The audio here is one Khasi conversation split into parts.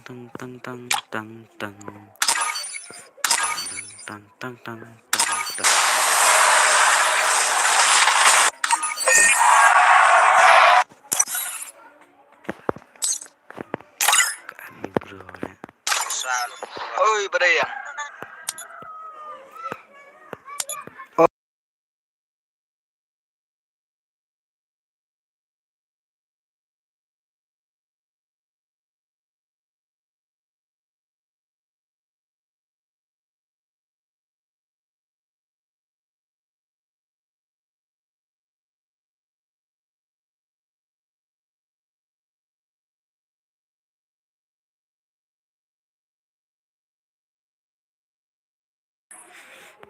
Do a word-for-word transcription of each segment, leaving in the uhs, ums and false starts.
Tang, tang, tang, tang, tang. Tang, tang, tang, tang, tang. Oi, badai ya.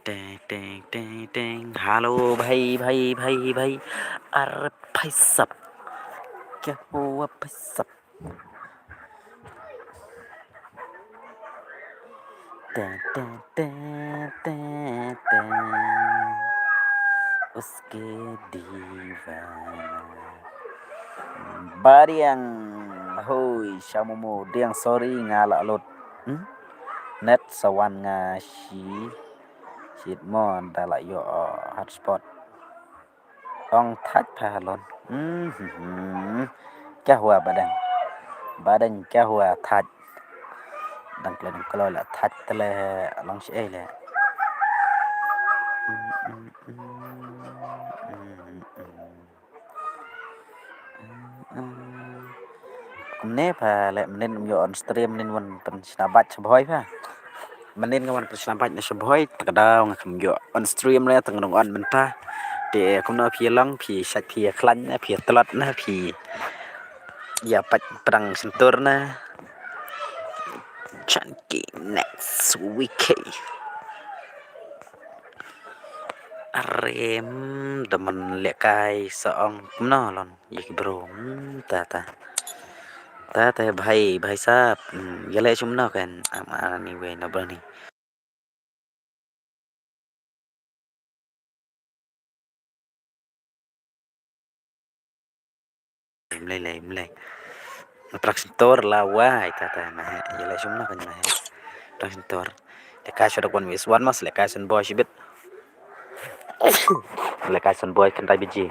Teng, teng, teng, teng. Hello, bhai, bhai, bhai, bhai. Are bhai sab. Kya hua bhai sab? Teng, teng, teng, teng, teng. Uske deewana. Bariang, hoi, shamomo, diang, sorry, nga la lut. Hmm? Net sa wan nga shi, shit mon, da la ïoh, uh, hotspot. Ong thait pha lon. Hmm, hmm, hmm. Kya hua badeng? Badeng kya hua thait? Dang kloi, dang kloi la thait tele long shi ei le. Hmm, hmm, hmm. Hmm, hmm, hmm. Kumne pha leh mynnin ym ïoh on stream, mynnin wan pynshna bad sha Bhoi pha. Mynnin nga wan pynshna bad na sha Bhoi, ta ka daw nga kam ïoh on stream ne, ta nga dang on mynta. Te kumno phi long, phi shait, phi khlaiñ ne, phi tlot ne, phi ïa pat prang sentur ne. Chanki next week. Are, mm, da man lehkai sa ong kumno lon ïa ki bro. Mm, ta ta. Ta ta bhai, bhai sab. Mm, ïa leh sum no kan. Am ani we no bro ni. Mlei lei mlei. Matrak sentor la wai ta ta ma he. Ïa lei sum na kan ma he. Matrak sentor. Lehkai sha da kwan wis wan mas lehkai sen boy shibit. Lehkai sen boy khyndai baje.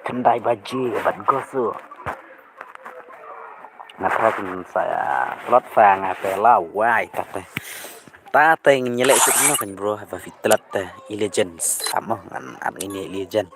Khyndai baje bad gosu. Matrak sen sa tlot sa nga te la wai ta ta. Ta ta ngin ïa leh sum na kan bro ha ba fit tlot ta. I legends. Amo ngan at ngin ïa legend.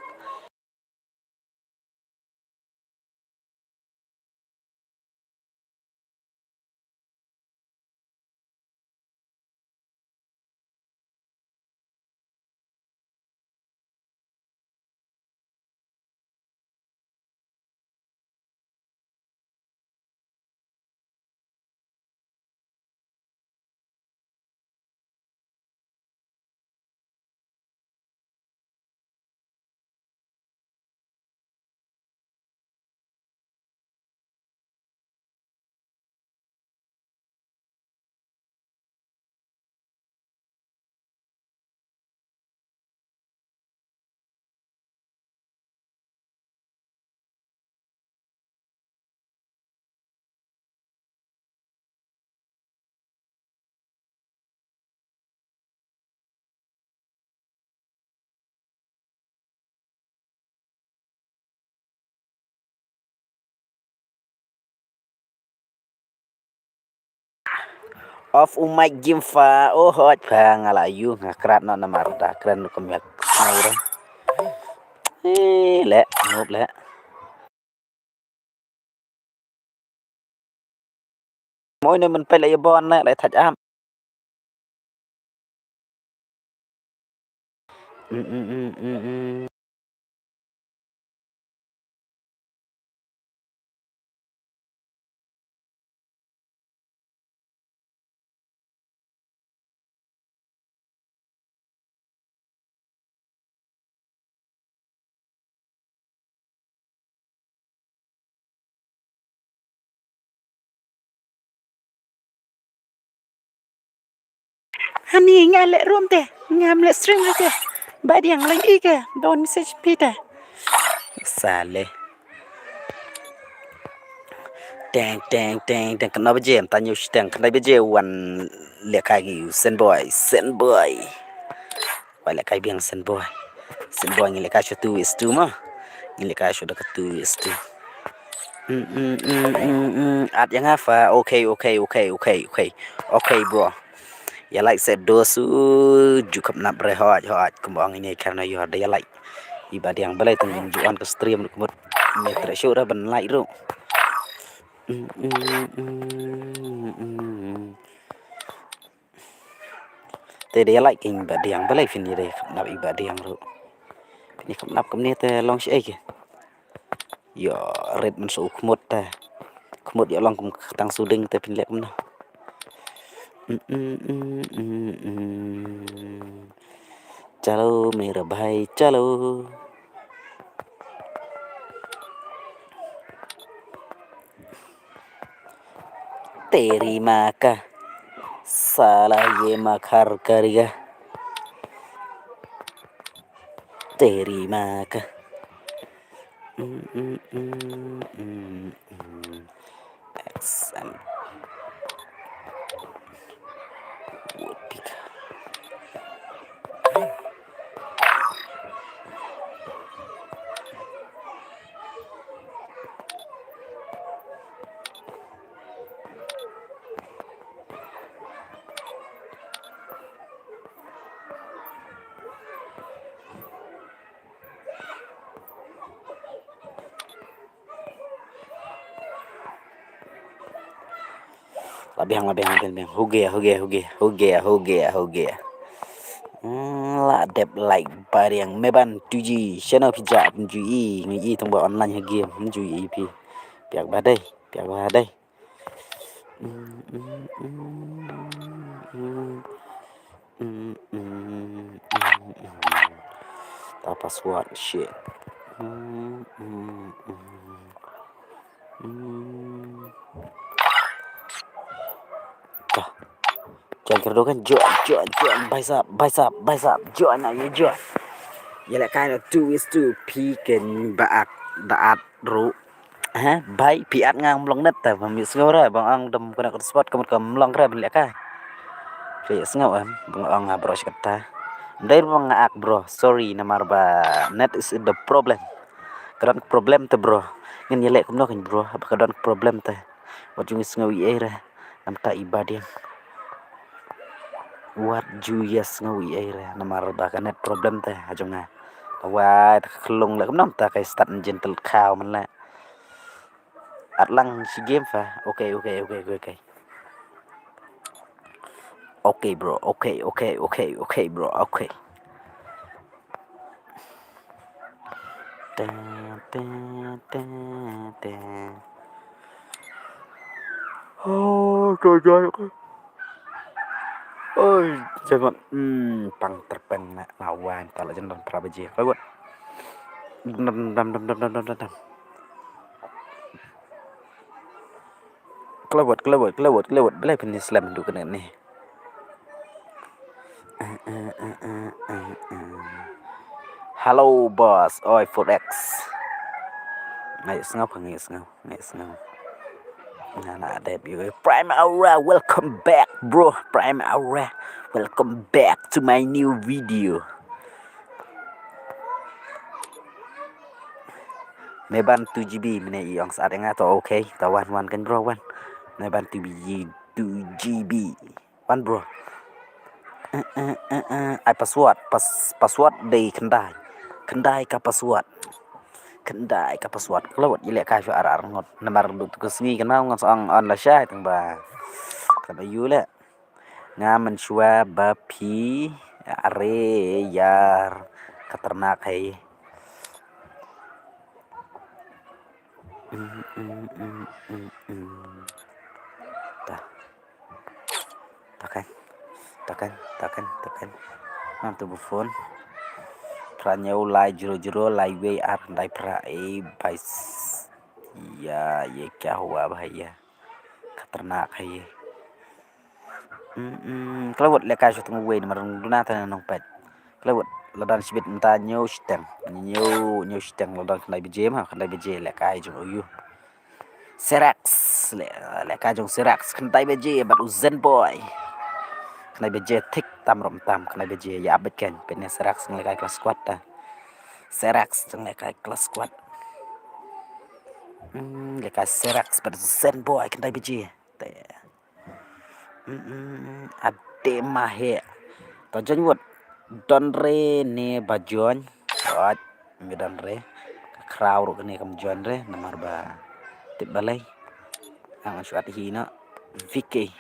Off u mic gim fa, oh hot fa nga la yu nga krat no namar da kren rukom yak. Ai re. Eh, le, nup le. Moi ne men pele ya bon ne le thaj am. Mm, mm, mm, mm, mm. Hani nga leh rum te, ngam leh stream te. Ba diang leh i ke, don message pi te. Sale. Teng, teng, teng, teng, khyndai baje, mynta hynñiew shiteng, khyndai baje, wan lehkai ngi, Senboy, Senboy. Wan lehkai biang Senboy. Senboy ngi lehkai sha two is two ma. Ngi lehkai sha da ka two is two. Mm, mm, mm, mm, mm. At ïa nga fa. Okay, okay, okay, okay, okay. Okay, bro. Ïa like seh dos u ju kham nap re hot, hot. Kumba ong ine karna yor da ïa like. Iba diang balei tang ju on ka stream ruh kumut. Ine tre shu ra ban like ruh. Mm, mm, mm, mm, mm. Te da ïa like king ba diang balei phin ïa dei kham nap iba diang ruh. Phin ïa kham nap kumne te long shi ei ke. Ïa rit man sa u khmut te. Khmut ïa long kum tang suding te phin leh kumno. Mm, mm, mm, mm, mm. Chalo mera bhai chalo. Teri maka. Sala ye makhar kariga. Teri maka. Mm, mm, mm, mm, mm. X M. Woodpecker. La biang, la biang, la biang, la biang. Huge, huge, huge, huge, huge, huge. Hmm, la dep like ba riang me ban tu ji. Shano phi ja phi ju i, ngi i tang ba online ha game, phi ju i phi. Piak ba dei, piak ba dei. Mm, mm, mm, mm, mm. Mm, mm, mm, mm. Ta password shit. Mm, mm, mm. Mm. Ta. Jan kyrdo kan, join, join, join, bicep, bicep, bicep, join na, you join. Ïa leh kai na two is two, phi ken ba ak, da at ru. He, bai, phi at nga mlong net ta, bam ïa sngew re, bang ang dam kena ka spot, ka mut ka mlong re, ban leh kai. Phi ïa sngew em, bang ang nga bro shi katta. Ndai bang nga ak bro, sorry, namar ba net is the problem. Ka don ka problem te bro. Ngin ïa leh kumno kan bro, ba ka don ka problem te. Wat jong ïa sngew ïa re, namta i ba diang. Wat ju ïa sngew ïa re, namar ba ka net problem te, ha jong nga. Wai, ta ka klung leh kumno, ta ka start engine tel khaw man leh. At lang shi game fa. Okay, okay, okay, okay, okay. Okay, bro. Okay, okay, okay, okay, bro. Okay. Te, te, te, te. Oh, joy, joy. Oi, jangan, hmm, pang terpeng na, na wan, ta la jan don pra baje. Khlawat. Dam, dam, dam. Khlawat, khlawat, khlawat, khlawat. Balei phin ïa slem haduh kane ne. Hello, boss. Oi, four X. Ngai sngew, ngai sngew. Ngai sngew. Nga la dep ïa u Prime Aura, welcome back, bro. Prime Aura, welcome back to my new video. Me ban two G B, mynne i ong sa at ïa nga to, okay. Ta wan, wan kan bro, wan. Me ban two G B, two G B. Wan bro. Eh, eh, eh, eh. Ai password, pas-, password dei khyndai. Khyndai ka password. Khyndai ka password. Khlawat ïa leh kai shu ar ar ngut. Namar duk tu ka sngi kan ma ngan sa ong on lashai tang ba. Ka ba ïu leh. Nga mynshuwa ba phi are ïar khatarnak hai. Mm, mm, mm, mm, mm. Ta. Ta kan. Ta kan, ta kan, ta kan. Nang tu bu phone. Phra hynñiew lai zero zero lai wei ar khyndai phra ei bai s-, ïa, ye kya hua bhaiya. Khatarnak hai ye. Mm, mm, khlawat leh kai shu tang uwei namar duna ta nongpeit. Khlawat la don shibit mynta hynñiew shiteng. Hynñiew, hynñiew shiteng la don khyndai baje ma, khyndai baje leh kai jong u ïu. Serax. Leh, lehkai jong Serax, khyndai baje bad u Zen Boy. Khyndai baje thik tam rom tam, khyndai baje ïa ap bad ken. Peit ne Serax ngi lehkai class squad ta. Serax jong lehkai class squad. Hmm, lehkai Serax bad u Zen Boy khyndai baje. Te. Hmm, hmm, ade ma he. To join wot. Don re ne ba join. Ot, ngi don re. Ka khraw ruh kane kam join re namar ba tip balei. Ang shuat hi na. Vicky.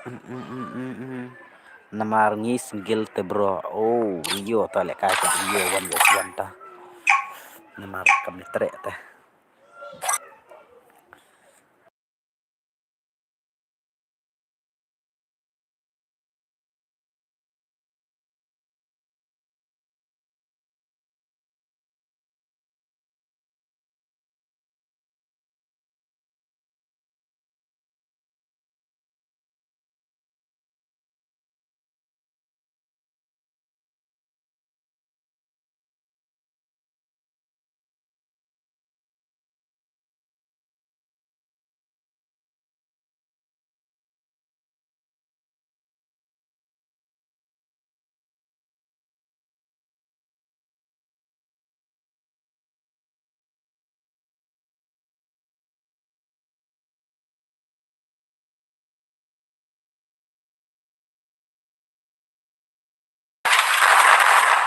Mm, mm, mm, mm, mm. Namar ngi single te bro. Oh, Rio ta lehkai ka Rio one versus one ta. Namar kam ni trek ta.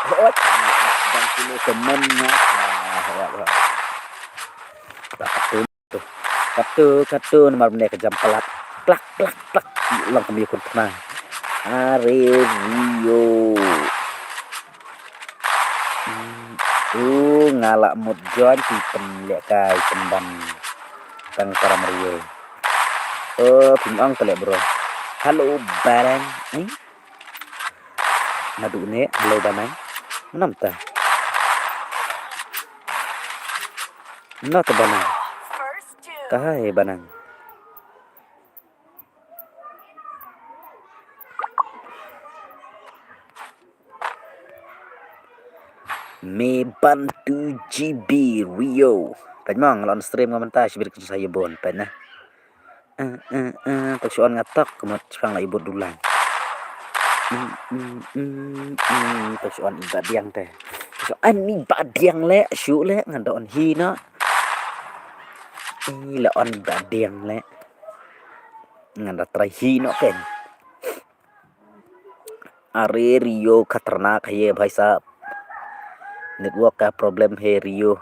Hot. Dan kilo temen na. Hot, hot. Katu, katu, katu, namar benda ka jam pelat. Plak, plak, plak. Long kami kun kena. Are Rio. Hmm, tu nga lah mut join si pen lehkai pen ban tang para meriwe. Oh, pin ong tele bro. Halo barang. Eh? Nadu ne, halo banang. Menam ta. Menam ta banang. Kahai banang. Me ban two G B Rio. Peit mo nga la on stream nga mynta shibit kan sa ïa bun peit na. Eh eh eh, to shu on nga tok kumut shang la ibut dulang. Mm, mm, mm, mm, to shu on iba diang te. To shu on iba diang le, shu le ngan da on hi no. Ih, la on iba diang le. Ngan da try hi no ken. Are Rio khatarnak hai ye bhai sahab. Network ka problem hai Rio.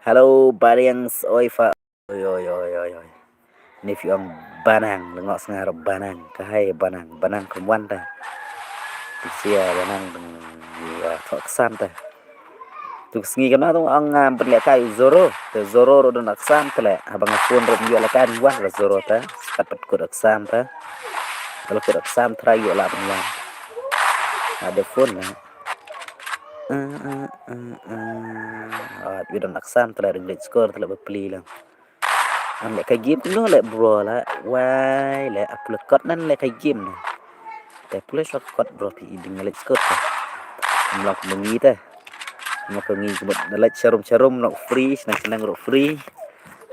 Hello, Bariang oi fa. Oi, oi, oi, oi, oi. Ni phi ong banang, lengok sngar banang. Ka hai banang, banang kumwan ta. Pisia banang deng ya thok san ta. Tu sngi kena tu ang ah, pen lehkai Zoro. Te Zoro ro don aksam te leh. Habang phone ro yu lehkai wan ra Zoro ta. Skat pet kut aksam ta. Kalau kut aksam try yu lah pen wan. Ada phone lah. Ah, ah, ah, ah. Ah, yu don aksam te leh ring leh score te leh bepli lang. An lehkai game tu leh bro la. Wai leh aku lekot nan lehkai game na. Te pule sa kot bro phi iding leh kot. Mlok mengi te. Mlok mengi jemut leh charum charum lok free senang senang ro free.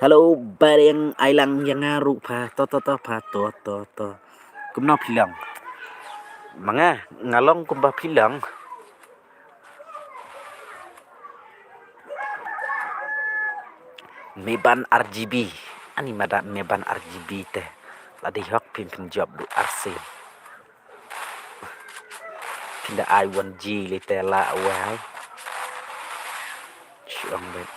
Hello, Bariang Ailang yang ngaru pa to to to pa to to to. Kumno phi long? Manga ngalong kumba phi long. Me ban R G B. Ani mada me ban R G B te. Lada hok phin phin job du arsin. Phin da ai one G le te la wai. Shuang bet.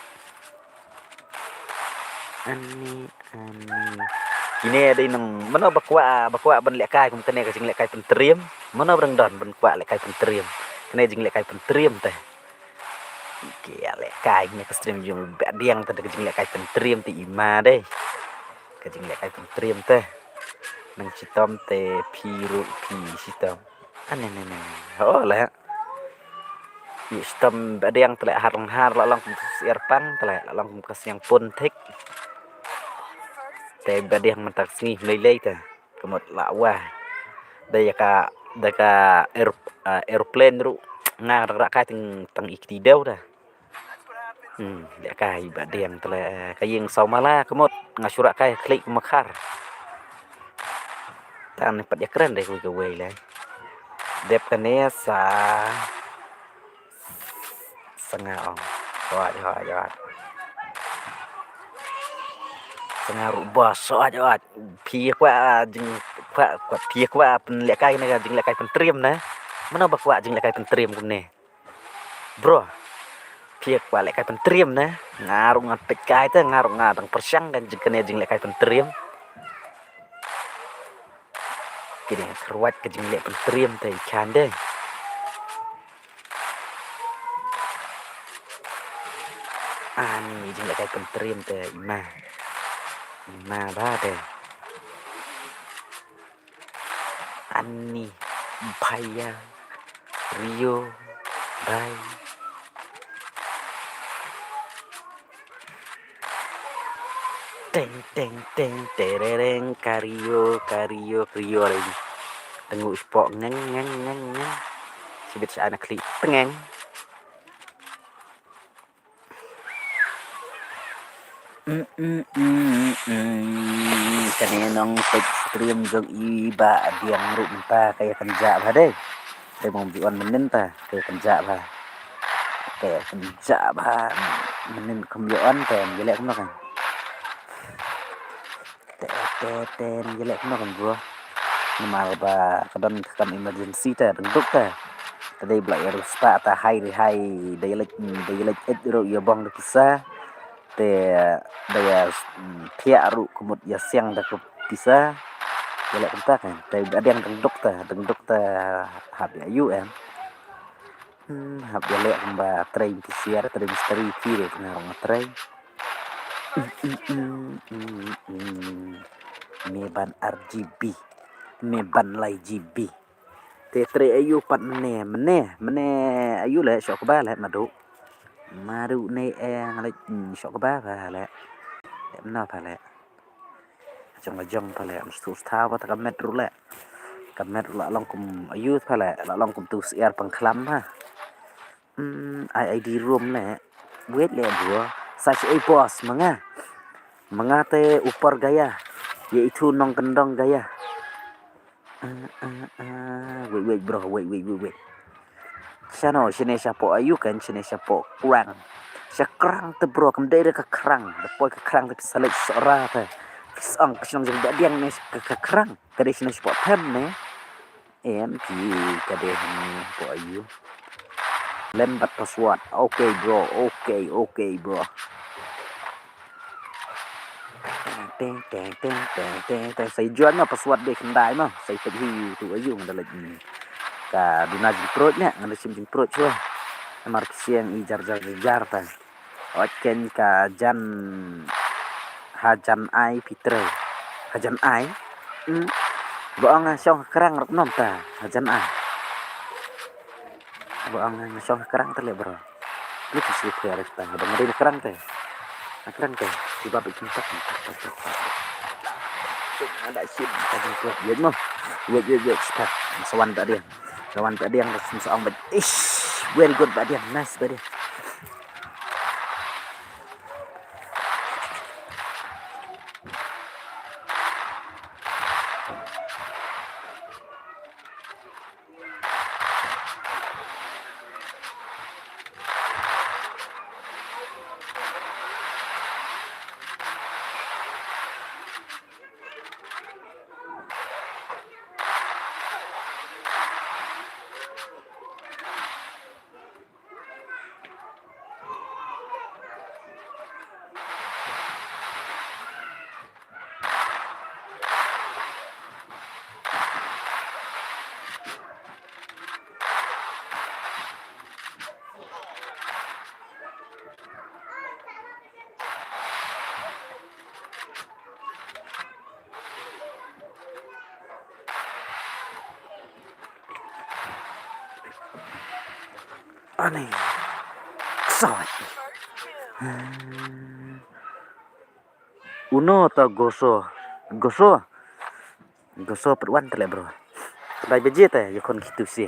Ani, ani. Kine dei nang mano ba kwah, ba kwah ban lehkai kum kane ka jinglehkai pyntriem. Mano ba dang don ban kwah lehkai pyntriem. Kane jinglehkai pyntriem te. Ki lehkai ne ka stream jong Badiang te ka jinglehkai pyntriem te ima dei. Ka jinglehkai pyntriem te. Nang chitom te phi ruh phi chitom. Ane ne ne. Ho le. Yu stem Badiang te leh har long har la long kum ka siar pang te leh la long kum ka siang pun thik. Te Badiang mynta ka sngi lei lei te. Ka mut la wah. Da ïa ka, da ka aer-, ah, aeroplane ruh nga dang rah kai tang, tang i kti dew da. Hmm, lehkai Bah Diang te leh, eh, ka ïing saw mala ka mut, nga shu rah kai khlieh kum makhar. Tang ne pat ïakren dei kawei kawei leh. Dep kane sa, sa nga ong. Hooid, hooid, hooid. Sa nga ruh ba, hooid, hooid. Phi kwah, ah, jing, kwah, kwah, phi kwah pynlehkai ne ka jinglehkai pyntriem ne. Mano ba kwah jinglehkai pyntriem kumne? Bro, phi kwah lehkai pyntriem ne? Nga ruh nga peit kai te, nga ruh nga dang pyrshang kan jing kane jinglehkai pyntriem. Kine kyrwat ka jingleh pyntriem te i khan de. Ani jinglehkai pyntriem te i ma. I ma ba de. Ani, bhaiya, Rio, bhai. Teng, teng, teng, terereng, ka Rio, ka Rio, ka Rio, Rio. Teng u spok ngeng, ngeng, ngeng, ngeng. Sibit sa anak klik, tengeng. Mm, mm, mm, mm. Kane nong peit stream jong i Bah Diang ruh mynta ka ïa kynjah bha dei. Dei mong bi wan mynnin ta ka ïa kynjah bha. Ka ïa kynjah bha. Mynnin kum ïa wan te ïa leh kumno kan. Te, te, te, nang ïaleh kumno kan bro. Namar ba ka don ka kam emergency te dang duk te. Te dei ba la ïa riewspah te hai ri hai da ïaleh, da ïaleh eit ruh ïa bong da pisa. Te da ïa, mm, thiah ruh ka mut ïa siang da ka pisa. Ïaleh kumta kan. Te ba dang dang duk te, dang duk te hap ïa ïu em. Hmm, hap ïaleh kumba trei pisiar, trei mistri ki dei tengah rong trei. Me ban ar G B. Me ban lai G B. Te trei ayu pat mene, mene, mene ayu leh, shoh kba leh, madu. Madu ne eh, ngalek, hmm, shoh kba ba leh. Leh mena ba leh. Jong la jong ba leh, mstu sta ba ta ka met ruh leh. Ka met ruh la long kum ayu ba leh, la long kum tu siar pangkhlam ha. Hmm, ai ai di room leh. Wait leh bro. Sa shi ei boss ma nga. Ma nga te upar gaya. Ye itu nongkyndong gaya. Ah, ah, ah. Wait, wait, bro. Wait, wait, wait, wait. Shano, shane shapoh ayu kan, shane shapoh krang. Sha krang te bro, kam dei da ka krang. Da poi ka krang te pisa leit sora te. Pisa ong, pisa ong jong Bah Diang ne ka, ka krang. Ka dei shane shapoh them ne. Em, ki, ka dei hani, shapoh ayu. Lem bad password. Okay, bro. Okay, okay, bro. Teng, teng, teng. Sa i juan ma password dei khyndai ma. Sa i peit hi tu ayu nga da leit ni. Ka duna jingpruid ne, nga da shim jingpruid shuwa. Namar psiang i jar jar jar jar ta. Ot ken ka jan ha jan ai pitre. Ha jan ai. Hmm. Ba ong shong krang rok nom ta. Ha jan ai. Ba ong nga shong ha krang te leh bro. Ni ki si phi arif ta. Ba ngari na krang te. Na krang te. Ki ba bi kim tak. Ada sim ta jingkuat. Wait mo. Wait, wait, wait. Stop. Sawan tak dia. Sawan tak dia. Sim saong bat. Ish. Very good bat dia. Nice bat dia. Ani. Ksoi. Uno ta goso. Goso. Goso pat wan te leh bro. Khyndai baje te ïa khon khitu si.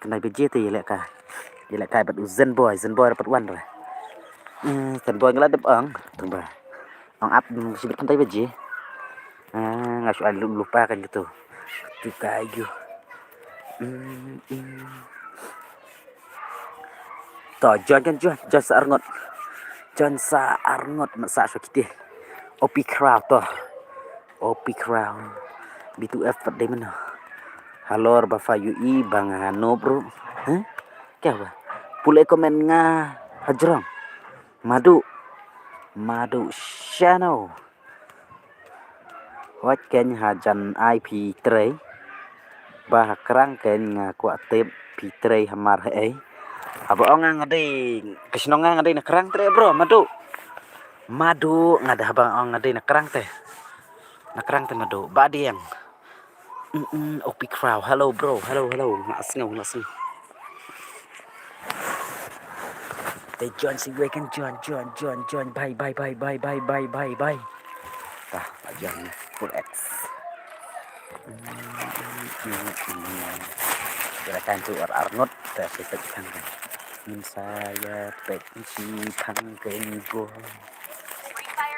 Khyndai baje te ïa leh ka. Ïa lehkai bad u Zen Boy, Zen Boy dapat wan re. Hmm, Zen Boy nga la dep ong tang ba ong ap, hmm, shibit kyntai baje. Ah, nga shu ai lu- lupa kan gitu. Tu kai yu. Hmm, hmm. To, join kan, join, join sa arngut. Join sa arngut, mat sa shu kiti. O P Crowd to. O P Crowd. B two F pat dei mano. Halor ba fa U E bang hano bro. Huh? Kya ba? Pule komen nga hajrong. Madu. Madu Shano. Wat ken hajan ai phi trei. Ba ha krang ken nga kwah tip phi trei hamar ha ei. Haba ong nga dei, ka shnong nga dei na krang trei bro, Madu. Madu, nga da haba ong nga dei na krang te. Na krang te Madu, ba diang. Mm, mm, O P Crowd, hello bro, hello, hello. Nga sngew, nga sngew. Te join si wei kan, join, join, join, join. Bye, bye, bye, bye. Ta, ta join ni. Full X. Kira kan tu ar ar ngot. Ta si pek kan. Min saya pek si pang ke ni go.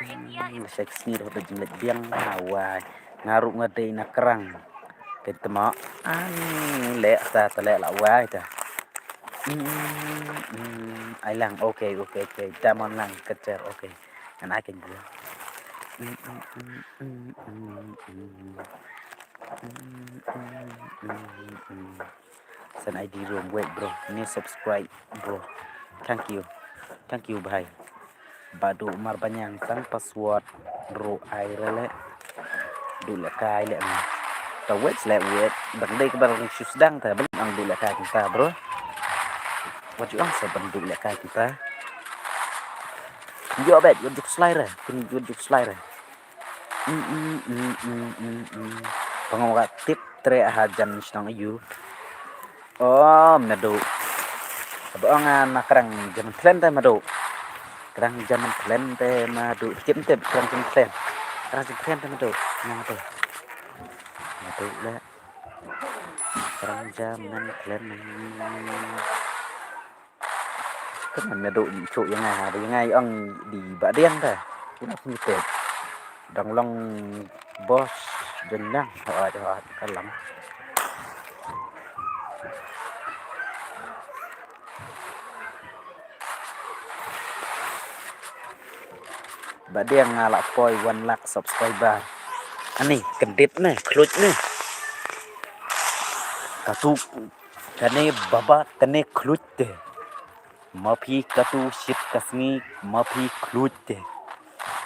Hmm, sek sni dah jinglet biang awai. Nga ruh nga dei na krang. Te tma. Ani leh ta, ta leh la wai ta. Mm, mm, mm. Ai lang, okay, okay, okay. Diamond lang, keter, okay. Ngan ai ken gua. Mm, mm, mm, mm, mm, mm. Mm, mm, mm, mm. Send I D room, wait bro. Ni subscribe bro. Thank you. Thank you bhai. Ba du mar banyang tang password ruh ai re le. Du le kai le. Ta wait le wait. Dang dei kaba rung shu sdang ta, ban ang du le kai ta bro. Wat ju ang sa ban du le kai ta. Yo bet, yo juk slide re. Kun yo juk slide re. Mm, mm, mm, mm, mm, mm. Pangong ka tip tre ha jan shnong ayu. Oh, Madu. Ba ong nga na krang jaman thlen te Madu. Krang jaman thlen te Madu. Tip tip krang jaman thlen. Krang jaman thlen te Madu. Nga te. Madu le. Krang jaman thlen. Kan Madu i chu ïa nga, ba ïa nga i ong di ba diang ta. Ina phi te. Dang long boss, dang lang. Hot, hot, ka lang. Ba diang nga la poi one lakh subscriber. Ani, kendit ne, kluit ne. Katu, kane baba, kane kluit te. Ma phi katu shit ka sngi, ma phi kluit te.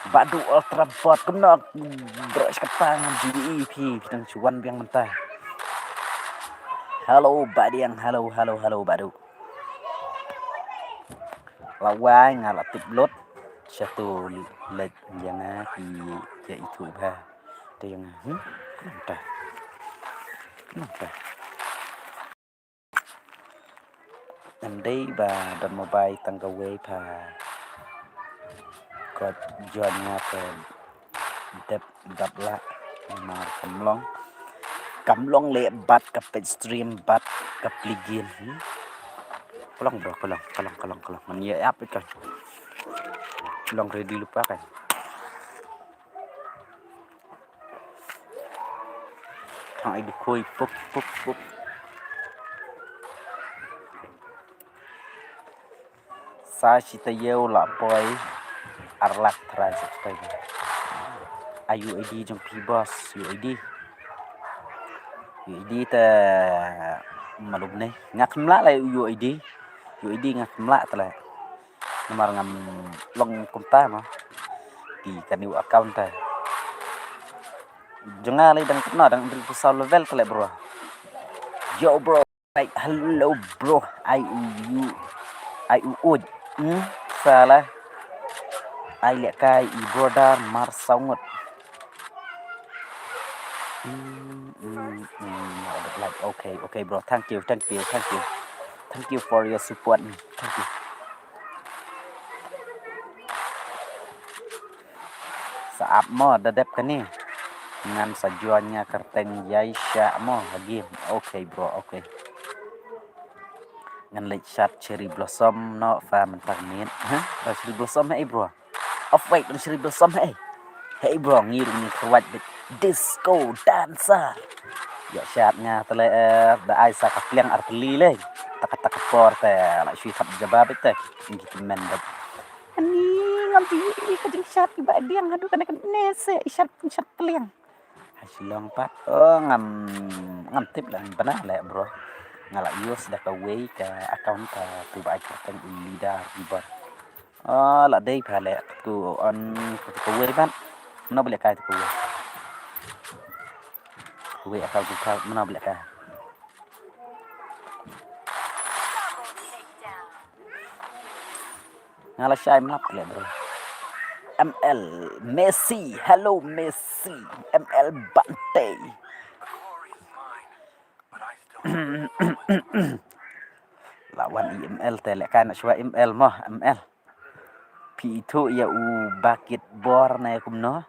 Ba du ultra bot kumno bro shkatang di phi, phi dang shuan biang mynta. Hello, ba diang, hello, hello, hello, ba du. La wai nga la tip lut. Shatu lek ïa nga ki ïa itu ba. Te ïa nga. Hmm? Nanta. Nanta. Em dei ba don mobile tang kawei pha. Kot jon nga te dep dap la mar kam long. Kam long le bat ka pet stream bat ka pligin. Hmm? Ka long bro, ka long, ka long, ka long, ka long. Man ye ap ka. Long ready lupa kan. Thang ai dukhui pup pup pup. Sa shi taïew la poi ar lak trai sa shi taïew. Ai U I D jong phi boss, U I D. U I D te malum ne. Nga khlem lah la U I D. U I D nga khlem lah te la. Namar ngam long kumta ma. Ki ka new account te. Jong nga lei dang kena dang hynriewphew saw level te le bro. Yo bro. Like, hello bro. Ai u ai u uj. Hmm? Sala. Ai lehkai i brother mar saw ngut. Hmm, hmm, hmm. Like, okay, okay bro. Thank you, thank you, thank you. Thank you for your support. Thank you. Sa ap mo da dep kane. Ngan sa join nga kyrteng Yaisha mo ha game. Okay bro, okay. Ngan leit shad cherry blossom noh pha mynta mynmiet. Ha? Cherry blossom hei bro. Off white cherry blossom hei. Hei bro, ngi ruh ngi khwat bit. Disco dancer. Ïoh shad nga te leh, eh, da ai sa ka pliang artylli leh. Taka taka por te la shu thap jaba bit te. Ngi te men bit. Ani ngam tip ka jingshad kiba diang haduh kane kane se shad shad pliang. Ha Shillong pat. Oh, ngam, ngam tip lah bana leh bro. Nga la use da kawei ka account ka tu ba ai kyrteng u leader bro. Oh, la dei pha leh tu on tu kawei pat. Mano ba leh kai tu kawei. Kawei account tu ka mano ba leh kai. Nga la shai mlap leh bro. M L Messi, hello Messi. M L Bante. La wan i M L te leh kai na shwa M L mo, M L. Phi ithuh ïa u bakit bor ne kumno?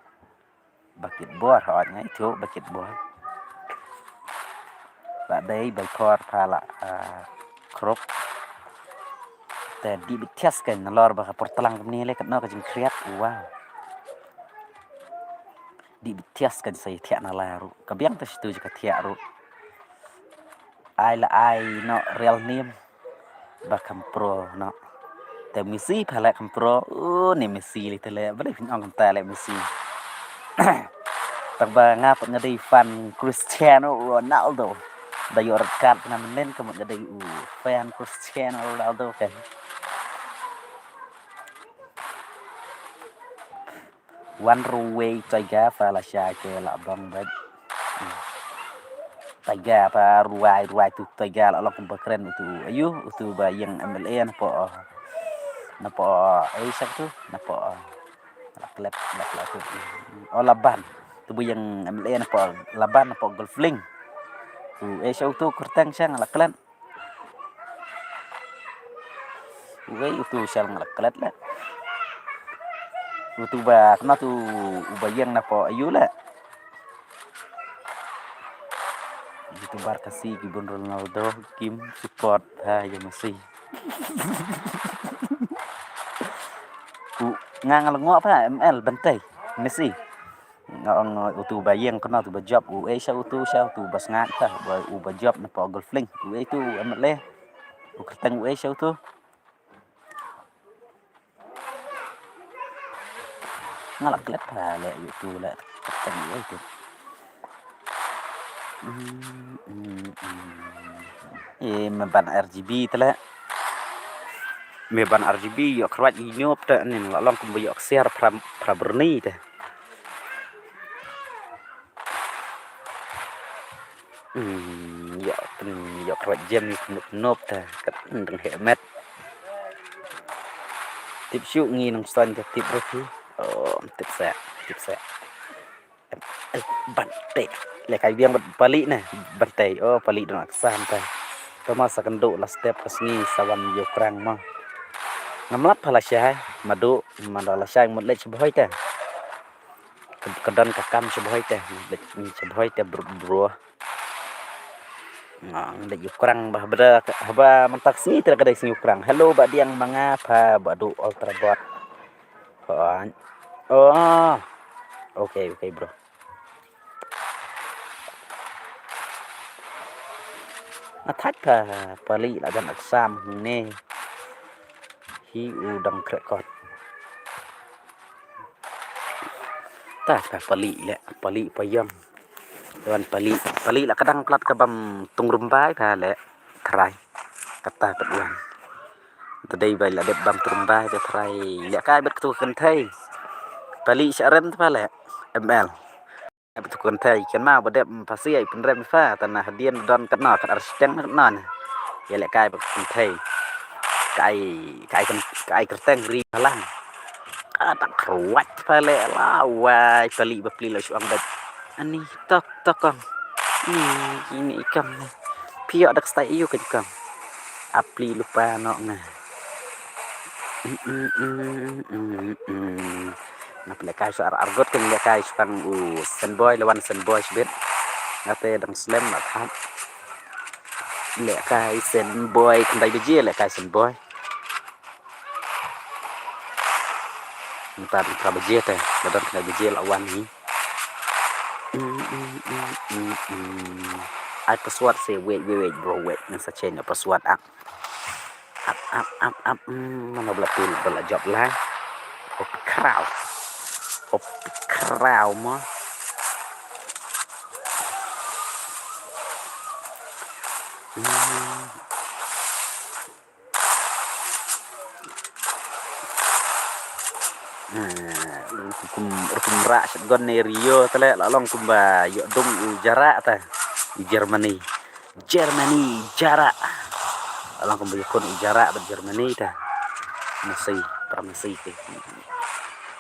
Bakit bor, hooid nga ithuh bakit bor. La dei bai khor pha la, ah, khrop. Te dih bit thias kan nalor ba ka por tlang kumne leh katno ka jingkhriat, wow. Dih bit thias kan sa ïa thiah na la ruh. Ka biang te shitu jaka thiah ruh. Ai la ai noh real name. Ba kham pro noh. Te Messi pha leh kham pro. Uh, ne Messi leh te leh. Ba leh phin ong kumta leh Messi. Tang ba nga pat nga dei fan Cristiano Ronaldo. Da ïoh red card na mynnin ka mut nga dei u fan Cristiano Ronaldo kan. Wan ruwei Tiger pha la shai te la bang bad. Tiger pha ruwai ruwai tu Tiger la long kumba kren utu. Ayu utu ba ïeng M L A na po. Na po. Ai sak tu na po. La klet la klet tu. Oh Laban. Tu ba ïeng M L A na po Laban na po Golf Link. Tu ai sak tu kyrteng shang la klet. Uwei utu shal nga la klet leh. Utu ba kena tu uba ïeng na po ayu leh. Utu bar kasi ki bun Ronaldo kim support ha ïa Messi. U nga nga la ngoh pha M L Bante Messi. Nga ong utu ba ïeng kena tu ba jop u ei sha utu sha utu ba sngat ta ba u ba jop na po Golf Link u ei tu M L A. U kyrteng u ei sha utu. Nga la klet pha leh utu leh kyrteng u ei tu. Mm, mm, mm. Eh, me ban R G B te leh. Me ban R G B ïoh kyrwat ïa nop te nin la long kumba ïoh ksiar phra phra berni te. Hmm, ïoh pyn ïoh kyrwat jem ïa nop nop te kat ndeng he met. Tip shu ngi nong stoin te tip ruh phi. Oh, tip sa, tip sa. Eh, Bante. Leh kai biang Bante ne. Bante. Oh, Bante don aksam te. Tama sa kynduh la step ka sngi sa wan ïoh krang ma. Ngam lap pha la shai. Madu, madu la shai mut leh shibhoi te. Ka don ka kam shibhoi te. Leh shibhoi te bro, bro. Nga dei ïoh krang bah bada haba mynta ka sngi te ka dei sngi ïoh krang. Hello ba diang ma nga pha ba du ultra bot. Hooid. Oh. Okay, okay bro. Nga thait pha pali la jan aksam ne. Hi u dang krekot. Ta pha pali leh pali payam. Wan pali pali la ka dang plat ka bam tung rumbai pha leh thrai. Kata pat wan. Te dei bai la dep bam tung rumbai te thrai leh kai bet katu kynthei. Pali sha rem te pha leh M L. Ai ba tu kynthei kan ma ba dep phasi ai pynrem pha ta na hadien don kat na kat ar steng kat na ne. Ïa leh kai ba kynthei. Kai kai kan kai kyrteng ri halang. Ka ta kruat pha leh la wai pali ba pli la shuang bet. Ani tok tok kong. Ni ni kong. Phi ïoh dak stai ïu kan kong. Apli lupa nok nga. Nga pynlehkai shuwa ar argut kan lehkai shuwa u Senboy lawan Senboy shibit. Nga te dang slem la thap. Lehkai shen boi, khyndai baje lehkai shen boi. Mynta phra baje te, la don khyndai baje la wan hi. Mm, mm, mm, mm, mm. Ai password se, wait, wait, wait, bro, wait. Ngan sa change password ah. Ap, ap, ap, ap. Mm, mano ba la pil, ba la jop la. Hop kraw. Hop kraw mo. Hmm. Ah, kum, kum rah shotgun ne Rio te leh, la long kumba ïoh dung u Jarak te. I Germany. Germany, Jarak. La long kumba ïoh khun u Jarak bad Germany te. Messi, para Messi te.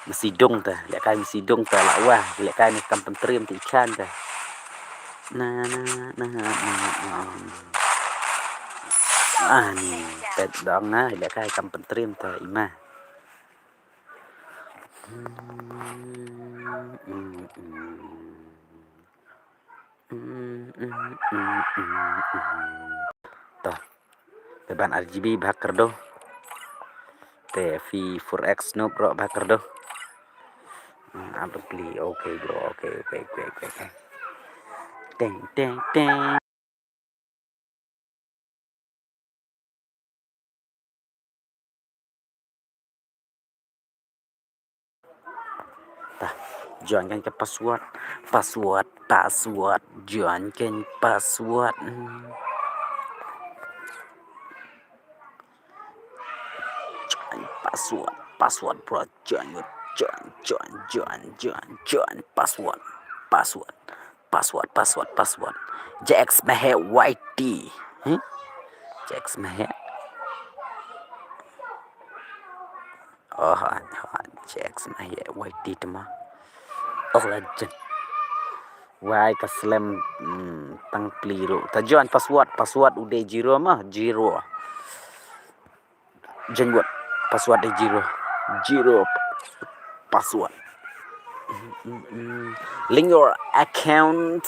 Messi dung te, lehkai Messi dung te, la wah, lehkai ne kam pyntriem te i Khan te. Na, na, na, na, na. Ah, ni, pet dong na, lehkai kam pyntriem te, i ma. To. Te ban R G B bha kyrdo. Te fi four X Snoop ro bha kyrdo. Hmm, am pli. Okay, bro. Okay, okay, okay, okay, okay. Teng, teng, teng. Ta, join kan ka password, password, password, join kan password. Hmm. Join password, password, bro. Join, join, join, join, join, join, password, password, password, password, password. J X Mahe Y T. Hmm? J X Mahe. Oh, han, han, J X Mahe Y T te ma. Oh, legend. Wai ka slem, hmm, tang pli ruh. Ta join password, password u dei zero ma, zero. Join word, password dei zero. Zero password. Hmm, hmm, hmm. Link your account.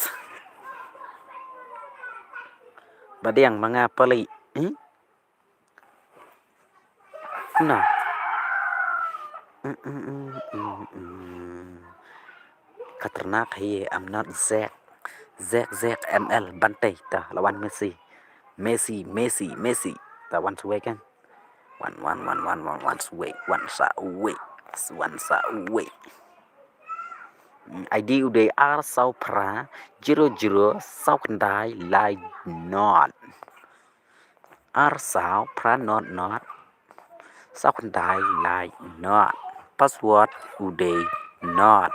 Ba dang ma nga pali. Hmm? No. Mm, mm, mm, mm, mm. Khatarnak hi, I'm not Zack. Zack, Zack M L, ban tei, ta, la wan Messi. Messi, Messi, Messi. Ta wan suwei kan. Wan, wan, wan, wan, wan, wan suwei, wan sa uwei. Wan sa uwei. I D u dei ar saw phra, zero zero, saw khyndai, lai not. Ar saw phra not not. Saw khyndai lai not. Password u dei not.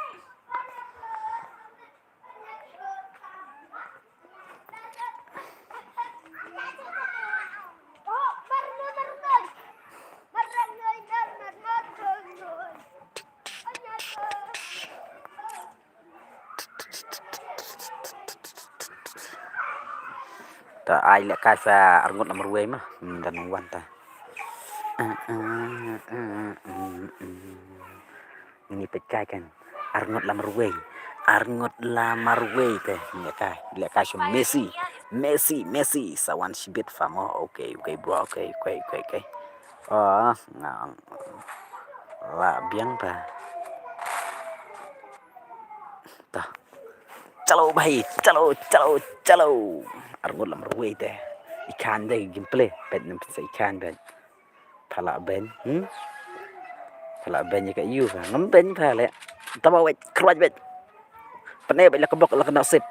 Ta ai lehkai sa arngut la marwei ma. Hmm, da nang wan ta. Ngi peit kai kan. Arngut la marwei. Arngut la marwei te. Lehkai, lehkai shu Messi. Messi, Messi. Sa wan shibit fa mo. Okay, okay, bro. Okay, okay, okay, okay. Oh, nga la biang pa. Ta. Chalo bhai, chalo, chalo, chalo. Arngut la marwei te. I Khan de gameplay. Bet nem sa i Khan bet. Pha la ben, hmm? Pha la ben ïa ka ïu pha. Ngam ben pha le. Taba wet, kruat bet. Pane bet la ka bok la ka nasib.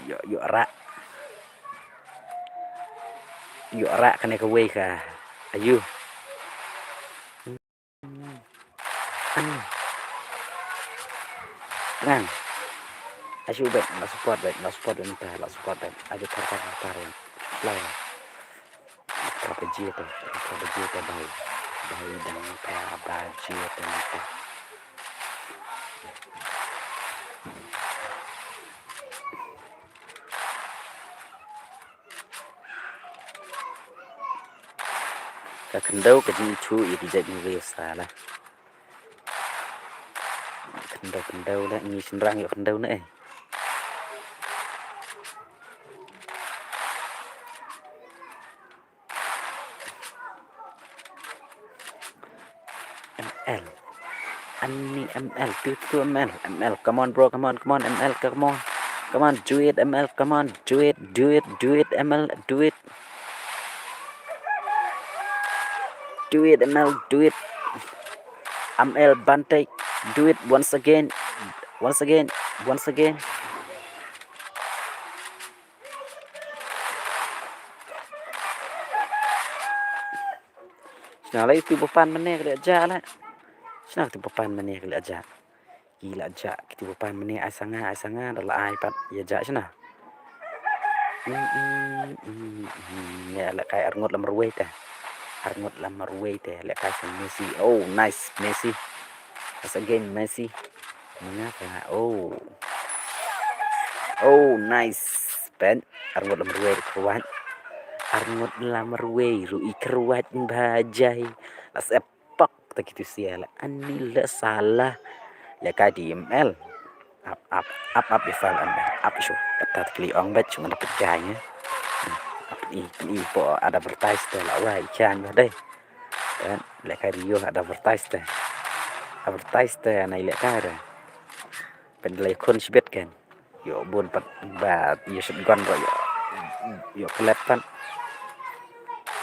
Ïoh, ïoh rak. Ïoh rak kane kawei ka. Ayu. Ngan. Ayu bet, la support bet, la support bet, la support bet. Ayu tar tar tar. Lai. Phra baje te, phra baje te bhai. Bhai dang phra baje te nangta. Ka khyndew ka jingithuh ïa ki jait movie sa la. Khyndew khyndew la, ngi shynrang ïoh khyndew ne eh. L. Ani M L, tu, tu M L, M L, come on, bro, come on, come on, M L, come on. Come on, do it, M L, come on, do it, do it, do it, M L, do it. Do it, M L, do it. M L Bante, do it once again, once again, once again. Shna la itu ba pan mane ka leh ja la. Shna itu ba pan mane ka leh ja. Ki la ja, kito ba pan mane ai sanga, ai sanga, da la ai pat ïa ja shna. Mm, mm, mm, mm. Ïa, lehkai arngut la marwei te. Arngut la marwei te, lehkai sa Messi. Oh, nice, Messi. That's again Messi. Mangata, oh. Oh, nice. Pen, arngut la marwei kruat. Arngut la marwei ruh i kruat ba jai. La sep pak ta kitu sia la ani la sala. Lehkai di M L. Ap, ap, ap, ap, ifal M L. Ap isu. Kata kli ong bet cuma dapat ganya. Ap i, i po ada advertise te la wai ikan ba deh. Kan, lehkai Rio ada advertise te. Advertise te na lehkai ada. Pen lehkai khun sibet kan. Ïoh bun pat ba ïoh shotgun ruh ïoh. Ïoh klet pat.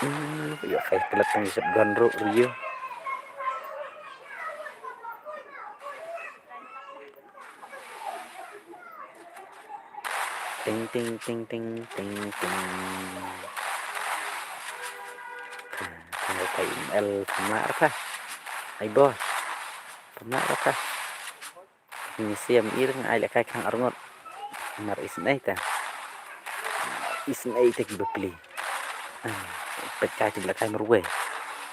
Hmm, ïoh kai klet tang ïoh shotgun ruh ïoh. Ting, ting, ting, ting, ting, ting. Ka, ka, ka M L pynlah ra ka. Ai bo. Pynlah ra ka. Ni siam ir nga ai lehkai khang arngut. Mar isnei ta. Isnei ta ki bapli. Ah, pynkai ki lehkai marwei.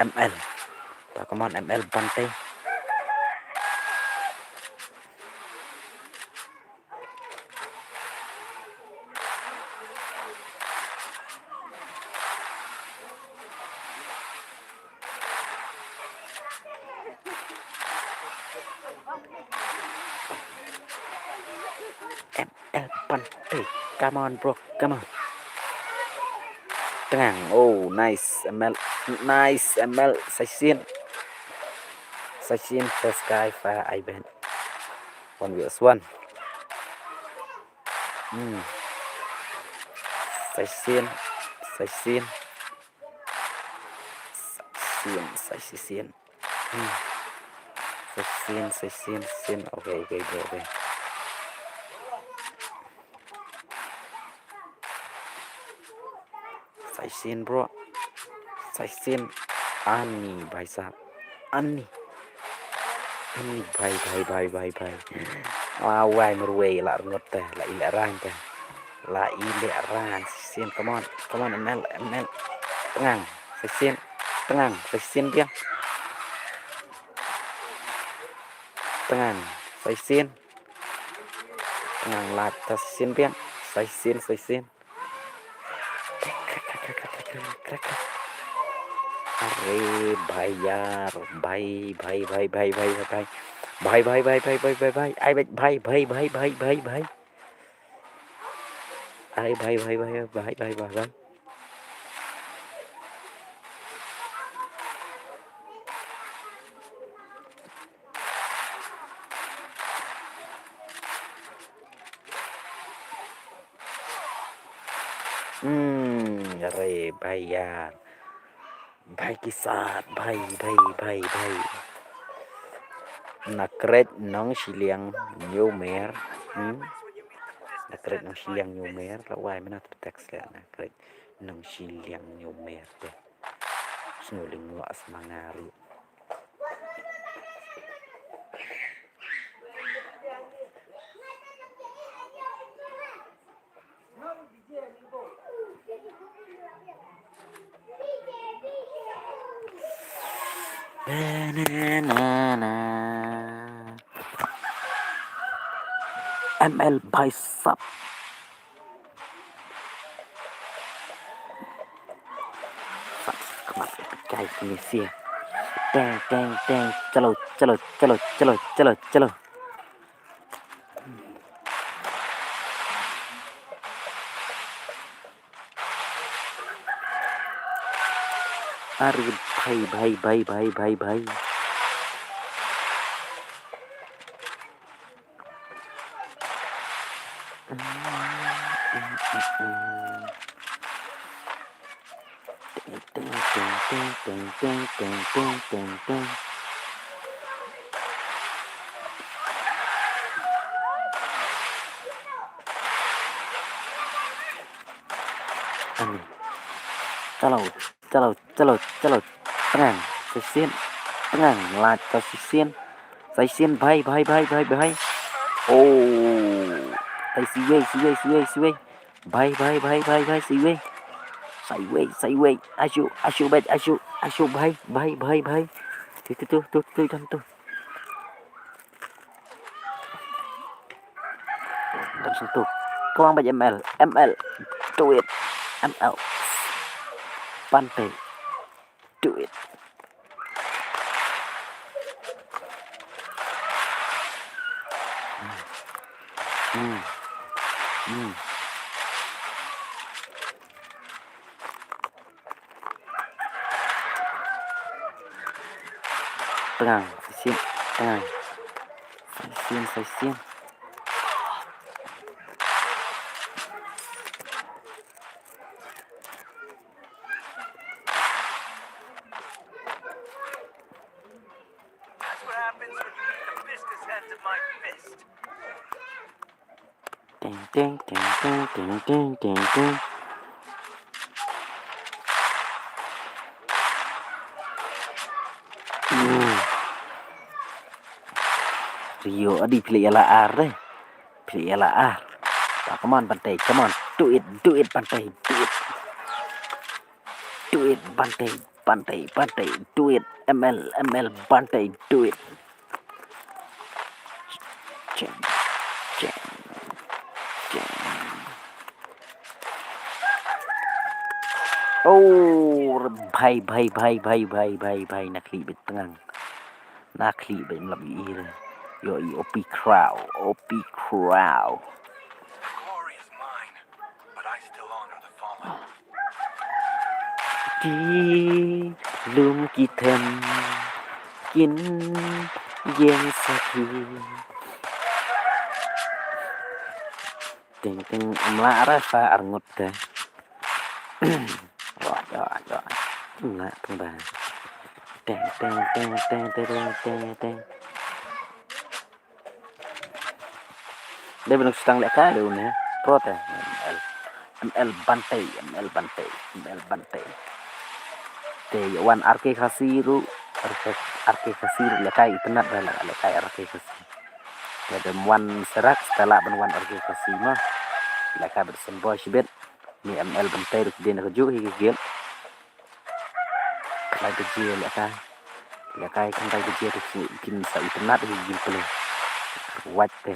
M L. Ta, come on, M L Bante. M L Pante. Come on, bro. Come on. Tngang. Oh, nice. M L. Nice. M L. Saisin. Saisin. First guy. Fa Ivan. One versus one. Hmm. Saisin. Saisin. Saisin. Saisin. Hmm. Saisin, saisin, saisin. Okay, okay, okay, okay. Saisin, bro. Saisin. Ani, bhai sahab. Ani. Ani, bhai, bhai, bhai, bhai, bhai. Wai, wai, marwei, la rngot te, la i le ran te. La i le ran, saisin, come on, come on, M L, M L. Tngang, saisin, tngang, saisin biang. Tngang, saisin. Tngang lait ta saisin biang, saisin, saisin. Are bhai yaar, bhai, bhai, bhai, bhai, bhai, bhai. Bhai, bhai, bhai, bhai, bhai, bhai, bhai. Ai, bhai, bhai, bhai, bhai, bhai, bhai. Ai, bhai, bhai, bhai, bhai, bhai, bhai, bhai. Hmm, are bhai yaar. Bhai ke saath, bhai, bhai, bhai, bhai. Na krek nongshiliang New Mer. Hmm? Na krek nongshiliang New Mer. La wai mynta text la na krek nongshiliang New Mer te. Sngewlyngngoh sma nga ruh. Na, na, na, na. M L bhai sahab. Sahab, khmat kai kini sia. Teng, teng, teng. Chalo, chalo, chalo, chalo, chalo, chalo. Are bhai, bhai, bhai, bhai, bhai, bhai. Teng, teng, teng, teng, teng, teng. Ani. Chalo, chalo, chalo, chalo. Tngang, sa shisien. Tngang, lait, sa shisien. Sa shisien, bhai, bhai, bhai, bhai, bhai. Oh. Sa shisien, shisien, shisien, shisien. Bhai, bhai, bhai, bhai, bhai, sa shisien. Sa shisien, sa shisien. Ashu, ashu, bhai, ashu, ashu, bhai, bhai, bhai, bhai. Tu, tu, tu, tu, tu, tu, tu. Tersentuh. Kawang bad M L. M L. Do it. M L. Pante. Do it. Hmm. Hmm. Hmm. Tngang, sa shisien, tngang. Sa shisien, sa shisien. That's what happens when you meet the business end of my fist. Teng, teng, teng, teng, teng, teng, teng, teng. Hmm. Rio, adi phi leh ïa la ar de. Phi leh ïa la ar. Ta, come on, Bante, come on. Do it, do it, Bante, do it. Do it, Bante, Bante, Bante, do it. M L, M L, Bante, do it. Cheng, cheng, cheng. Oh, bhai, bhai, bhai, na khlieh beit tngang. Na khlieh beit, mlap ïohi re. Ïohi, O P Crow, O P Crow. Ki lum ki them kin ïeng sakhi. Teng teng, ym lah re sa arngut te. Wa, wa, wa. Ym lah teng ba. Teng teng teng teng teng teng teng. Dei ba nang sdang lehkai de une. Pro te. M L. M L Bante, M L Bante, M L Bante. Te wan R K Khasi ruh, R K, R K Khasi ruh lehkai itynnad ba lehkai R K Khasi. Te dei wan Serak, te lah ban wan R K Khasi ma. Lehkai bad Semboi shibit. Ni M L Bante ruh ki dei na kajuh hi ki gate. Khyndai baje lehkai. Lehkai khyndai baje te ki, kin sa itynnad hi ki play. Wat te.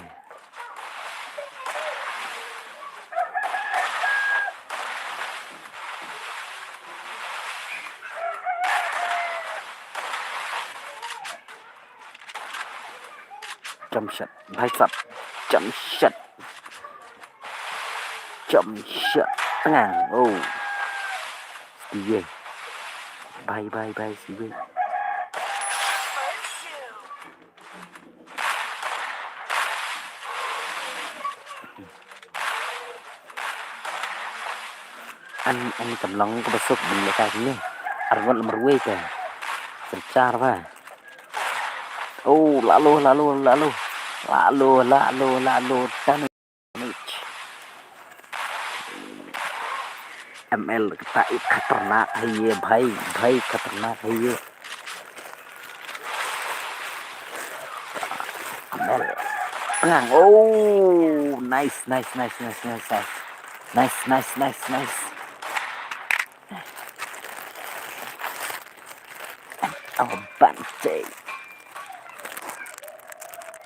Jump shot, bhai sahab. Jump shot. Jump shot. Tngang. Oh. Siwe. Bhai, bhai, bhai, siwe. An, an kam long kaba suk ban lehkai kine. Arngut lam ruwei te. Synshar ba. Oh, lalo, lalo, lalo. Lalo, lalo, lalo. Damage. M L kata i khatarnak hai ye, bhai, bhai khatarnak hai ye. M L. Ngang. Oh, nice, nice, nice. Nice, nice, nice, nice. Oh, Bante.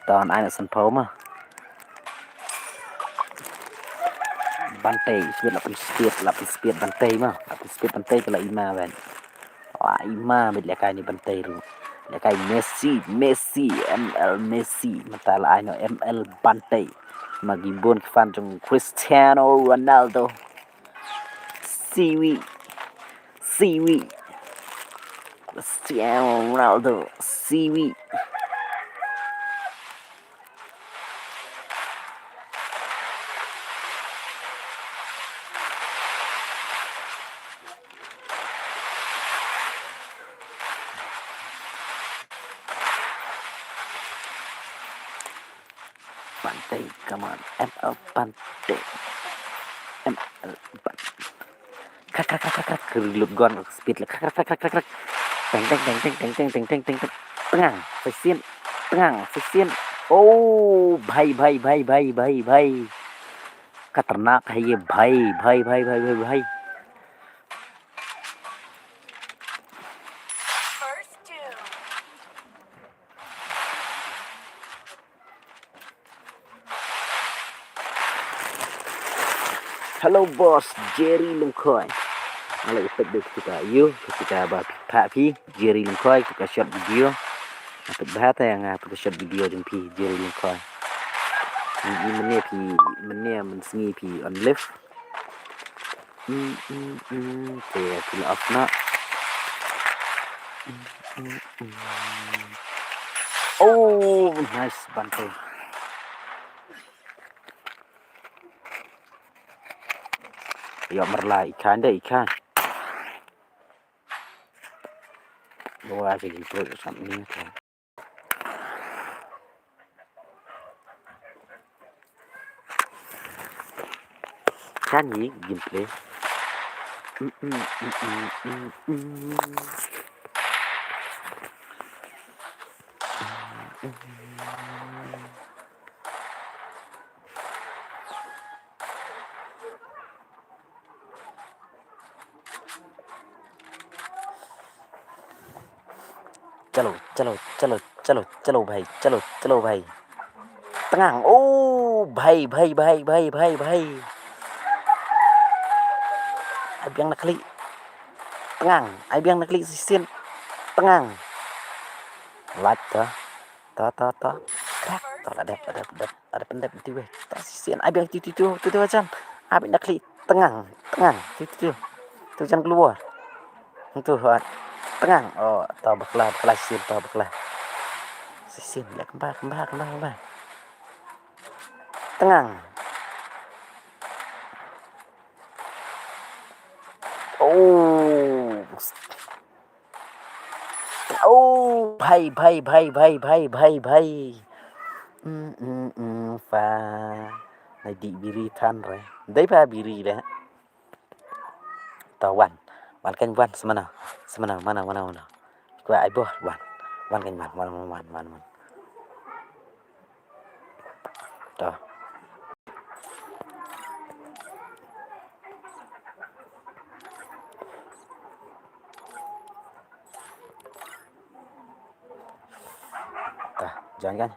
Ton ai na san pau ma. Bante, speed, la pyn speed, la pyn speed Bante ma. La pyn speed Bante ka la i ma wen. La i ma bad lehkai ni Bante ruh. Lehkai Messi, Messi, M L Messi. Mynta la ai noh M L Bante. Ma ki bun ki fan jong Cristiano Ronaldo. Siwi. Siwi. Cristiano Ronaldo. Siwi. Pante, come on. M L Pante. M L Pante. Krak, krak, krak, krak, krak. Reload gun, speed, krak, krak, krak, krak, krak, krak. Teng, teng, teng, teng, teng, teng, teng, teng, teng, teng. Tngang, sa shisien. Tngang, sa shisien. Oh, bhai, bhai, bhai, bhai, bhai, bhai. Khatarnak hai ye, bhai, bhai, bhai, bhai, bhai, bhai. Hello boss, Jerry Lyngkhoi. Nga la ïa peit da kata ka ïa, kata ka ba phi, phi, Jerry Lyngkhoi, kata ka short video. Nga peit bha te nga kata ka short video jong phi, Jerry Lyngkhoi. Mynne phi, mynne mynsngi phi on live. Mm, mm, mm. Te phi la off na. Mm, mm, mm. Oh, nice bante. Ïa marla i khan de i khan. Wa sa ki pro sam ni. Kan yi gameplay. Mm, mm, mm, mm, mm, mm. Chalo, chalo, chalo, chalo, chalo bhai, chalo, chalo bhai. Tngang. Oh, bhai, bhai, bhai, bhai, bhai, bhai. Ai biang na khlieh. Tngang. Ai biang na khlieh shisien. Tngang. Lait to. To, to, to. Krak. To la dep, la dep, la dep. Ada pyndep ti wei. Ta shisien ai biang ti ti tu, tu tu jan. Abit na khlieh tngang, tngang ti ti tu. Tu jan keluar. Tu hot. Tngang. Oh, ta bakla, bakla shisien ta bakla. Shisien leh kemba, kemba, kemba, kemba. Tngang. Oh. Oh, bhai, bhai, bhai. Mm, mm, mm, fa. Nai di biri than re. Dei ba biri le. Ta wan. Wan kan wan semana. Semana, mana, mana, mana. Kua ai boh wan. Wan kan wan, wan, wan, wan, wan, wan. To. To, jan kan?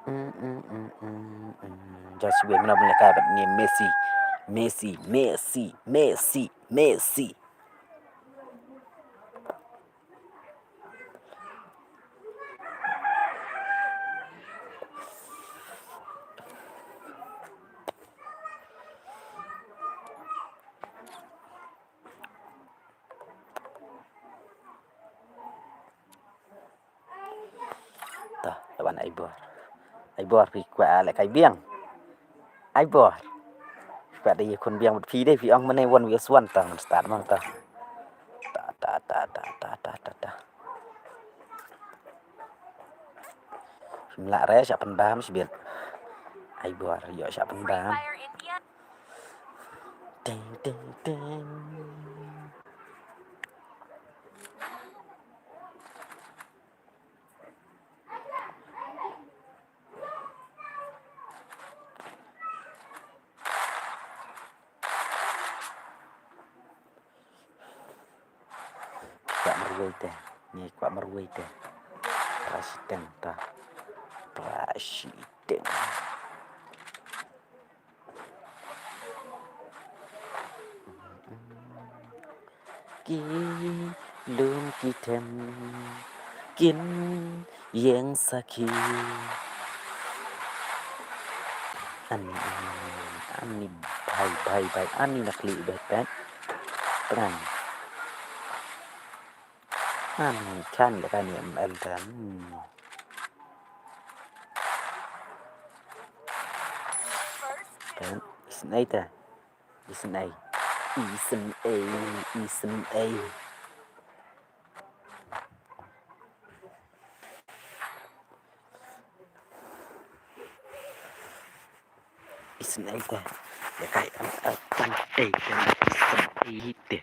Mm, mm, mm, mm, mm. Jan shu wei mano bynta ka ni Messi. Messi, Messi, Messi, Messi. Ta, ta wan ai bor. Ai bor phi kwah leh kai biang. Ai bor. Kwah dei khun biang bad phi dei phi ong mane one versus one ta ngan start mang ta. Ta, ta, ta. Phim lah re sha pynbam shibit. Ai bor ïoh sha pynbam. Ting, ting, ting. Kwah marwei te. Ngi kwah marwei te. Pra shiteng ta. Pra shiteng. Ki lum ki them kin ïeng sakhi. Ani, ani, ani bhai, bhai, bhai, ani na khlieh bhai pet. Tngang. Ani khan da kani M L tan. Kan isnei ta. Isnei. Isnei. Isnei. Sniper. Ïa kai, am, am, am, eh, kan, eh, kan, eh.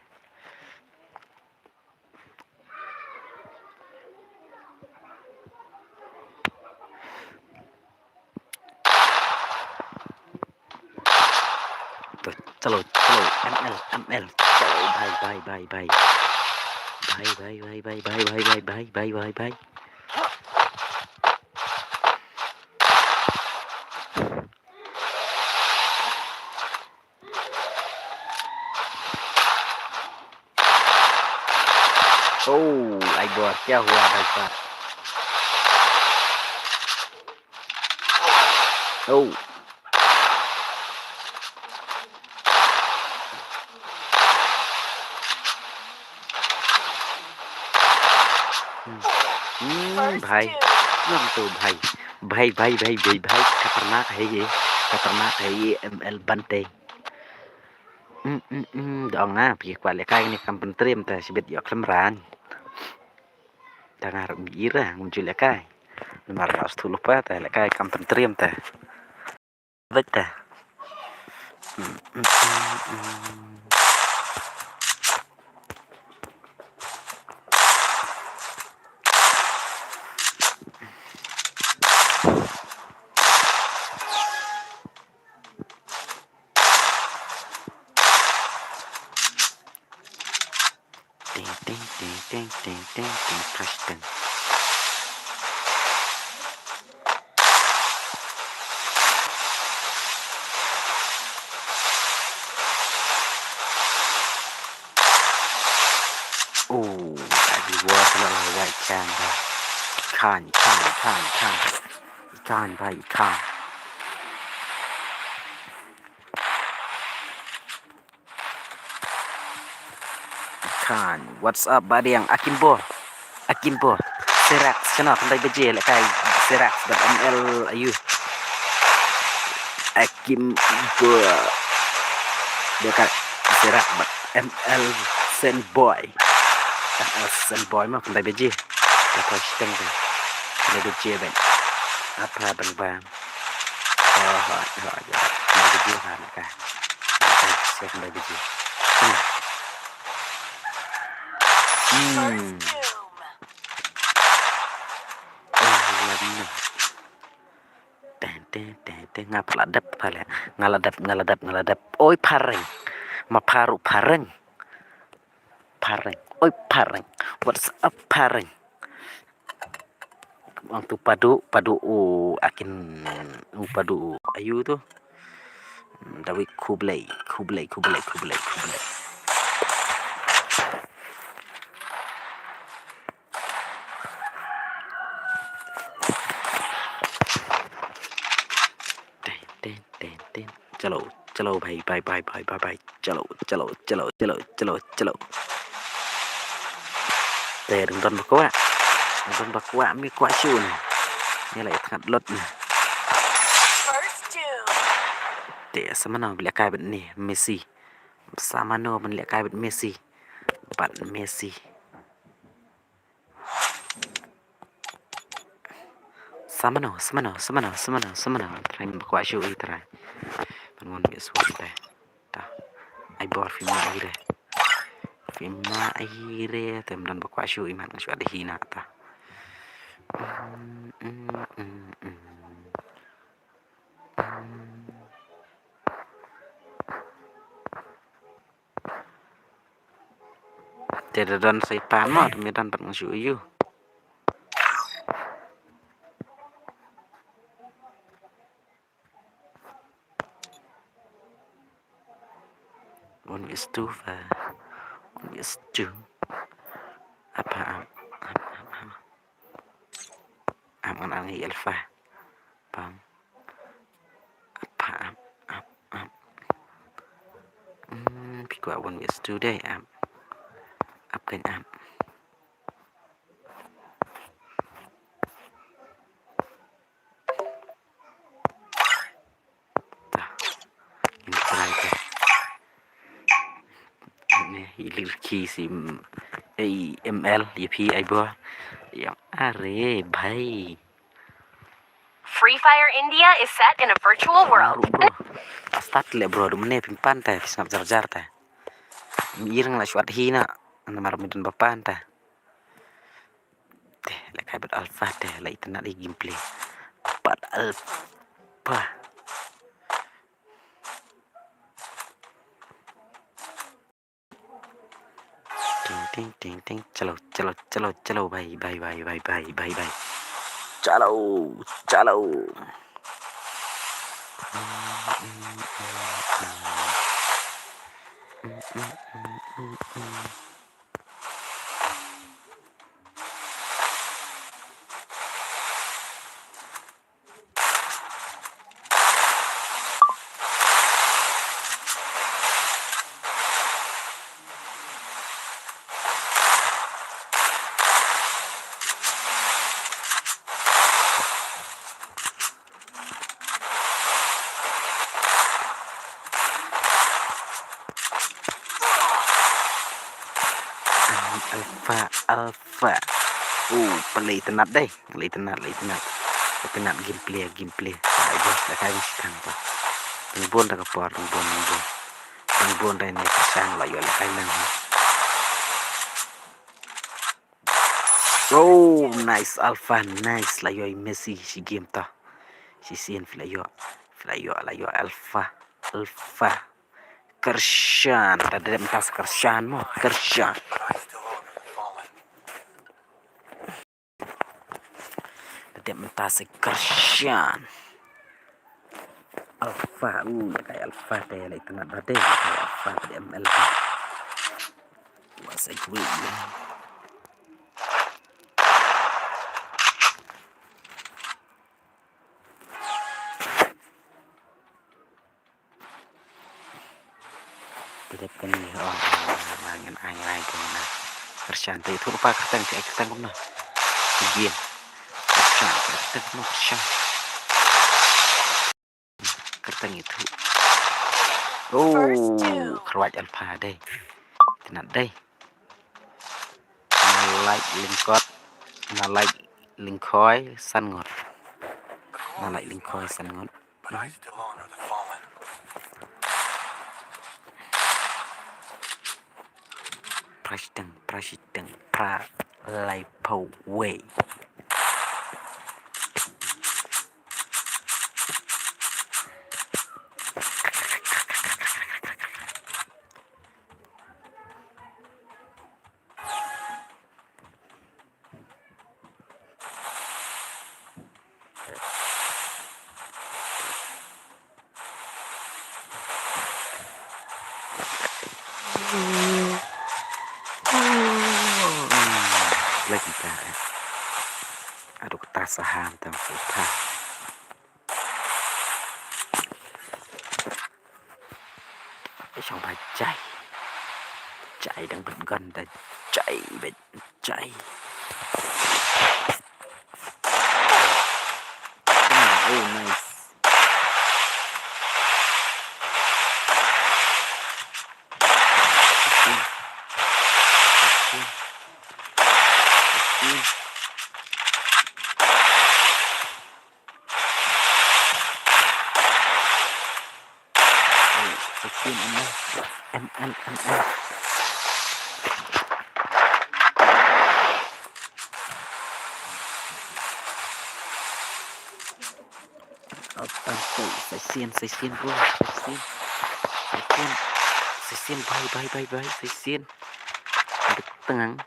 To, chalo, chalo, M L, M L, chalo, bhai, bhai, bhai, bhai. Bhai, bhai, bhai, bhai. Oh, ai bor, kya hua, bhai sahab? Oh. Hmm, bhai. Ngam tu, bhai. Bhai, bhai, bhai, bhai, bhai. Khatarnak hai ye. Khatarnak hai ye, M L Bante. Hmm, hmm, hmm. Dong ah, phi kwah lehkai ne kam pyntriem te shibit ïoh khlem ran. Tang ah, rum ira, ngam ju lehkai. Namar la stu lupa te lehkai kam pyntriem te. Bek te. Ting, ting, ting, ting, ting, ting, ting, press ting. Oh, I will walk along the right hand. Kan, kan, kan, kan. Ikan, bhai, ikan. Khan, what's up, Badiang? Akimbo. Akimbo. Serax, shano, kyntai baje, lehkai Serax, bad M L ayu. Akimbo. Lehkai Serax, bad M L Sandboy. M L Sandboy ma, kyntai baje. Lehkai shiteng tu. Kyntai baje, bad. Apa, bang, bang. Oh, hoi, hoi, hoi. Kyntai baje, ha, lehkai. Lehkai, kyntai baje. Hmm. Hmm. Oh, lad na. Teng, teng, teng, teng. Nga pha la dep, pha la. Nga la dep, nga la dep, nga la dep. Oi, phareng. Ma pharu phareng. Phareng. Oi, phareng. What's up, phareng? Ang tu padu, padu u akin, u padu u ayu tu. Dawi Khublei, Khublei, Khublei, Khublei, Khublei. Ten, ten, ten, ten. Chalo, chalo, bhai, bhai, bhai. Chalo, chalo, chalo, chalo, chalo, chalo. Te, dang don ba kwah. Dang don ba kwah, mi kwah shu ne. Ni la i tngat lot ne. Te, sa mano ban lehkai bad ne, Messi. Sa mano ban lehkai bad Messi. Bad Messi. Sa mano, sa mano, sa mano, sa mano, sa mano. Trai, ba kwah shu i trai. Ban wan bit suan te. Ta. Ai bor, phi ma ai re. Phi ma ai re. Te ym don ba kwah shu i, man shu ada hina ta. Mm, mm, mm, mm. Mm. Te da don sa i pa mo, te me don pat nga shu yu. One is two, fa. One is two. Apa, ap, ap, ap, ap. Ap ngan ang i alpha. Pam. Apa, ap, ap, ap. Hmm, phi kwah one is two dei, ap. Ap kan ap. Ta. Ngin try te. Ne, i lirki si, ei, M L, ïa phi ai bor. Ïa, are, bhai. Free Fire India is set in a virtual world. Bro. Start le bro, dum ne ping pan te, ping sngap jar jar te. Irang la shuat hi na, namar midun ba pan te. Te, la kai bat alpha te, la itynnad i gameplay. Bat alpha. Ting, ting, ting, ting. Chalo, chalo, chalo, chalo. Bhai, bhai, bhai, bhai, bhai, bhai, bhai. Chalo, chalo. Alpha, alpha. Oh, pynlei itynnad dei. Lei itynnad, lei itynnad. Lei itynnad gameplay, gameplay. Ai bos, da kai bos tang pa. Tang bun da ka por, tang bun, tang bun. Tang bun dei ne kyrshan la ïoh la kai lang. Oh, nice alpha, nice. La ïoh i Messi shi game ta. Shisien phi la ïoh. Phi la ïoh, la ïoh alpha, alpha. Kyrshan, ta dep mynta sa kyrshan mo, kyrshan. Ta dep mynta sa kyrshan. Alpha, uh, la kai alpha te, la itynnad ba te, la kai alpha te, M L te. What's a great game? Te dep kane, oh, oh, oh, ngan ai, ngan ai, ngan ai. Kyrshan te, ithuh pa kyrteng, te ai kyrteng kumno. Begin. Kyrshan, te ai kyrteng kumno, kyrshan. Kyrteng ithuh. Oh, kyrwat alpha dei. Itynnad dei. Nalait lyngkot. Nalait lyngkhoi san ngut. Nalait lyngkhoi san ngut. Pra shiteng, pra shiteng, pra laiphew wei. Lagi ta, eh. Aduh, kata saham tang saham. Shong ba jai. Jai dang bad gun da jai bad jai. Oh, nice. M L, M L. Sa shisien, sa shisien, bro, sa shisien. Sa shisien. Sa shisien, bhai, bhai, bhai, bhai, sa shisien. Tengang.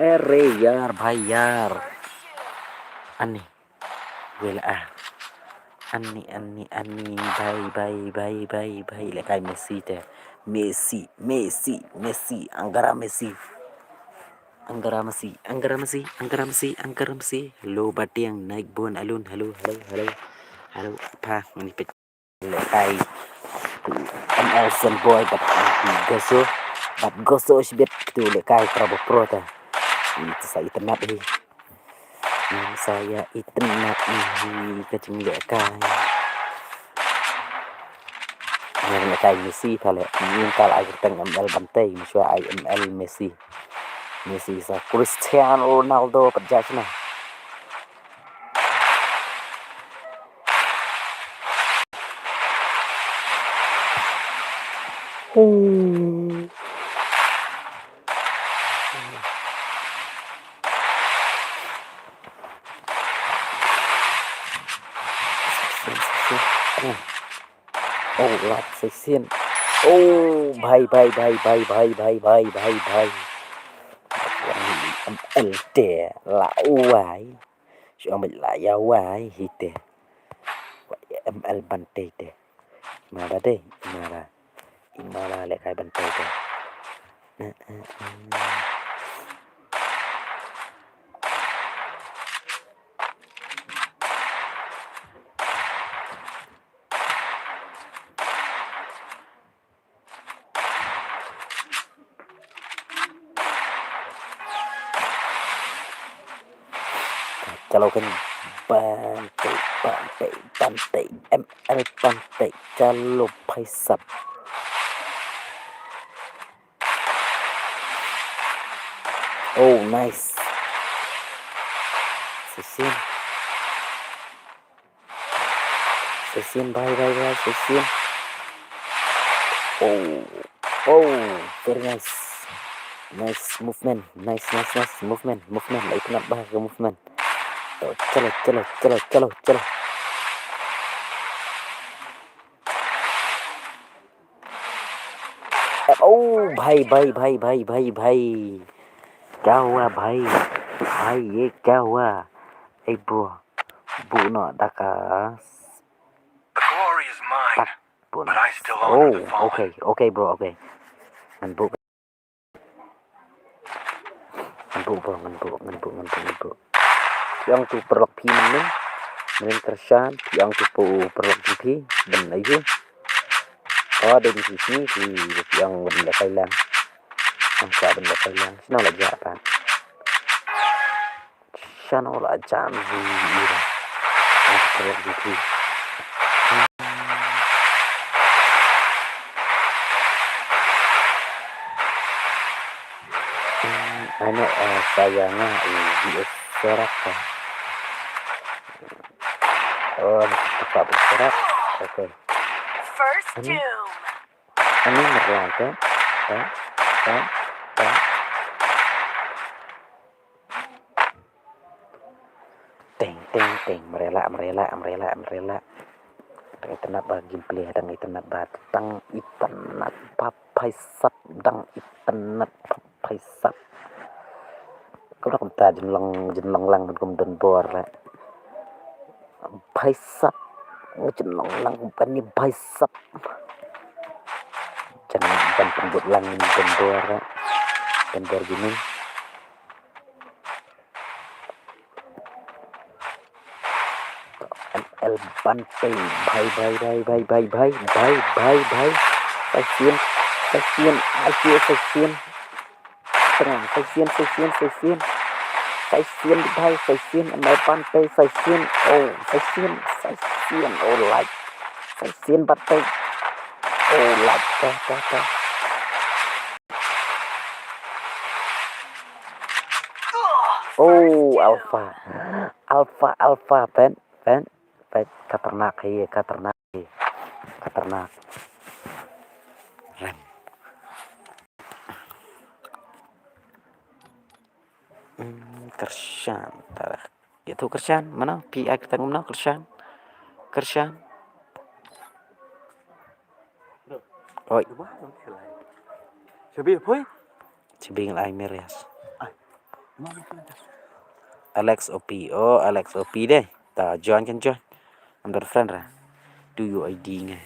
Ere yar, bhai yar. Ani. Wela ah. Ani, ani, ani, bhai, bhai, bhai, bhai, bhai. Lehkai Messi te. Messi, Messi, Messi. Angara Messi. Angara Messi, Angara Messi, Angara Messi, Angara Messi. Hello, Batiang, Naik Bon, Alun. Hello, hello, hello. Hello, pa, mani pet. Lehkai. M L Zen Boy, but Goso. But Goso, shibit, tu lehkai, Prabo Pro te. Ngin sa itynnad hi. Ngin sa ïa itynnad hi ka jinglehkai. Ngin lehkai Messi tale. Ngin tale ai kyrteng M L ban tei, mynshuwa ai M L Messi. Messi sa Cristiano Ronaldo pat judge na. Hmm. Oh, lat sa shisien. Oh, bhai, bhai, bhai. Wan M L te la wai. Shu ong beit la ïa wai hi te. M L ban tei te. Mara dei, mara. Mara lehkai ban tei te. Chalo kan ban tei, ban tei, ban tei. M L ban tei. Chalo bhai sab. Oh, nice. Sa shisien. Sa shisien, bhai, bhai, bhai, sa shisien. Oh, oh, very nice. Nice movement, nice, nice, nice movement, movement. La itynnad bha ka movement. To, chalo, chalo, chalo, chalo, chalo. Oh, bhai, bhai, bhai, bhai, bhai, bhai. Kya hua, bhai? Bhai, ye kya hua? Ei, bro. Buh noh da ka. The glory is mine, but I still honor the fallen. Oh, okay, okay, bro, okay. Ngan buh. Ngan buh, bro, ngan buh, ngan buh, ngan buh, ngan buh. Phi ong tu paralok phi mynnin. Mynnin kyrshan, phi ong tu paralok jong phi. Ban aïu? Oh, dei phi, phi, phi, phi ong ban lehkai lang. Ong kwah ban lehkai lang. Shano la jah pat. Shano la jam hi ira. Ang kerek di ki. Ano, eh, sayang ah, eh, di serak ah. Oh, di serak. Okay. First doom. Ani merla te, te, te, te. Teng, teng, teng, merela, merela, merela, merela. Dang itynnad ba gameplay, dang itynnad ba, dang itynnad ba, phaisap, dang itynnad ba, phaisap. Kumta, kumta, jin long, jin long lang, ban kum don bor la. Phaisap, jin long lang, kani phaisap. Jan, jan pynbud lang, don bor la. Don bor jin. M L ban tei, bhai, bhai, bhai. Sa shisien, sa shisien, ai shisien, sa shisien. Tengah, sa shisien, sa shisien, sa shisien. Sa shisien, bhai, sa shisien, M L ban tei, sa shisien. Oh, sa shisien, sa shisien, oh, like. Sa shisien ban tei. Oh, like, teh, teh, teh. Oh, Alpha. Alpha, Alpha, peit, peit, peit, khatarnak hi, khatarnak hi. Khatarnak. Rem. Hmm, kyrshan, tara. Ïathuh kyrshan, mano? Phi ai kyrteng mano? Kyrshan. Kyrshan. Oi. Shabi poi? Shabi ngal ai Marius. Alex O P. Oh, Alex O P dei. Ta join kan join. Am don friend ra. Tu U I D ngai.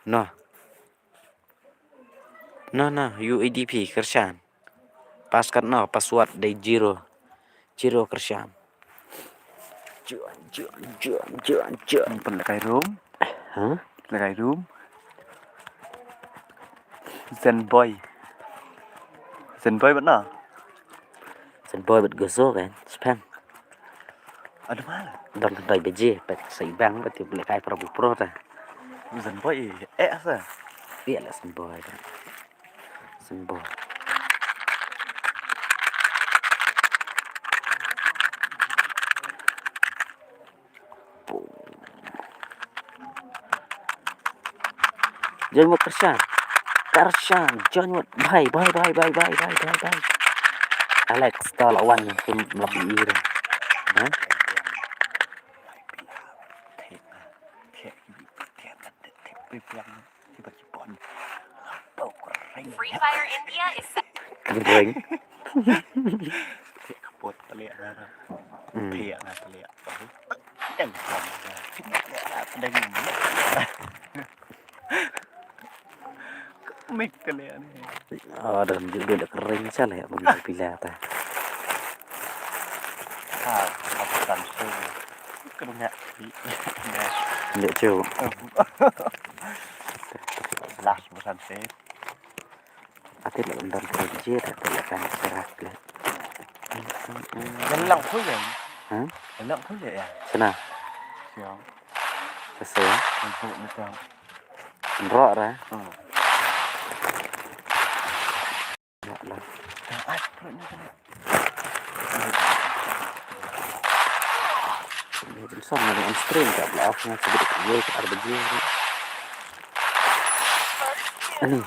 No. No, no, U I D phi, kyrshan. Passcode no, password dei zero. Zero kyrshan. Join, join, join, join, join. Pynlehkai room. Hah? Lehkai room. Zenboy. Zenboy bad no? Sen boy bad gozo kan, spang. Aduh mal. Dang kendai beje, pek sa ibang bad tip lek ai pro pro ta. Sen boy eh asa. Iya lah sen boy kan. Sen boy. Join mode Karshan. Karshan, join mode. Bhai, bhai, bhai. Alex, ta la wan, kum lak i ira. Ha? Free Fire India is Kering. Thiah ka put taliah na. Hmm. Thiah na taliah. Yang kan. Thiah na taliah. Mik taliah ni. Oh, dalam judul dah kering salah ya, bang pila ta. Ah, apa kan tu? Kena. Ndew cu. Last bulan sih. Ate la undang ka je ta la kan serak le. Yan lang khu ya. Ha? Yan lang khu ya. Sana. Siang. Kese. Untuk ni tang. Nro ra. Hmm. Ya lah. Ai, perut ni kena. Ni kan sama ni on stream ka bla off na sebut ye ka arbaje. Ani.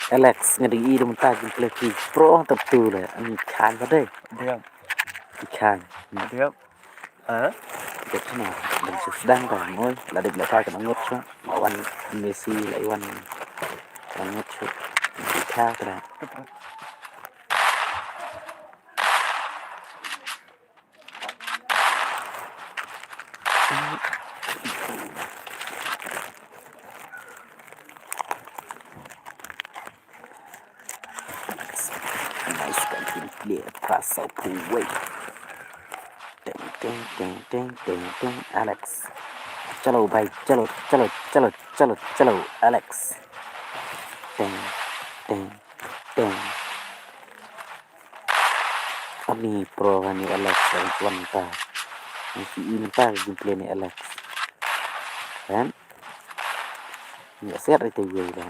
Alex, nga dei i dum ta jin play ki pro tap tu le. Ani khan ba dei. Diam. Khan. Diam. Ha? Dei kena. Dan su sedang ta ngoi. La dei la ta kena ngot sa. Wan Messi la wan. Kena ngot sa. Ka tra. Nice content player, prasa puwei. Teng, teng, teng, teng, teng, teng, Alex. Chalo, bhai, chalo, chalo, chalo, chalo, chalo, Alex. Teng, teng, teng. Ani pro hani Alex, Alex wan ta. Ni si in ta gameplay ni Alex. Kan? Ni siat ri te ye da.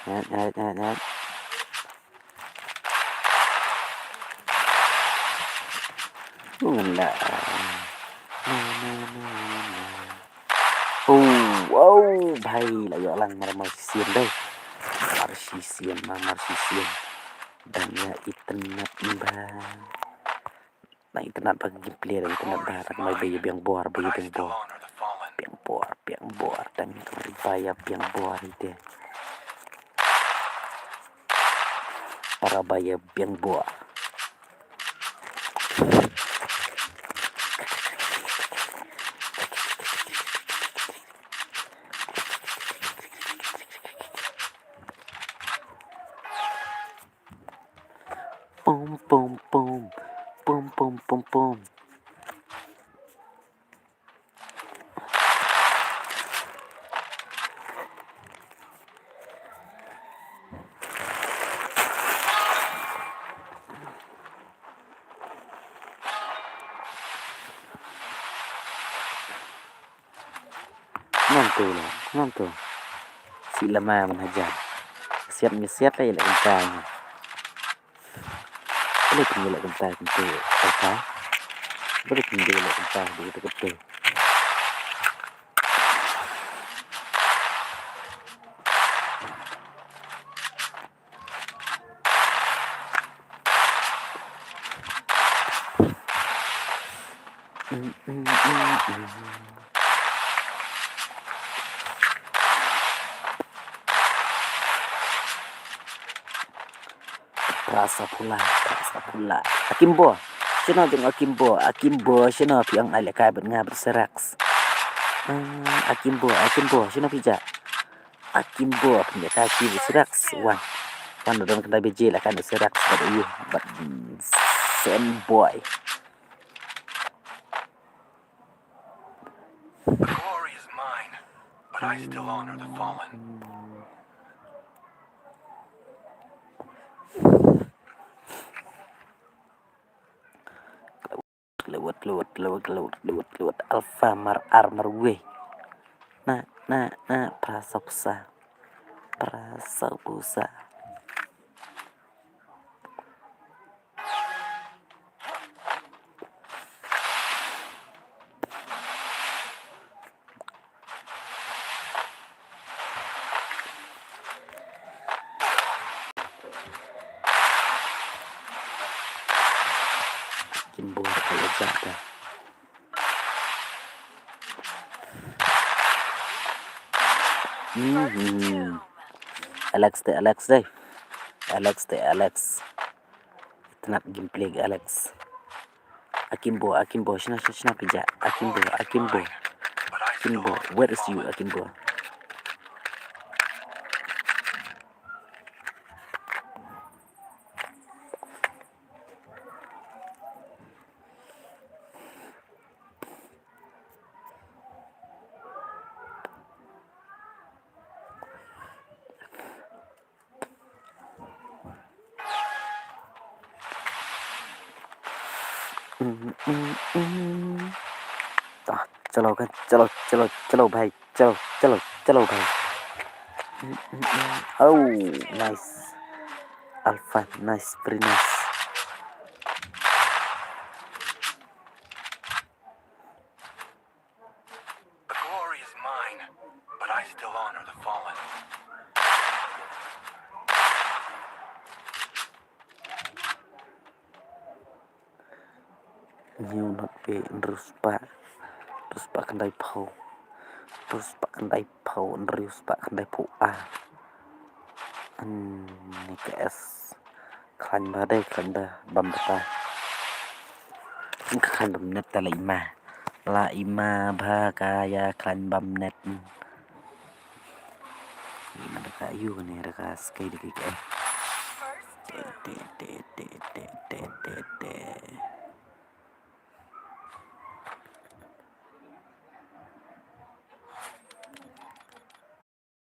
Kan, kan, kan, kan. Ngan la. Na, na, na, na. Oh, oh, bhai, la ïoh lang mar mar shisien dei. Mar shisien, mar mar shisien. Dang ïa itynnad ba. Dang itynnad ba gameplay, dang itynnad ba, dang mai ba ïa biang bor, ba ïa biang bor. Biang bor, biang bor, dang ri ba ïa biang bor ite. Para ba ïa biang bor. Pom, pom, pom. Pom, pom, pom, pom. Ngam tu la, ngam tu. Si lama man hajan. Siat mi siat la ila inta. Boleh tinggal la inta tentu. Apa? Boleh tinggal la inta di tu betul. Prasa pula, prasa pula. Akimbo. Shino jong Akimbo, Akimbo, shino phi ong ai lehkai bad nga bad Serax. Hmm, Akimbo, Akimbo, shino phi ja. Akimbo, pynjah ka ki Serax. Wan. Wan don kata B J lah kan Serax bad u bad Sen Boy. The glory is mine, but I still honor the fallen. Lut, lut, lut, lut, lut. Alpha mar ar mar wei. Na, na, na, phra saw phew sa. Phra saw phew sa. Kin bor ka la jah da. Mhm. Alex te, Alex te. Alex te, Alex. Itynnad gameplay Alex. Akimbo, Akimbo, shna, shna, shna phi jah. Akimbo, Akimbo. Akimbo, where is you, Akimbo? Mm, mm, mm. Ah, chalo kan, chalo, chalo, chalo bhai, chalo, chalo, chalo bhai. Mm, mm, mm. Oh, nice. Alpha, nice, very nice. The glory is mine, but I still honor the fallen. Hynñiew not phi, hynriew spah, hynriew spah khyndai phew, hynriew spah khyndai phew, hynriew spah khyndai phew ar. Ani ka S. Khlaiñ bha dei, khlaiñ bha bam data. Ka khlaiñ bam net ta la i ma. La i ma bha ka ïa khlaiñ bam net. I ma da ka ïu kane da ka skai da ka. Te, te, te.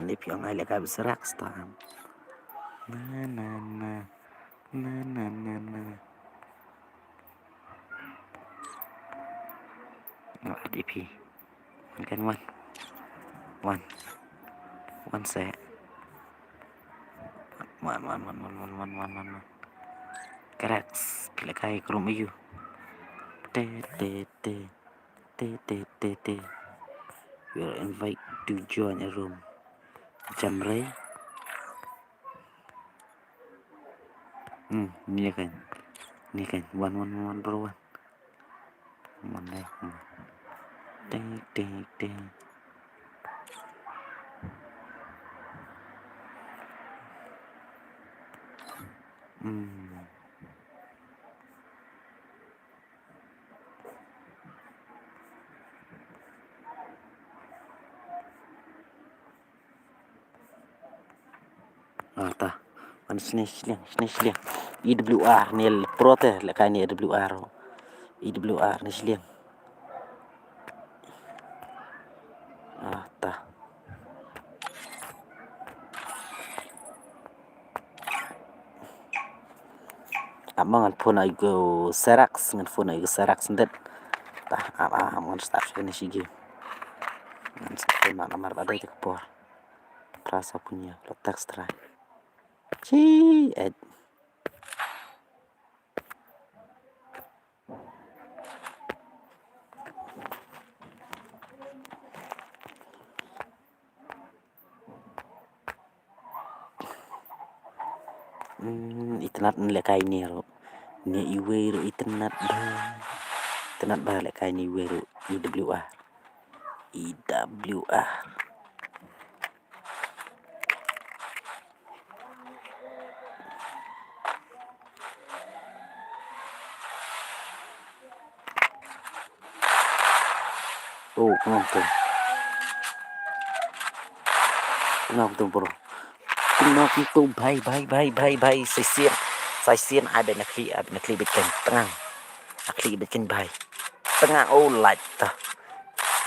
Ni phi ong ai leh ka bit serak stam. Na, na, na. Na, na, na, na. Nga at ïa phi. Wan kan wan. Wan. Wan seh. Wan, wan, wan. Correct. Phi leh kai ka room aiu. Te, te, te. Te, te, te, te. You are invited to join a room. Jamre. Hmm, ni kan. Ni kan. Wan, wan, wan, wan, bro, wan. Wan dei. Hmm. Te, te, te. Hmm. Ah, ta. Wan shne shiliang, shne shiliang. E W R ne pro te, leh kai ne E W R. E W R ne shiliang. Ah, ta. Ap ma ngan phone ai gu Serax, ngan phone ai gu Serax ndet. Ta, ap, ap, ngan start shane shigi. Ngan start phone ma namar ba dei te ka por. Pra sa punya, lo text ra. Chi, eh. Hmm, itynnad leh kai ne ruh. Ne iwei ruh itynnad ba. Itynnad ba leh kai ne iwei ruh. E W R. E W R. Oh, kumno to? Kumno to, bro? Kumno to, bhai, bhai, bhai, bhai, bhai, sa shisien, sa shisien, ai beit na khlieh, ai beit na khlieh beit ken, tngang. Na khlieh beit ken, bhai. Tngang, oh, light to.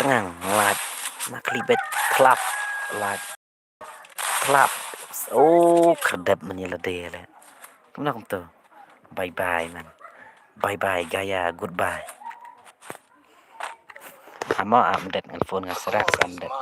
Tngang, light. Na khlieh beit, khlap, light. Khlap. Oh, khyrdep man ïa lade le. Kumno kumto. Bye bye man. Bye bye gaya, goodbye. Amo am det ngan phone nga srak sam det.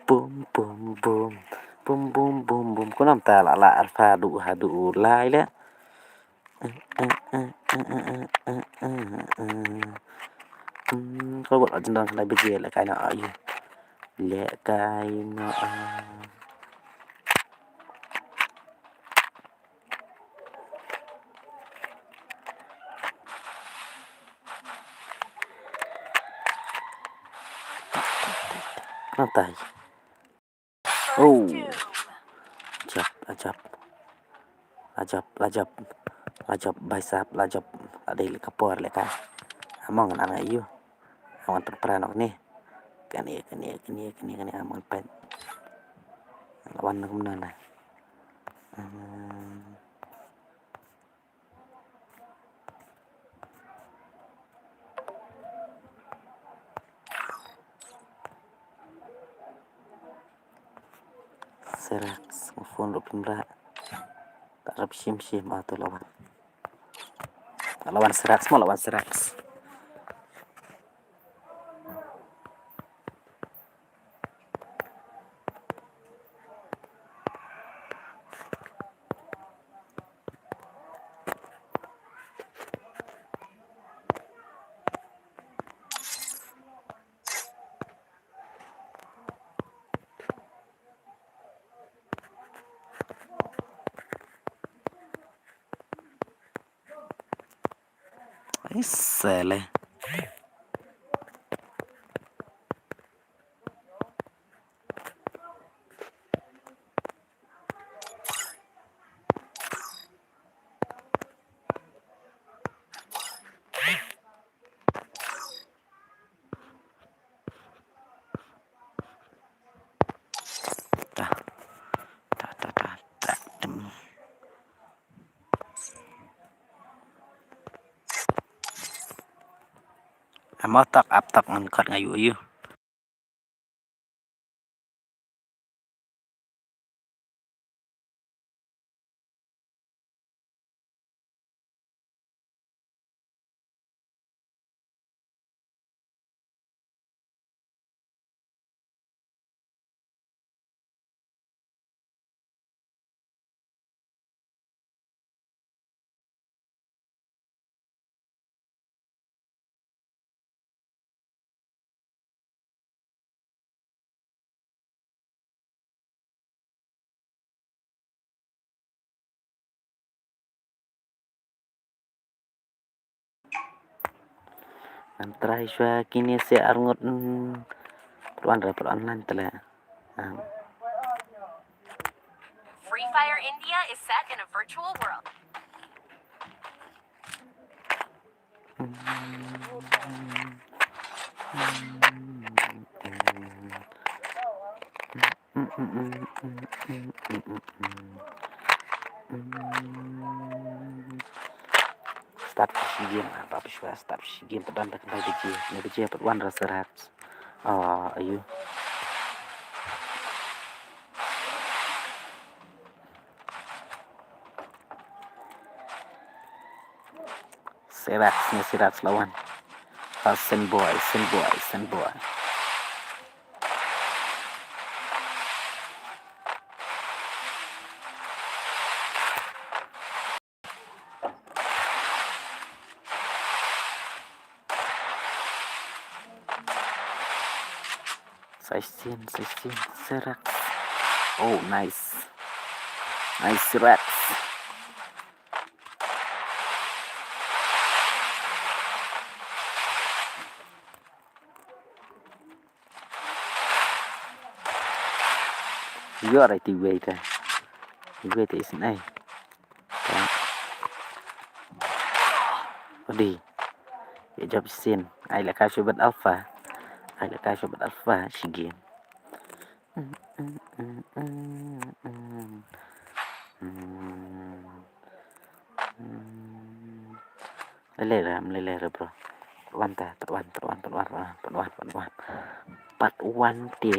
Bum bum bum. Bum bum bum bum. Kumno mynta la la arpha du ha du lai le. Hmm, ko bot ajendang khlai bije le kai na ayu. Le kai na a. Natai. Oh. Ajab, ajab. Ajab, ajab. Ajab, bhai sahab, ajab. Adei le ka por le ka. Among ngan ngai yu. Among tempran ok ni. Kane, kane, kane, kane, kane, among pet. Lawan nak mana na. Hmm. Syrah, phone ruh pynbra. Tak rap shim shim atu lawan. Lawan syrah, semua lawan syrah. Ai sele. Amo tok ap tok ngan kot nga yu yu. Ngan try shuwa kine se arngut, mm, pyrwan re pyrwan lan tele. Ah. Free Fire India is set in a virtual world. Start shi game, apa apa shuwa start shi game, pat wan ta kynthai baje, ne baje pat wan rasa rat. Ah, ayu. Serax ne Serax lawan. Ah, Senboy, Senboy, Senboy. Sixteen, sixteen, Serax. Oh, nice. Nice, Serax. Ïoh rai ti wei te. Ti wei te isn't ai. Odi. Ïa jop isin. Ai la ka shubat alpha. Ai la ka shubat alpha shi game. Lele re, lele re, bro. Pat wan ta, pat wan, pat wan, pat wan, pat wan, pat wan. Pat wan te.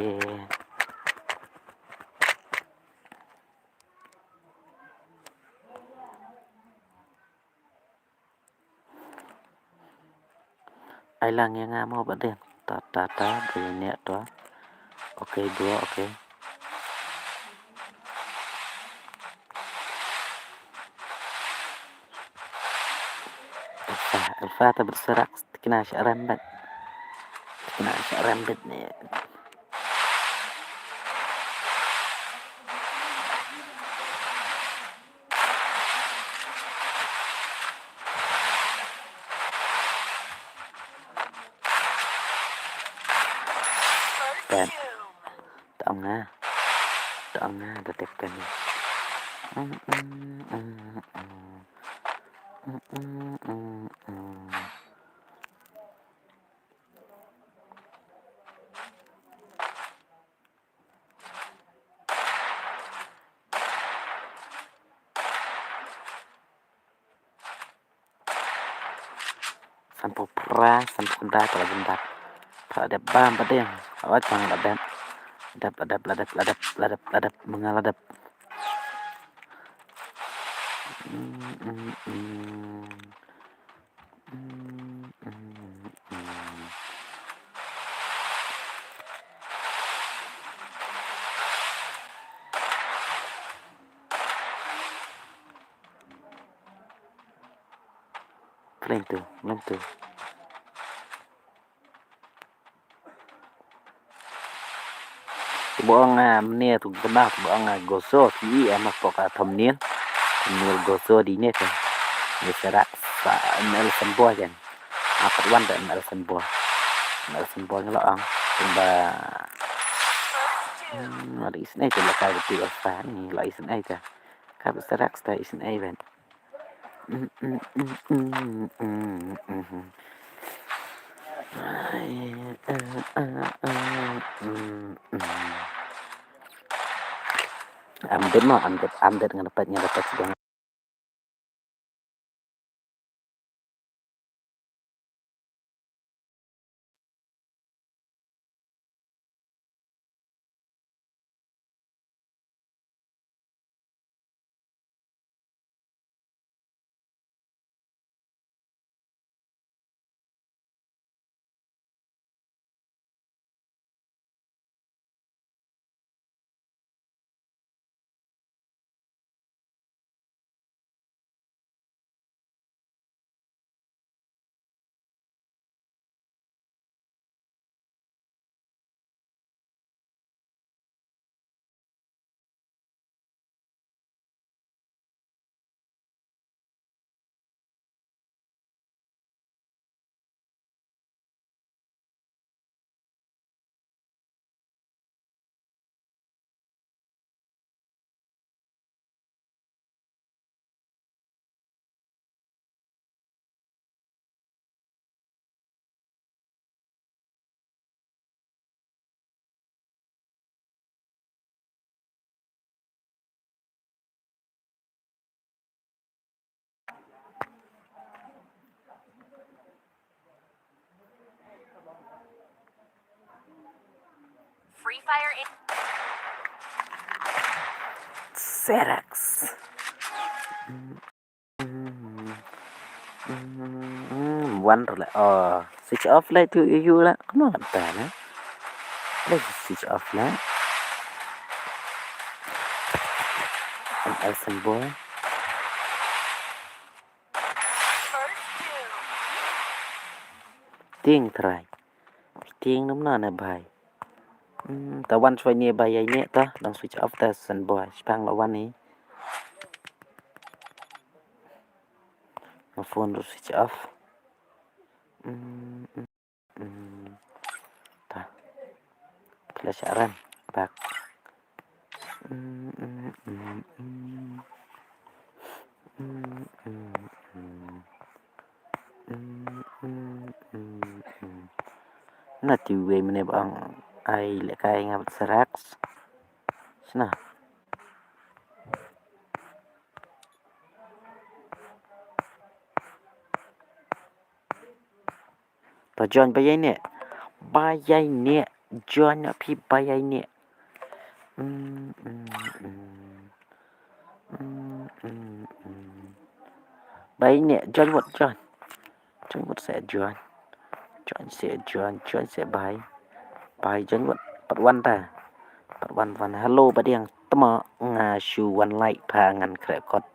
Ai lang ïa nga mo ba dei. Ta ta ta, dei ne to. Okay bro, okay. Alpha, alpha ta bad Serax, tikna sha rambet. Tikna sha rambet ne. Pep. Tong nga. Tong nga da tep kane. Sanphew phra, sanphew khyndai, phra la dep. Phra la dep bam ba dei. Awa chang la dep. La dep, la dep, la dep, la dep, la dep, la dep, ma nga la dep. Mm, mm, mm. Mm, mm, mm. Playing to, playing to. Te ba ong, ah, mynne tu kynmaw, te ba ong, ah, Gozo, ki i, eh, ma pok, ah, thumbnail. Thumbnail Gozo dei ne ka. Dei Serax, ah, M L Senboy kan. Ah, pat wan te M L Senboy. M L Senboy ngi la ong. Kumba, hmm, la isn't ai te la ka ti alpha ni, la isn't ai te. Ka Serax te isn't ai ban. Am dei mo, am dei, am dei ngan dapat, ngan dapat sdang. Free Fire in. Serax. Mm, mm, mm, wan rle. Oh, switch off la tu yu la. Come on, ban eh. Let's switch off la. An Elson boy. First kill. Ting trai. Ting nam na ne bai. Hmm, ta wan shwa ne bai ai ne ta. Dang switch off ta sen boy. Shpang la wan ni. Nga phone ruh switch off. Hmm, hmm, hmm. Ta. Flash aran. Back. Hmm, hmm, hmm, hmm. Hmm, hmm, hmm. Hmm, hmm, hmm, hmm. Na ti wei mene bang ai le kai nga bat Serax. Sna. To join ba yai ne. Ba yai ne. Join na phi ba yai ne. Mm, mm, mm. Mm, mm, mm. Ba yai ne. Join what join. Join what se join. Join se join. Join se bai. Bai join what. Pat wan ta. Pat wan wan. Hello ba diang tma nga shu wan like pha ngan kre kot.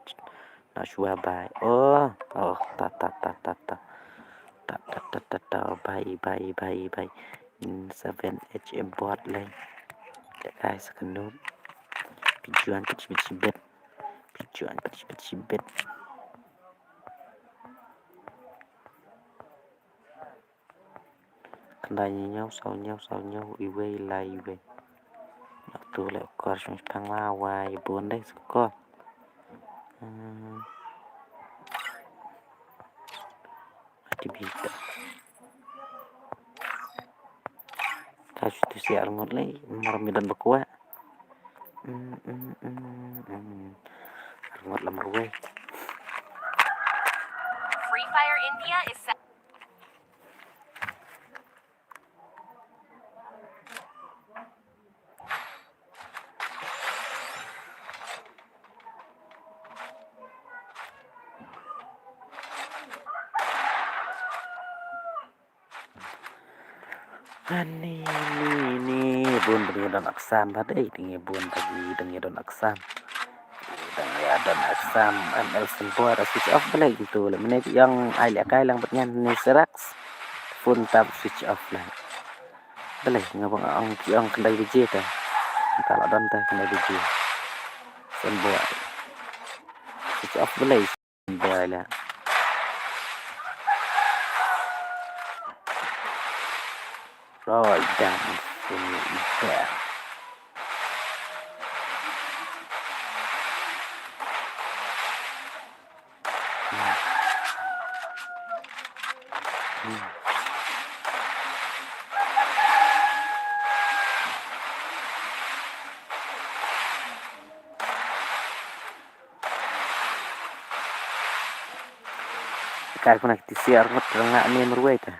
Na shuwa bai. Oh, oh, ta, ta, ta, ta, ta. Ta, ta, ta, ta, ta. Bai, bai, bai, bai. Hmm, seven H M bot lei. Te kai sa kanu. Pijuan pich pich bit. Pijuan pich pich bit. Khyndai hynñiew saw hynñiew saw hynñiew iwei lai iwei. Noktu leh kor shong shipang la wai bun dei skor. Hmm. Mati bita. Ka shu tu siar ngut lei mar mi don bakwa. Hmm, hmm, hmm, hmm. Ar ngut lamar wei. Free Fire India is set. Ani ni ni bun bani don aksam ba dei, dang bun bani dang don aksam. Dang don aksam, M L Sembor switch off balik gitu. Leh mene yang ai leh kai lang bat ngan ni Serax. Phone tab switch off lah. Balei nga bang ong ki ong khyndai baje ta. Ka la don ta khyndai baje. Sembor. Switch off balei. Balei la. Roi dam sini ida. Kai kuna kiti siar ngut ranga ni merwai ta.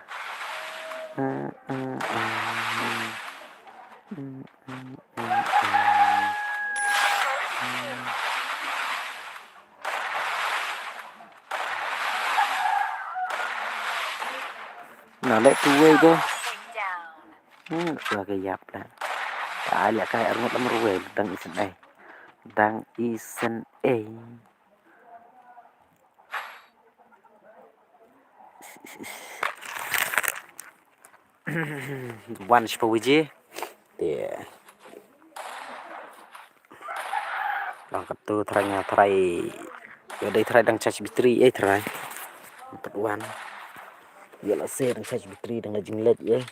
Na leh tu wei ko. Hmm, shuwa ka yap la. Ai leh kai ar ngut lamar wei dang isen ai. Dang isen ai. Wan shiphew baje. Te. Lang katu trai nga trai. Yo dei trai dang charge battery eh trai. Empat wan. Yo la se dang charge battery dang la jingleit eh.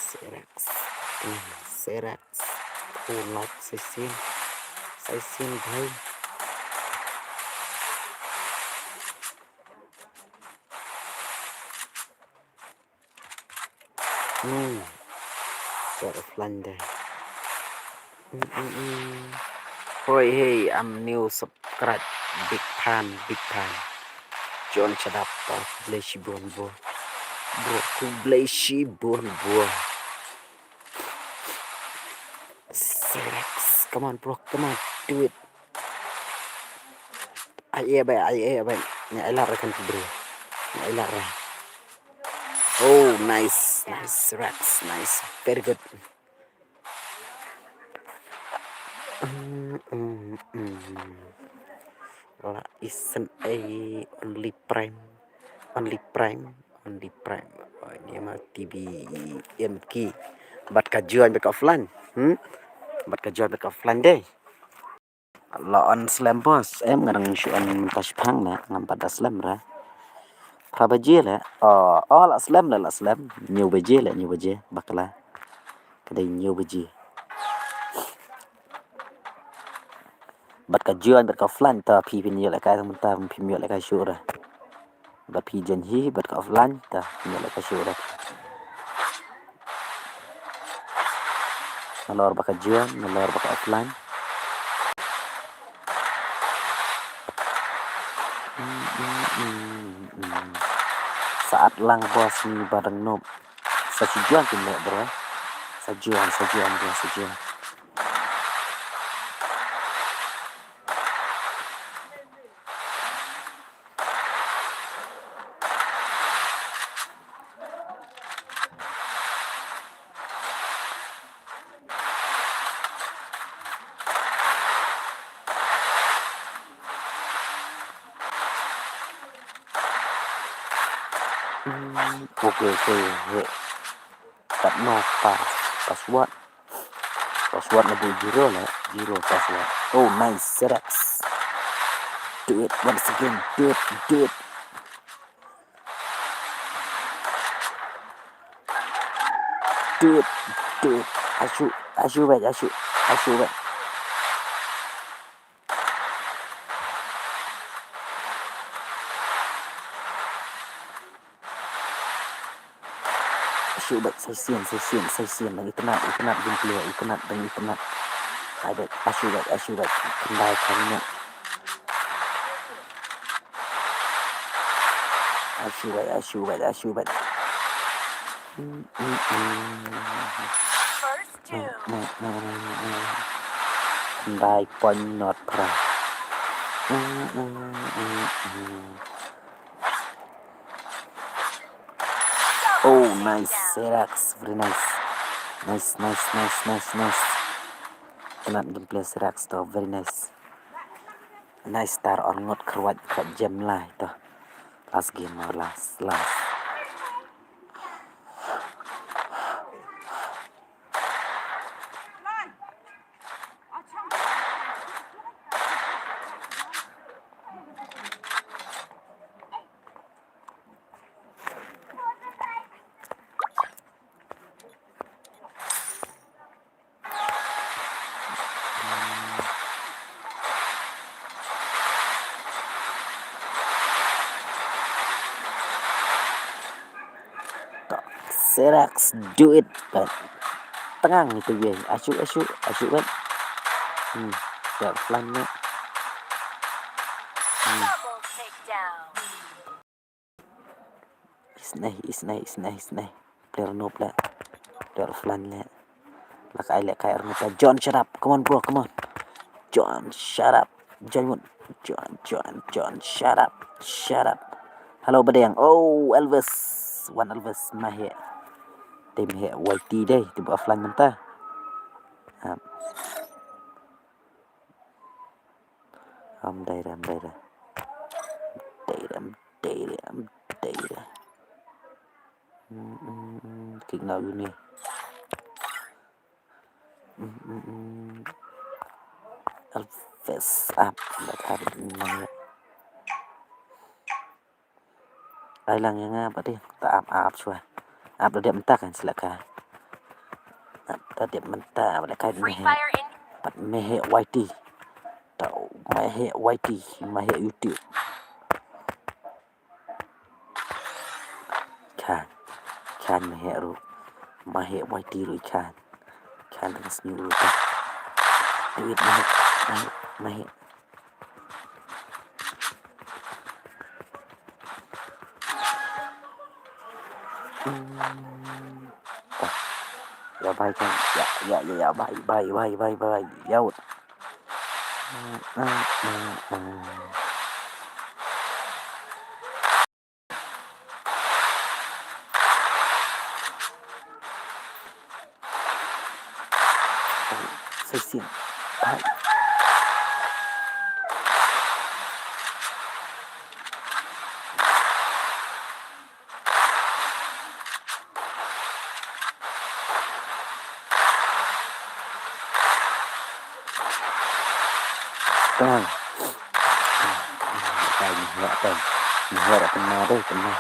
Serax. Hmm, Serax. Oh, nak saisin. Saisin, bhai. Hmm. Sort of line there. Mm, mm, mm. Hoi, hey, I'm new subscribe. Big fan, big fan. John, shut up. Bro, khublei shibun bro. Bro, khublei shibun bro. Serex, come on bro, come on, do it. Ai, eh, bai, ai, eh, bai. Ni ai lar kan bro. Ni ai lar. Oh, nice, nice, Rex, nice. Very good. Mm, mm, mm. La isn't a only prime, only prime, only prime. Oh, ini mah T B M ki. Bat ka join back offline. Hmm? Bat ka join back offline deh. La on slem boss, em nga dang shu on mynta shipang ne, ngam pat da slem re. Phra baje le, oh, oh, la slem le, la slem. Hynñiew baje le, hynñiew baje, bakla. Ka dei hynñiew baje. Bad ka join, bad ka offline, ta phi phin ïoh lehkai mynta, phim ïoh lehkai shuh re. Bad phi join hi, bad ka offline, ta, nalor ba ka join, nalor ba ka offline. Nalor ba ka join, nalor ba ka offline. Mm, mm, mm, mm. Sa at lang boss ni ba dang nop. Sa shu join kin leh bro. Sa join, sa join bro, sa join. Hmm, okay, okay, okay. Kat no pa, password. Password na bu zero na, zero password. Oh, nice, Serex. Do it once again, do it, do it. Do it, do it. Ashu, ashu bet, ashu, ashu bet. Ashu bet, sa sien, sa sien, sa sien. Dang itynnad, itynnad, jingplie, itynnad, dang itynnad. Ai bet, ashu bet, ashu bet. Khyndai, khyndai. Ashu bet, ashu bet, ashu bet. Mm, mm, mm. First two. Mm, mm, mm, mm. Khyndai point not pra. Mm, mm, mm, mm. Oh, nice, Serex, very nice. Nice, nice, nice, nice, nice. Khynnah gameplay Serex to, very nice. Nice star or ngot khrwat khrwat gem lai to. Last game or last, last. Serex, do it. Tngang itu ye. Ashu, ashu, ashu kan. Hmm, ya, pelan ni. Hmm. Isnai, isnai, isnai, isnai. Player noob la. Player offline la. La kai la kai noob la. John, shut up. Come on, bro, come on. John, shut up. John, John, John, John, shut up. Shut up. Hello, Badeng. Oh, Elvis. Wan Elvis, ma he. Tim he Y T dei, tim offline mynta. Ha. Am dai ram, dai ram. Dai ram, dai ram, dai ram. Mm, mm, mm. Kick now you need. Mm, mm, mm. I'll fess up. Like how it. Ai lang ïa nga pat dei, ta ap ap shuwa. Ap da dep mynta kan sila ka. Ap da dep mynta, bad ka me he. Bad me he Y T. Ta me he Y T, me he YouTube. Kan. Kan me he ruh. Maheh wai ti ruh i Khan. Khan tang snyu ruh ta. Wait, maheh, maheh, maheh. Hmm. Ya bai kan. Ya, ya, ya, ya, bai, bai, bai, bai, bai. Ya, wait. Hmm, hmm, hmm, hmm. Sa shisien. Hai. Tang. Kai ni heh tang. Ni heh tang ma dei tang ma.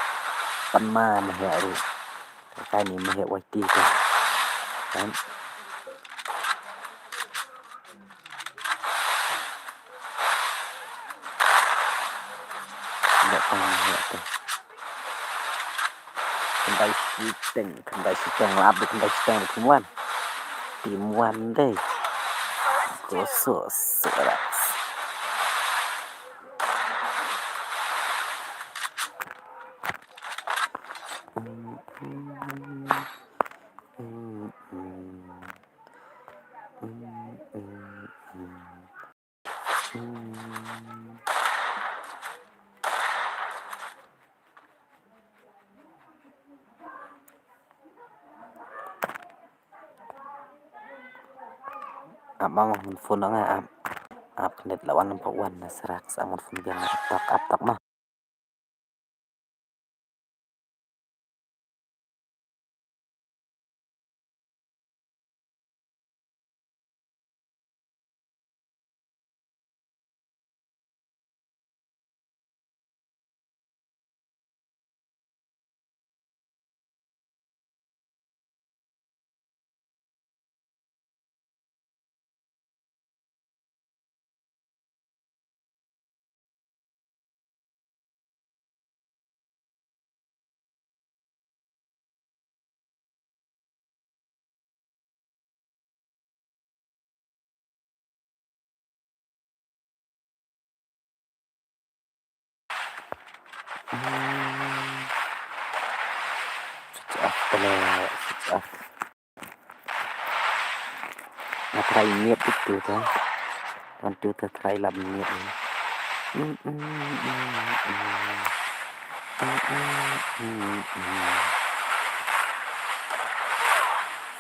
Tang ma ni heh ru. Kai ni ma heh wai ti tang. Kan. Nda tang nda tang. Khyndai shiteng, khyndai shiteng, lap de khyndai shiteng de team one. Team one de. Go so, so ras. Ap ma, ma phone nga ap. Ap net la wan lam pa wan na serak sa ma phone biang ap tak ap tak ma. Switch off pala, switch off. Nga try miet itu kan. Wan tu ta try lap miet ni.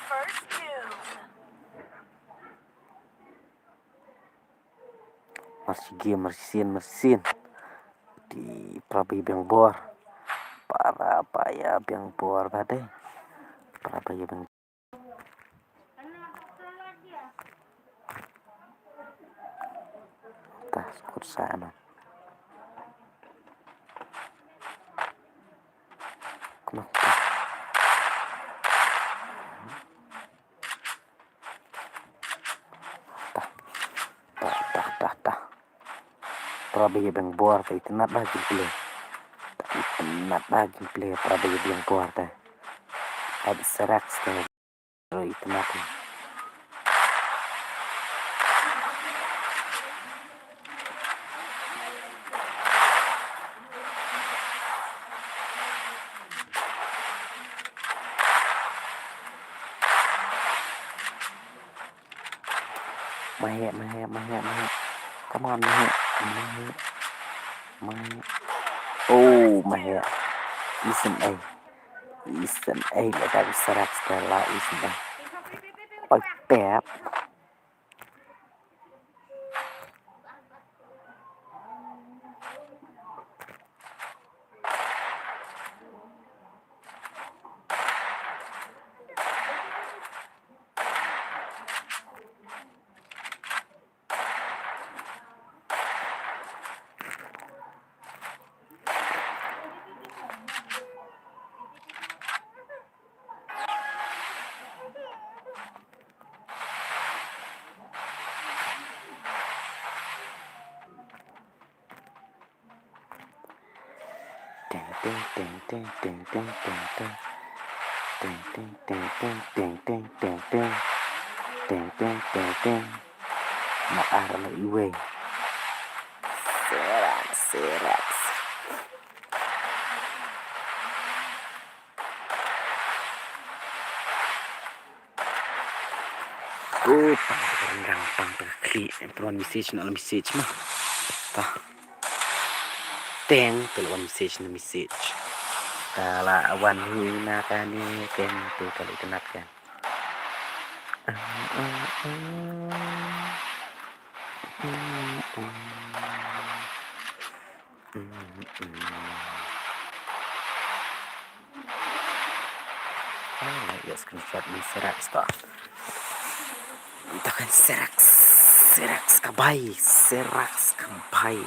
First kill. Mar shi game, mar shi sien, mar shi sien. Te para ba ïa biang bor. Para ba ïa biang bor ba dei. Para ba ïa biang. Tah, skut sa na. Kumno? Tah. Tah, tah, tah, tah. Para ba ïa biang bor, te itynnad ba gameplay. Itynnad ba gameplay, para ba ïa biang bor te. Ai serak te. Ro itynnad te. Maheh, maheh, maheh, maheh. Come on, maheh, maheh, maheh. Oh, maheh. Isynei. Isynei, la ka serak stella, isynei. Oi, pep. Teng, teng, teng. Teng, teng, teng, teng, teng, teng, teng, teng. Teng, teng, teng, teng. Mar ar la iwei. Serax, Serax. Ko pang rendang pang pang kli. Pron message na message ma. Ta. Teng, pynwan message na message. Ka la wan hi na kane, teng, tu ka la itynnad kan. Ah, yes, screenshot ng Serax to. Ito kan Serax, Serax ka bai, Serax ka bai.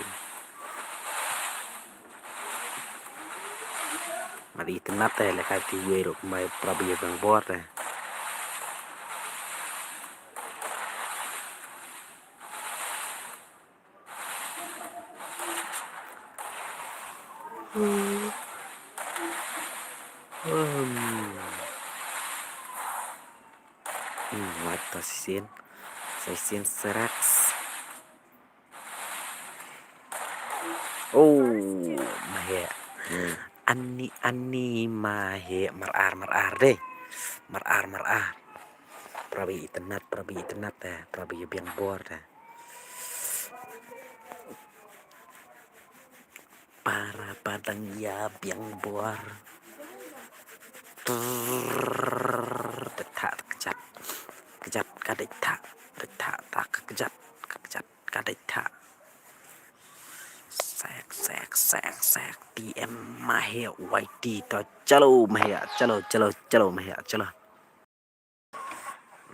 Mari itynnad te, lehkai ti wei ruh kumba para baiïa biang bor te. Hmm, wat to shisien. Shisien Serax. Oh, maheh. Ani, ani maheh, mar ar, mar ar dei. Mar ar, mar ar. Para baiïa itynnad, para baiïa itynnad te, para baiïa biang bor te. Para padang ïa biang bor. Trrrr, te thah, te kjat. Kjat, ka dei thah. Te thah, ta ka kjat, ka kjat. Ka dei thah. Sek, sek, sek, sek. T M maheh Y T to. Chalo maheh. Chalo, chalo, chalo maheh. Chalo.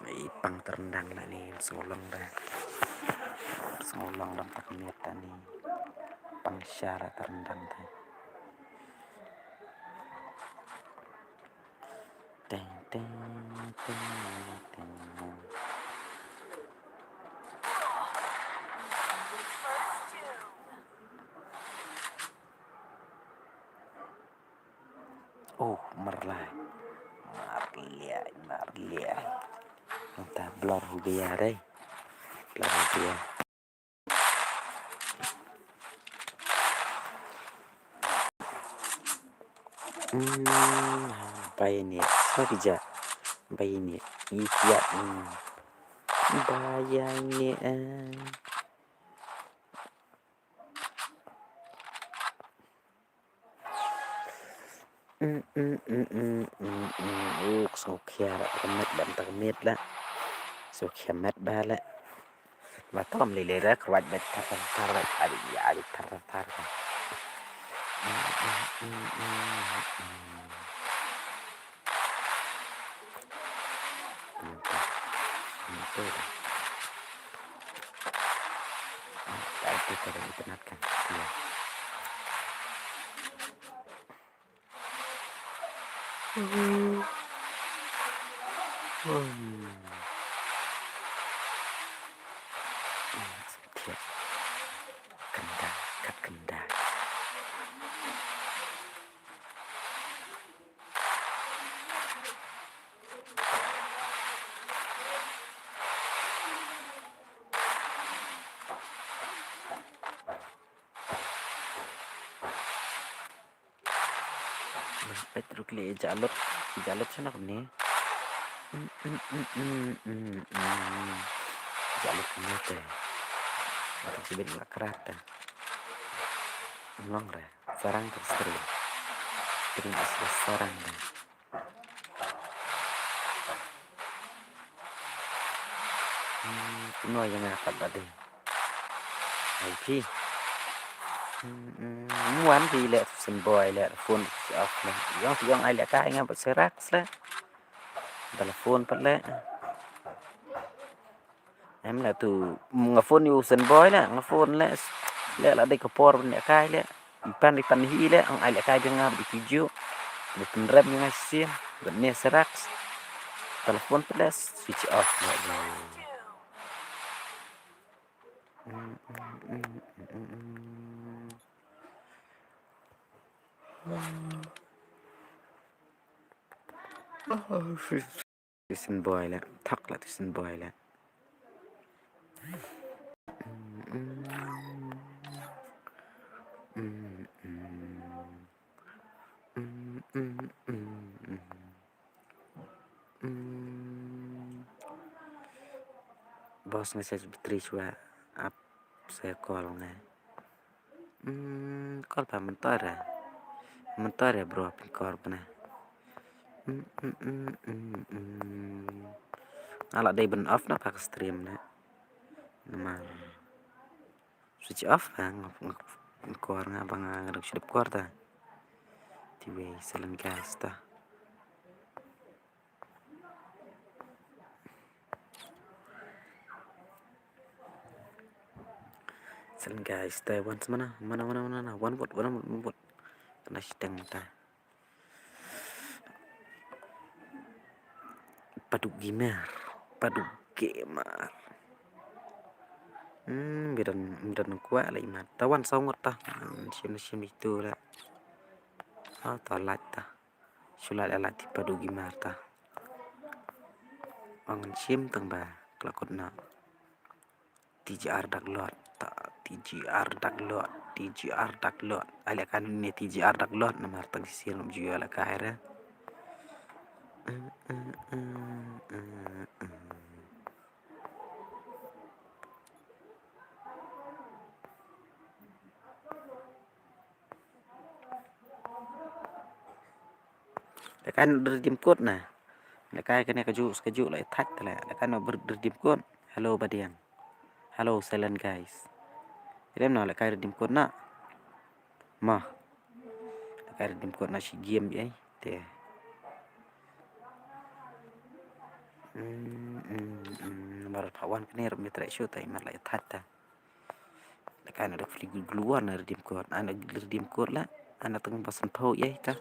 Ei pang te rendang la ni, sngewlong da. Sngewlong dang tak miet ta ni. Pang sha la te rendang te. Teng, teng, teng, teng. Oh, marlai. Marlai, marlai. Nta blur hu bia dei. Blur hu bia. Hmm, bai ni, sa kija. Bai ni, iya, hmm. Bai ni, eh. Mm, mm, mm, mm, mm, mm. Oh, ka sngewkhia la ka met, dam ta ka met la. Sngewkhia met ba la. Ba tom lei lei la, kyrwat ba tar tar tar la. Adi, adi, tar tar tar. Mm, mm, mm, mm, mm. Mm, mm, mm. Ah, adi, tar tar tar. Iya. Kynda, kat kynda. Peit ruh ki leh ïa Jalot, Jalot shano kumne. Mm, mm, mm. Jalot kumne te. Ata shibit la krat te. Long re, sarang te stri. Stri asli sarang te. Hmm, kumno ïa nga pat ba dei. Ai phi. Hmm, hmm, wan phi leh Senboi leh phone switch off leh. Ïong phi ïong ai leh kai nga bad Serax leh. Telephone pat leh. Em leh tu nga phone ïa u Senboi leh, nga phone leh. Leh la dei ka por ban leh kai leh. Ipan ipan hi leh, ong ai leh kai biang nga bad i Pijo. Ba pynrem ïa nga shisien, bad ne Serax. Telephone pat leh switch off leh. Tisen boy la, thak la tisen boy la. Boss message betri chwa ap saya call ngai. Hmm, kor pa mentor ya. Mentor ya bro, pin kor pa na. Hmm, hmm, hmm, hmm, hmm. Ala dei ban off na pa ka stream na. Namar switch off ha, ngap ngap kor nga ba nga ngadok shidip kor ta. Tiwei silent guys ta. Silent guys ta, wan semana, mana, mana, mana, mana, wan bot, wan bot, wan bot. Kena shiteng ta. Paduk gamer, paduk gamer. Hmm, bidan, bidan kuat lagi mata. Wan saungut ta. Hmm, shim, shim itu la. Oh, tolat ta. Shulat alat ti padu gimar ta. Ong shim tang ba klakut na. T G R dak lot ta, T G R dak lot, T G R dak lot. Ai leh kan ne T G R dak lot namar tang shisien ngam ju ïoh leh kai re. Leh kai redeem code na. Leh kai kane kajuh sekajuh la ithait ta leh. Leh kai redeem code. Hello badiang. Hello silent guys. Kidem na leh kai redeem code na. Mah. Leh kai redeem code na shi game ai. Te. Hmm, hmm, hmm. Mar pha wan kane ruh mi trek shu ta mar la ithait ta. Leh kai na da fli gluar na redeem code. Ana redeem code la. Ana tang ba san pho ïa ta.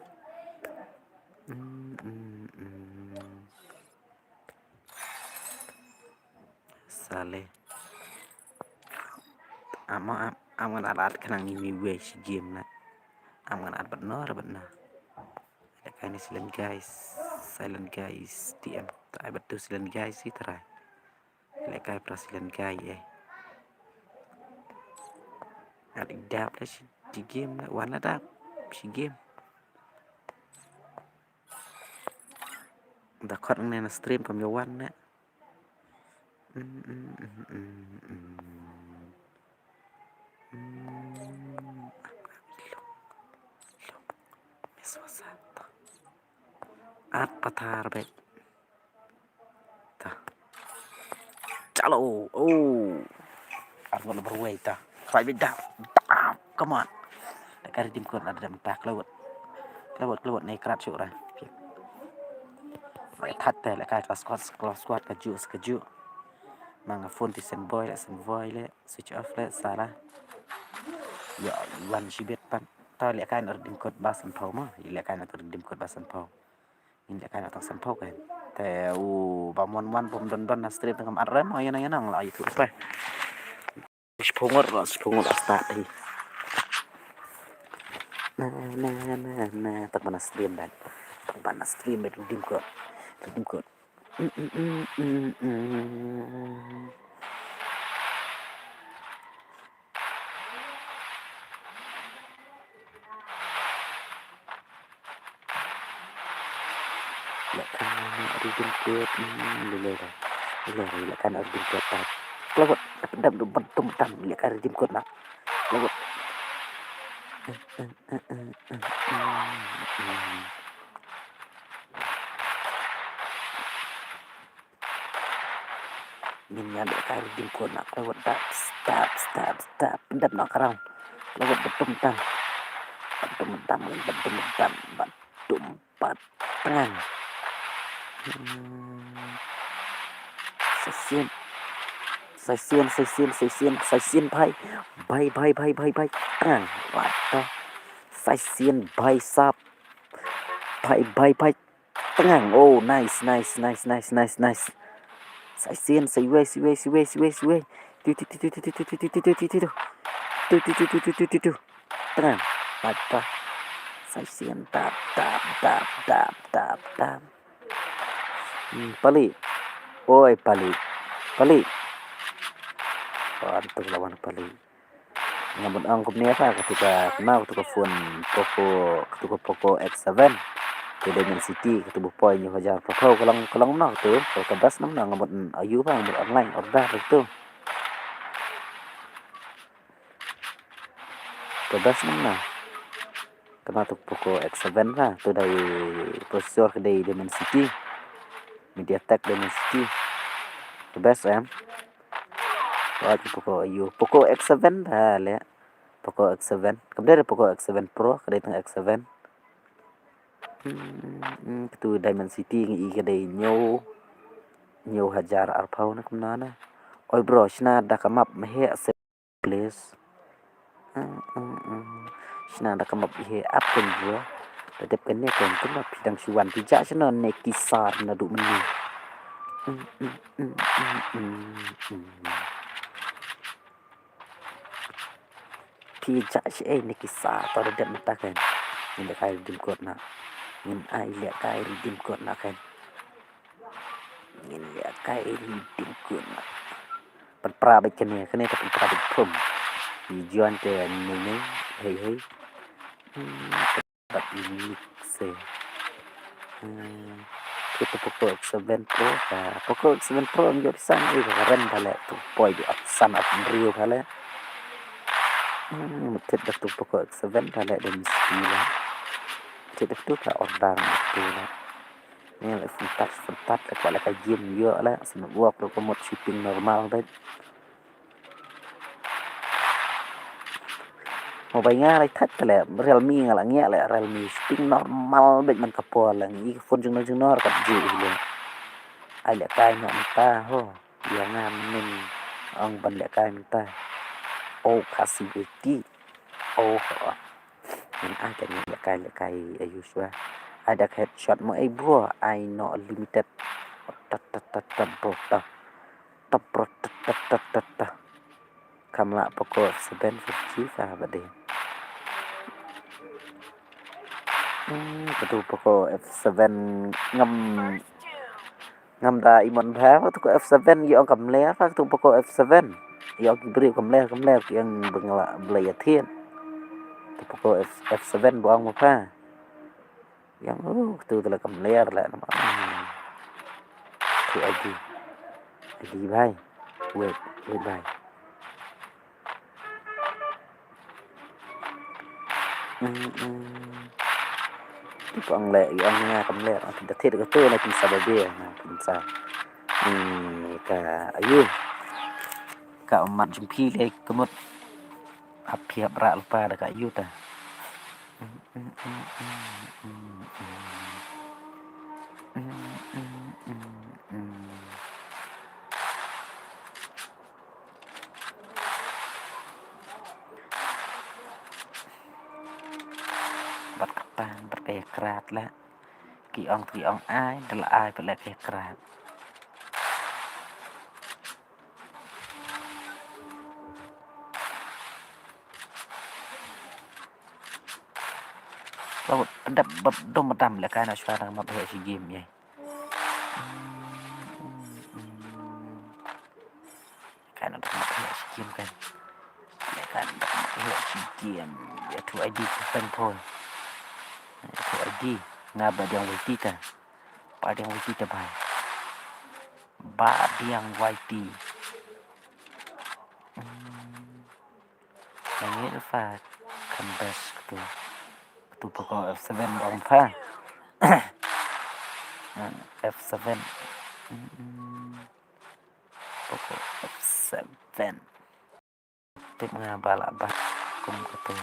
Hmm, hmm, hmm. Sale. Am, am, am ngan at at khnang imi wei shi game na. Am ngan at bat nor bat na. Leh kai ni silent guys. Silent guys. T M. Tai bat tu silent guys si try. Leh kai pra silent guy eh. At i dap la shi game la wan la dap shi game. Da khot ngne na stream kam ïa wan ne. Mm, mm, mm, mm, mm. Mm. Lung, lung. Mes wasa. At pathar bek. Ta. Chalo. Oh. Ar ngot la barwei ta. Right bit down. Down. Come on. Leh kai redeem code la dam ta klawat. Klawat klawat nei krat shu ra. Leh that te leh kai class squad class squad kajuh sekajuh. Mang phone ti sen boy leh sen boy leh switch off leh salah. Ya wan shibit pan. Ta leh kai redeem code ba san pho ma. Leh kai redeem code ba san pho. Ngin leh kai na tang san pho kan. Te u ba mon mon bom don don na stream tang kam at rem ïa na ïa na la YouTube pa. Sipho ngot la sipho ngot la start hi. Na na na na tak ba na stream ban. Tak ba na stream ban redeem code. Redeem code. Mm, mm, mm, mm, mm. Leh kai redeem code, hmm, leh leh leh. Leh leh leh kai redeem code ta. Klawat, dap dap dap dum tam, leh kai redeem code na. Klawat. Ngin ïa leh kai redeem code na klawat dap, dap, dap, dap, dap na ka round. Klawat ba dum tam. Ba dum tam, ba dum tam, ba dum pat tang. Hmm. Sa sien. Sa sien, sa sien, sa sien, sa sien bhai. Bhai, bhai, bhai, bhai, bhai. Tang. What the? Sa sien bhai sap. Bhai, bhai, bhai. Tang. Oh, nice, nice, nice. Sa sien, sa iwei, sa iwei, sa iwei, sa iwei, sa iwei. Tu, tu, tu. Tang. Pat pa. Sa sien, tap, tap, tap, tap, tap, tap. Hmm, Pali. Oi, Pali. Pali. Wan tu lawan Pali. Nga mut ong kumne pha, katu ka, kano katu ka phone Poco, katu ka Poco X seven. Ka Dimensity, katu ba poi hynñiew hajar phew phew, ka long, ka long na katu, ka best na, nga mut, ayu pha, nga mut online order katu. Ka best na. Kano tu Poco X seven pha, tu dei processor ka dei Dimensity. MediaTek Dimensity. Ka best em. Ka Poco ayu. Poco X seven pha le. Poco X seven. Kam dei Poco X seven Pro, ka dei tang X seven. Hmm, hmm, katu Dimensity ngi i ka dei hynñiew. Hynñiew hajar arphew na kumno na. Oi bro, shna da ka map me he se please. Hmm, hmm, hmm. Shna da ka map he ap kan bro. Da dep kane kan kumno phi dang shu wan phi ja shna ne ki sar naduh mynne. Hmm, hmm, hmm, hmm, hmm, hmm. Phi ja shi ei ne ki sa to da dep mynta kan. Ngin lehkai redeem code na. Ngin ai lehkai redeem code na kan. Ngin lehkai redeem code na. Pynpra bad kane, kane ta pynpra bad phone. Phi join te ne ne, hei hei. Hmm. Bad unique se. Hmm. Katu Poco X seven Pro, ka Poco X seven Pro ym ïoh pisa ei, ka rem pha le, tu poi di opsan ap riew pha le. Hmm, mut thied da tu Poco X seven pha le, Dimensity le. Thied da tu ka order da tu le. Ni le phone touch, phone touch, ka kwah le ka game ïoh le, sa network ruh ka mut shooting normal bad. Mobile nga lai thait ka le, Realme nga la ngiah le, Realme shooting normal bad man ka por le, ngi ka phone jingno jingno ka ju hi le. Ai lehkai noh mynta ho, ïa nga mynnin ong ban lehkai mynta. Oh, Khasi beauty. Oh, ho. Ngin ai ka ngin lehkai lehkai ayu shwa. Ai da ka headshot mo ei bro, ai noh limited. Ta ta ta ta bro ta. Ta bro ta ta ta ta ta. Kam lah Poco F seven fifty ka ba dei. Hmm, katu Poco F seven ngam, ngam da imon bha, katu ka F seven ïa ong kam ler pha, katu Poco F seven. Ïa ong ki briew kam ler, kam ler, ki ong ba nga la blei ïa thied. Katu Poco F, F seven ba ong ma pha. Ïa ong, oh, katu tu la kam ler la nama. Tu I D. I D bhai. Wait, wait bhai. Mm, mm. Ki pang le, ïa ong nga kam le, ong da thied katu na kin sa ba bia, na kin sa. Ni ka ayu. Ka mat jingphi le ka mut. Hap phi hap rah lypa da ka ayu ta. Bad kata, bad ka ïa krat la. Ki ong, ki ong ai, da la ai, bad la ka ïa krat. Ba dap, ba dum ba dam, lehkai na shwa dang map heh shi game, ye. Kan ada map heh shi game kan. Kan ada map heh shi game. Ya tu I D ku peng poi. Ya tu I D. Nga ba diang witi ta. Ba diang witi ta bai. Ba diang witi. Hmm. Ngi fa kan best katu. Katu Poco F seven dong fa. F seven. Hmm. Poco F seven. Tip nga ba la bat kum katu.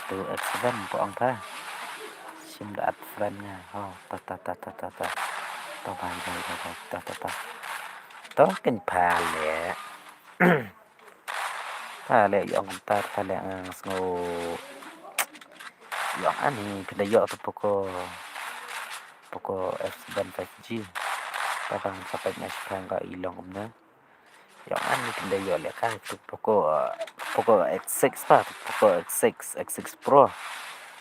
Tu F seven ba ong pha. Shim da add friend nga. Ho, ta ta ta ta ta ta. Ta bai bai bai bai ta ta ta. To kin pha le. Pha le ïa ong kumta pha le nga sngew. Ïa ong ani phin da ïoh tu Poco. Poco F seven five G. Ta bang sa pek nga shipang ka i long kumne. Ïa ong ani phin da ïoh lehkai tu Poco, uh, Poco X six pa, tu Poco X six, X six Pro.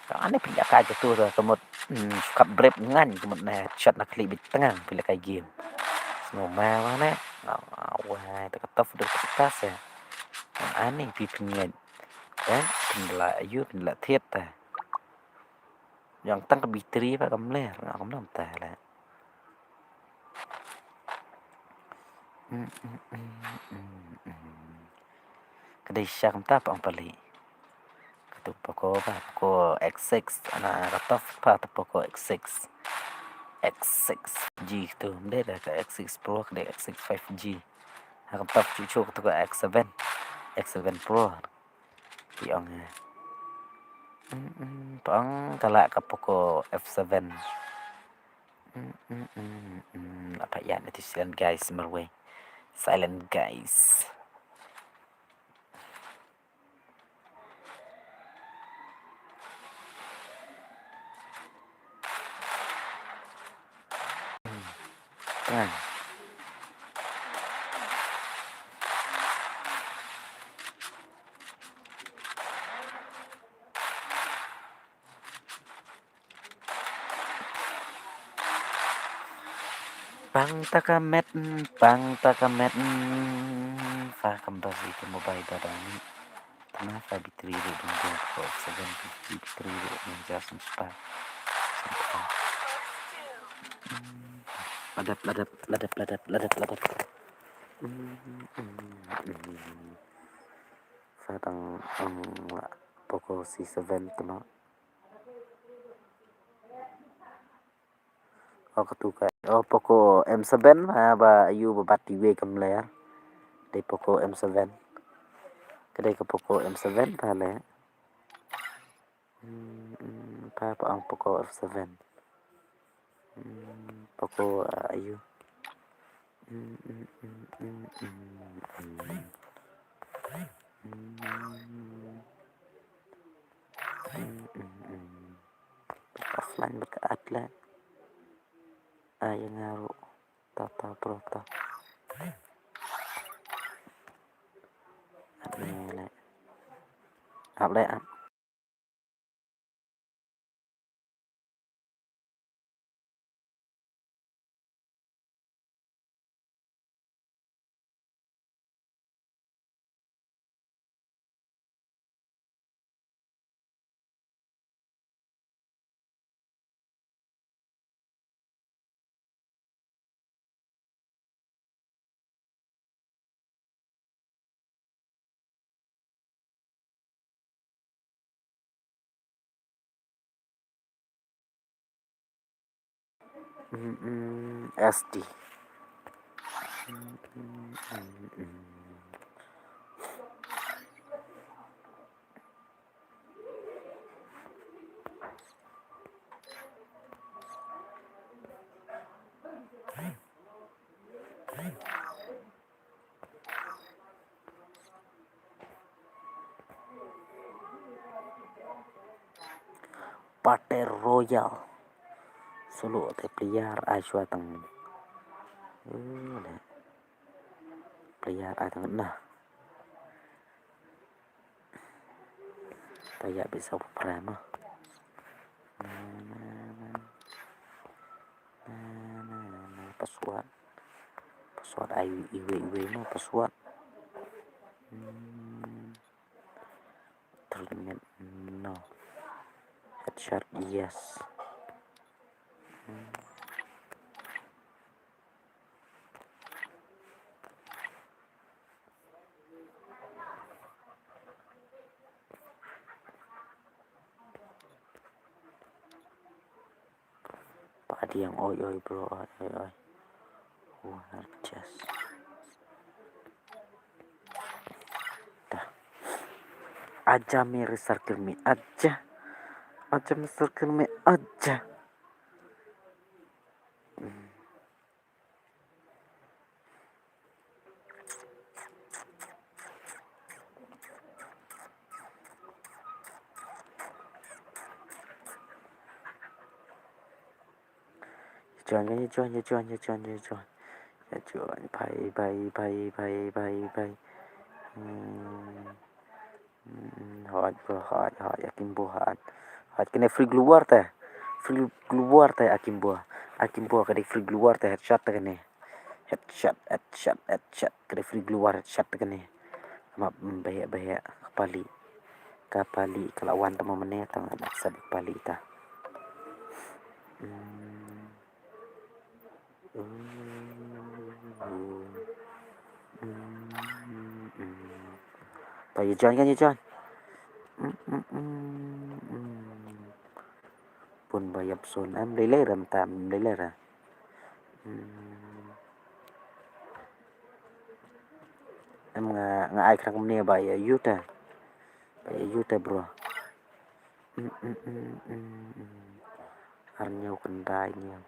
Ka ani phi ïa kai jatu da ka mut, hmm, shu kap brep ngan ka mut na headshot na khlieh bit tngan phi ïa kai game. Sngewma wa ne. Nga wa ta ka tough da ka kas ya. Ani phi phi ngan. Ya, phi la yu phi la thiet ta. Yang tang ka bitri ba ka mler nga kam nam ta la. Ka dei sha kumta pa ong pali. Katu Poco ba, Poco X six, ana ka tough pa tu Poco X six. X six G tu, mdei da ka X six Pro, ka dei X six five G. Ha ka tough chuchu katu ka X seven, X seven Pro. Ki ong eh. Mm, mm, pa ong ka la ka Poco F seven. Mm, mm, mm, mm. Apa ya nanti silent guys marwei. Silent guys. Tang. Pang ta ka met, pang ta ka met, fa kam ba si ka mobile da dang. Tama fa bitri ru dong dia ko seven fifty bitri ru dong dia sempa. Sempa. Ladap, ladap, ladap, ladap, ladap, ladap. Fa dang, um, Poco C seven tama. Oh, katu ka. Oh, Poco M seven, ha, ba yu ba bat iwei ka mler. Dei Poco M seven. Ka dei ka Poco M seven, ta le. Hmm, hmm, pa, pa ang Poco F seven. Hmm, Poco, ah, ayu. Hmm, hmm, hmm, hmm, hmm, hmm. Hmm. Hmm, hmm, hmm. Offline ba ka at le. Ah, ïa nga ruh. Ta, ta, bro, ta. At ne le. At le, at. Mm, mm, S D. Mm, mm, mm, mm. Battle Royale. Sulu te player ai shuwa tang. Eh, le. Player ai tang na. Ta ïa bit saw pra mo. Na, na, na. Na, na, na, na. Password. Password ai iwei iwei mo password. Hmm. Tournament no. Headshot yes. Hmm. Padiang, oi, oi, bro, oi, oi, oi. War chest. Dah. Aja mere circle me, aja. Aja mere circle me, aja. Hmm. Join, join, join, join, join, join, join. Join, bye, bye, bye, bye, bye, bye. Hmm. Hmm, hot, bro, hot, hot, yakin bro, hot. Pat kane free glue war te. Free glue war te akimbo. Akimbo ka dei free glue war te headshot te kane. Headshot, headshot, headshot. Ka dei free glue war headshot te kane. Ma, mm, baheh, baheh. Ka pali. Ka pali ka la wan te ma mane tang na set ka pali ta. Hmm. Ba ïa join kan ïa join. Bun ba ïap sun em lei lei ram tam lei lei ra. Em nga nga ai khrang kumne ba ïa yu ta. Ba ïa yu ta bro. Ar ñiew khyndai ñiew.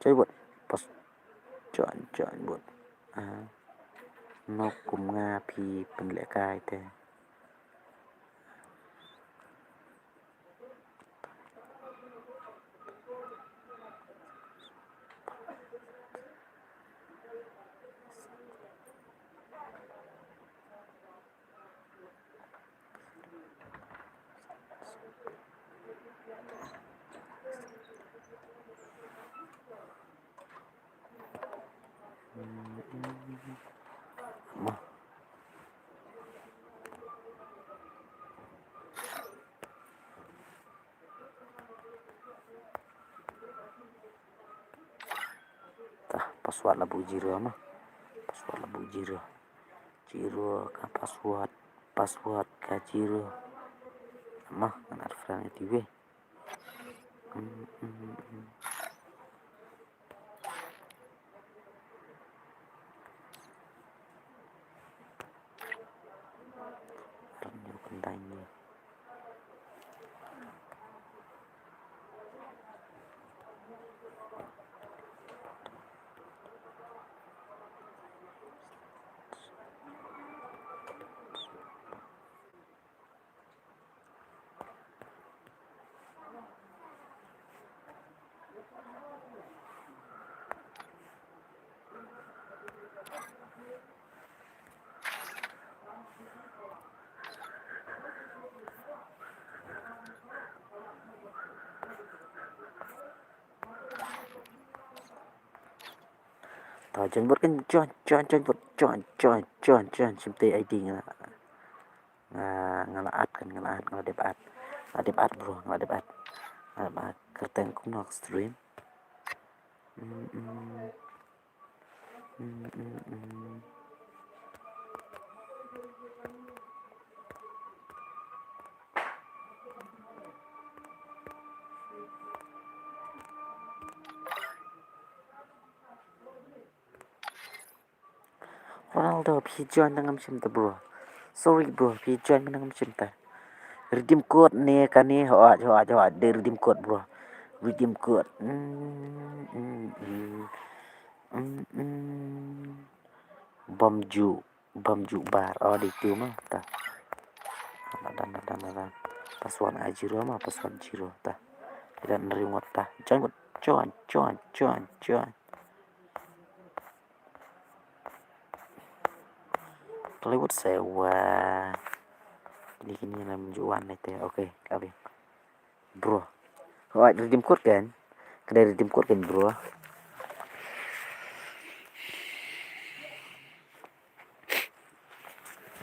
Join bot. Pas. Join, join bot. Ah. Nok kum nga phi pynlehkai te. Tah, password la buh zero ma. Password la buh zero. Zero ka password. Password ka zero. Ma, ngan add friend ïa ti wei. Hmm, hmm, hmm. Ta join bot kan join, join, join bot, join, join, join, join, shim te I D nga. Nga, nga la add kan, nga la add, nga la dep add. Nga la dep add bro, nga la dep add. Nga la dep add. Kyrteng kumno ka stream. Mm, mm. Mm, mm, mm. Ronaldo, phi join na ngam shim ta bro. Sorry bro, phi join na ngam shim ta. Redeem code ne kane, hooid, hooid, hooid, de redeem code bro. Redeem code. Mm, mm, mm. Mm, mm. Bam ju, bam ju bar. Oh, di tu ma ta. Done, done, done, done. Password a zero ma, password zero ta. Dan ring wat ta. Join, join, join, join, join. Hollywood sewa. Kini kini lam juan ni te. Okay, ka biang. Bro. Hooid, redeem code kan? Ka dei redeem code kan bro?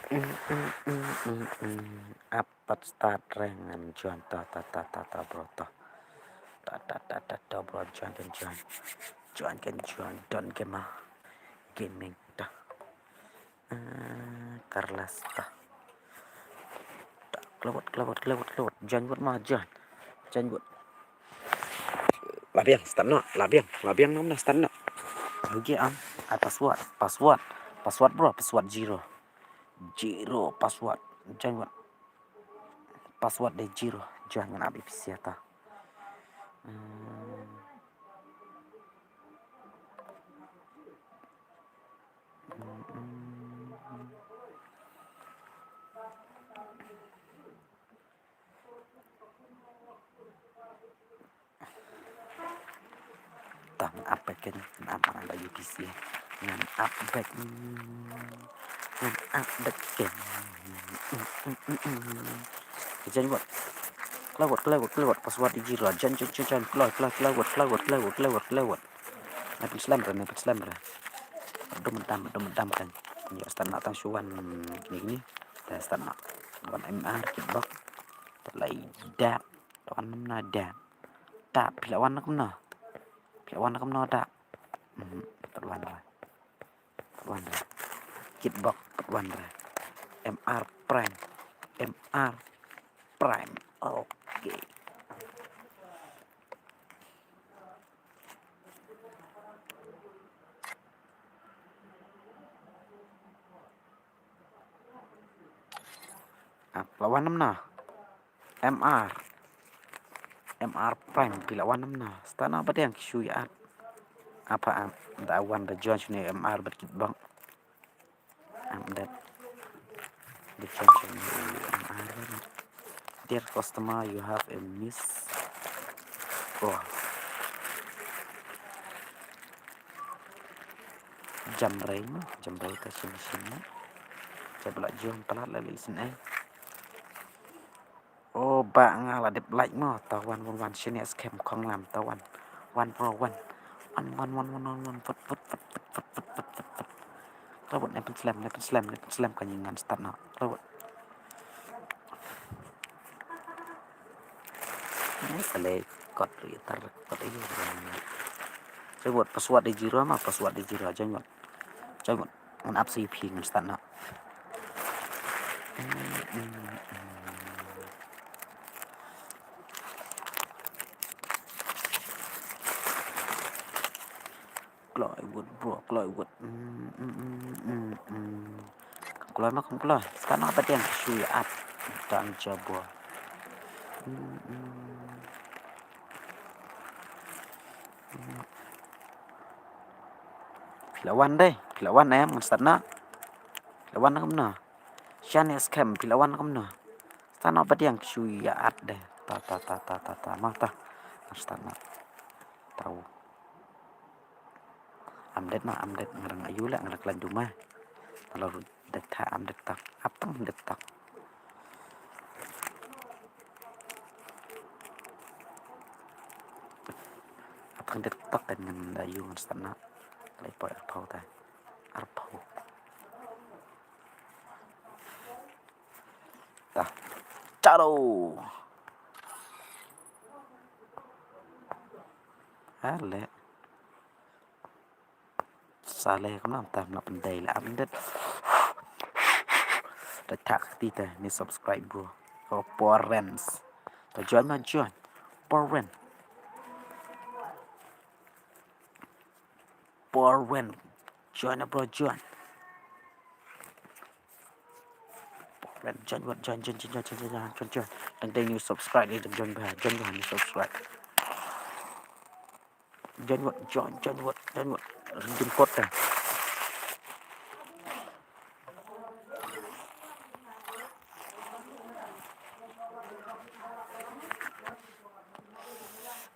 Mm, mm, mm, mm, mm. Apat start rank ngan join ta ta ta ta ta bro ta. Ta ta ta ta ta bro join kan join. Join kan join don gamer. Gaming ta. Ah, Carlos ta. Ta, klewat, klewat, klewat, klewat. Join bot ma join. Join bot. La biang start noh, la biang, la biang nom na start noh. Okay am. Ai password, password. Password bro, password zero. Zero password. Join bot. Password de zero. Join ngan ap ïa phi sha ta. Hmm. Hmm, hmm. Tang ap back kan, ngan ap ngan da U T C. Ngan ap back. Ngan ap da kem. Jan wat. Kloi wat, kloi wat, kloi wat. Password di zero. Jan, jan, jan, jan. Kloi, kloi, kloi wat, kloi wat, kloi wat, kloi wat, kloi wat. Nai pynslem re, nai pynslem re. Dum dam, dum dam kan. Ïa start na tang shuwan kini kini. Dah start na. Wan M R kit bok. Lai da. Wan na da. Da phi la wan na kumno? Phi la wan na kumno da? Hmm, pat wan re. Pat wan re. Kit bok, pat wan re. M R Prime. M R Prime. Okay. Ah, phi la wan na kumno? M R. M R Prime, phi la wan na kumno? Start na ba dang ki shu ïa at. Apa, ah, da wan da join shane M R bad kit bok. Update. Dear customer, you have a miss call. Jam rei mo, jam rei ta shin shin mo. Jab la jong palat la li sin ai. Oh, ba nga la dep like mo, ta wan wan wan, shane scam khong lam, ta wan. Wan bro, wan. Wan, wan, wan, wan, wan, wan, fut, fut, fut. Ta wan, ne pynslem, ne pynslem, ne pynslem, ka ngan start na. Ta wan. Ne sale kot ri tar kot ini. Saya buat password di zero ma, password di zero aja ngan. Saya buat ngan ap si phi ngan start na. Kloi wut bro, kloi wut. Mm, mm, mm, mm, mm. Kloi ma kum kloi. Start na ba dang shu ïa at. Dang jabo. Mm, mm. Mm. Phi la wan dei, phi la wan em, ngan start na. Phi la wan kumno? Shane scam, phi la wan kumno? Start na ba dang shu ïa at dei. Ta, ta, ta, ta, ta, ta, ma ta. Ngan start na. Tau. Am det ma, am det, ngarang ayu la, ngarang klan duma. Kalau det ta, am det ta, apang det ta. Apang det ta kan ngan ayu ngan start na. Lai poi arpau ta. Arpau. Ta. Chalo. Ale. Sale kam nam tam lap ndai la am det. Da tak ti ta ni subscribe bro. Oh, Porens. Ta join ma join. Poren. Poren. Join bro, join. Poren, join what? Join, join, join, join, join, join, join, join. Dang dei ni subscribe ni, dang join ba, join ba ni subscribe. Join what? Join, join what? Join what? Jemput dah.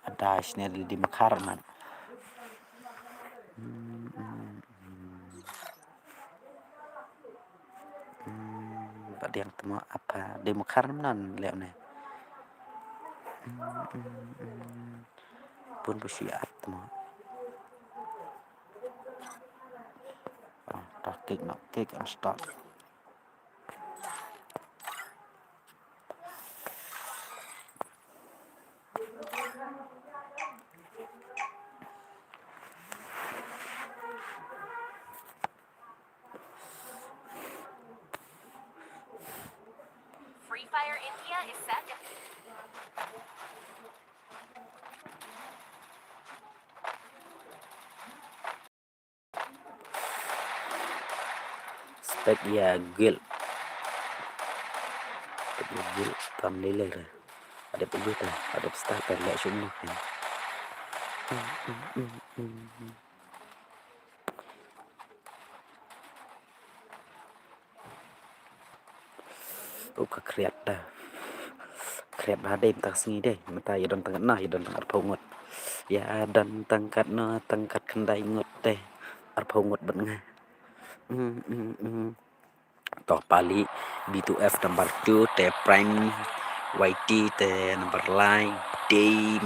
Ada sini ada di Mekar man. Hmm, hmm, hmm. Hmm, ba dang temo apa? Di Mekar man leh ne. Hmm, hmm, hmm. Pun bu siat temo. Ah, tak klik nak klik and start. Free Fire India is set. Spek ïa guild. Spek ïa guild tam lele re. Adep guild re. Adep start re leh sum noh re. U ka kriat da. Kriat ba dei mynta sngi dei. Mynta ïa don tang katno, ïa don tang arphew ngut. Ïa don tang katno, tang kat khyndai ngut dei. Arphew ngut bad nga. Mm, mm, mm. To pali, B two F number two, te Prime Y T, te number lai, Dei,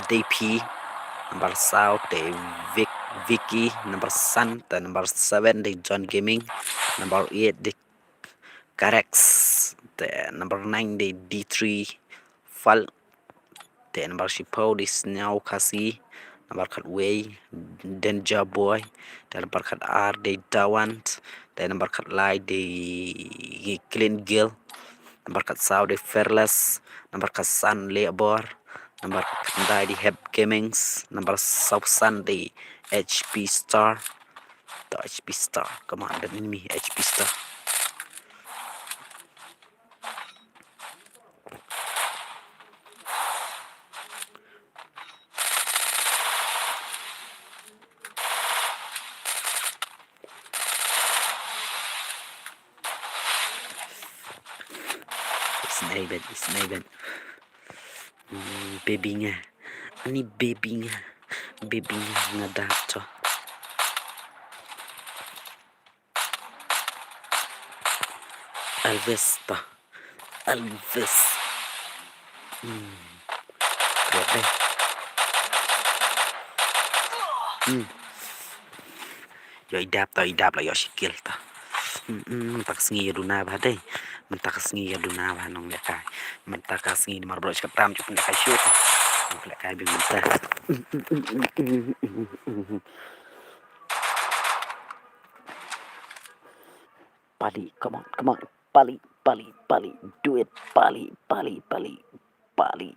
Dei P, number saw, te Vic, Vicky, number san, te number seven, te John Gaming, number eight, te Carex, te number nine, te D three Fal, te number shiphew, te Snow Khasi, number khatwei, Danger Boy, te number khatar, te Dawant, te number khatlai, te Clean Girl, number khatsaw, te Fearless, number khatsan, Lebor, number khatkhyndai, te Hep Gamings, number sawphew san, te H P Star, to H P Star, come on, that enemy, H P Star. Isn't even, isn't even. Hmm, baby nga. Ani baby nga. Baby nga nga da to. Elvis ta. Elvis. Hmm. Kuat deh. Hmm. Ïoh i dap ta, i dap la ïoh shi kill ta. Hmm, hmm, mynta ka sngi ïa duna bha dei. Mynta ka sngi ïa duna bha nonglehkai. Mynta ka sngi namar baroh shi katta ym ju pynlehkai shuh ta. Nonglehkai bha mynta. Pali, come on, come on. Pali, pali, pali. Do it, pali, pali, pali. Pali.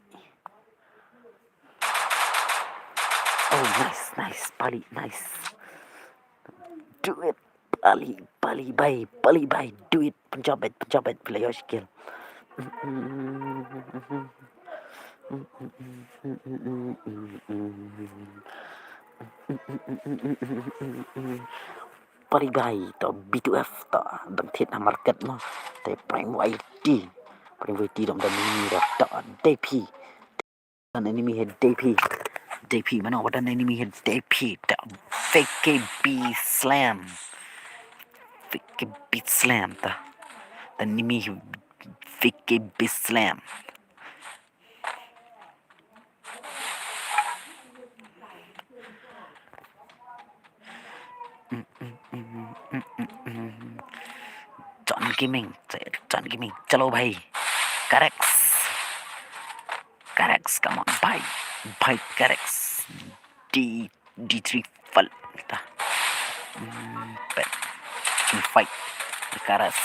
Oh, nice, nice, pali, nice. Do it, pali, pali, bhai, pali, bhai. Do it, pynjop beit, pynjop beit, pynlait ïoh shi kill. Pali bhai, to B two F, to dang thied ha market mo. Te Prime Y T. Prime Y T dang dang ni da, to D P. Dang enemy he D P. D P, mano ba dang enemy he D P, to V K B Slam. V K B Slam, to. Dang enemy he V K B Slam. John Gaming, John Gaming, chalo bhai. Carex. Carex, come on, bhai. Bhai Carex. D, D three Fal. Ta. Hmm, pet. Fight. Carex.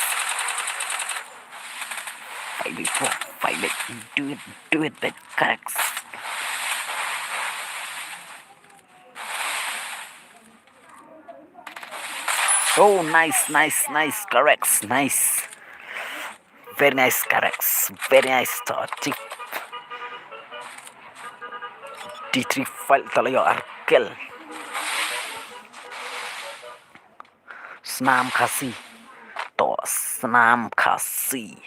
Fight beit, bro. Fight beit. Do it, do it, beit. Carex. Oh, nice, nice, nice, Carex, nice. Very nice, Carex, very nice, to, tip. D three Fal, to la ïoh ar kill. Snam Khasi. To, Snam Khasi.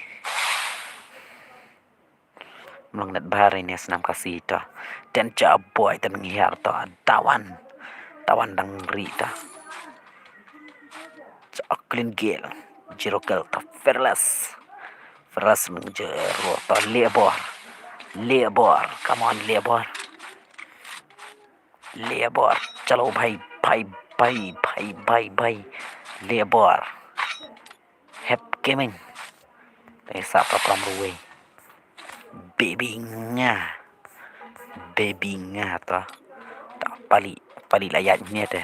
Mlong net bha ri ne Snam Khasi to. Ten cha boy ten ngiar to. Tawan. Tawan dang ri to. Cha Clean Girl. Zero kill to. Fearless. Fearless nang zero to. Lebor. Lebor. Come on, Lebor. Lebor. Chalo bhai, bhai, bhai. Lebor. Hep Gaming. Te sa pa pram ruwe. Baby nga. Baby nga to. Ta pali, pali la ïaid ne te.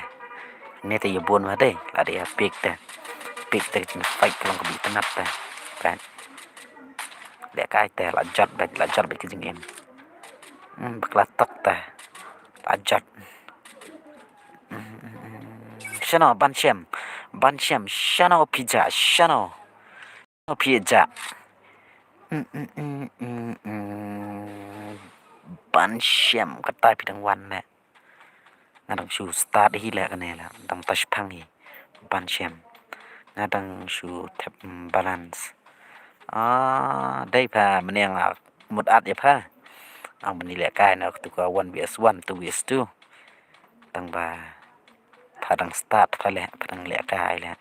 Ne te ïa bun ma te. La de ïa pik te. Pik te kin fight ka long ka bi tnat te. Te. Lehkai te la jot bad, la jot bad ka jingim. Hmm, bakla tak te. La jot. Shano, Ban Shem. Ban Shem. Shano phi jah. Shano. Shano phi jah. Ban Shem. Kata phi dang wan ne. Nga dang shu start hi leh kane leh. Dang touch phang hi. Ban Shem. Nga dang shu thep, mm, balance. Ah, dei pha, mane nga mut at ïa pha. Ang bani lehkai na tu ka one versus one, two versus two. Tang ba pha dang start pha leh, pha dang lehkai leh.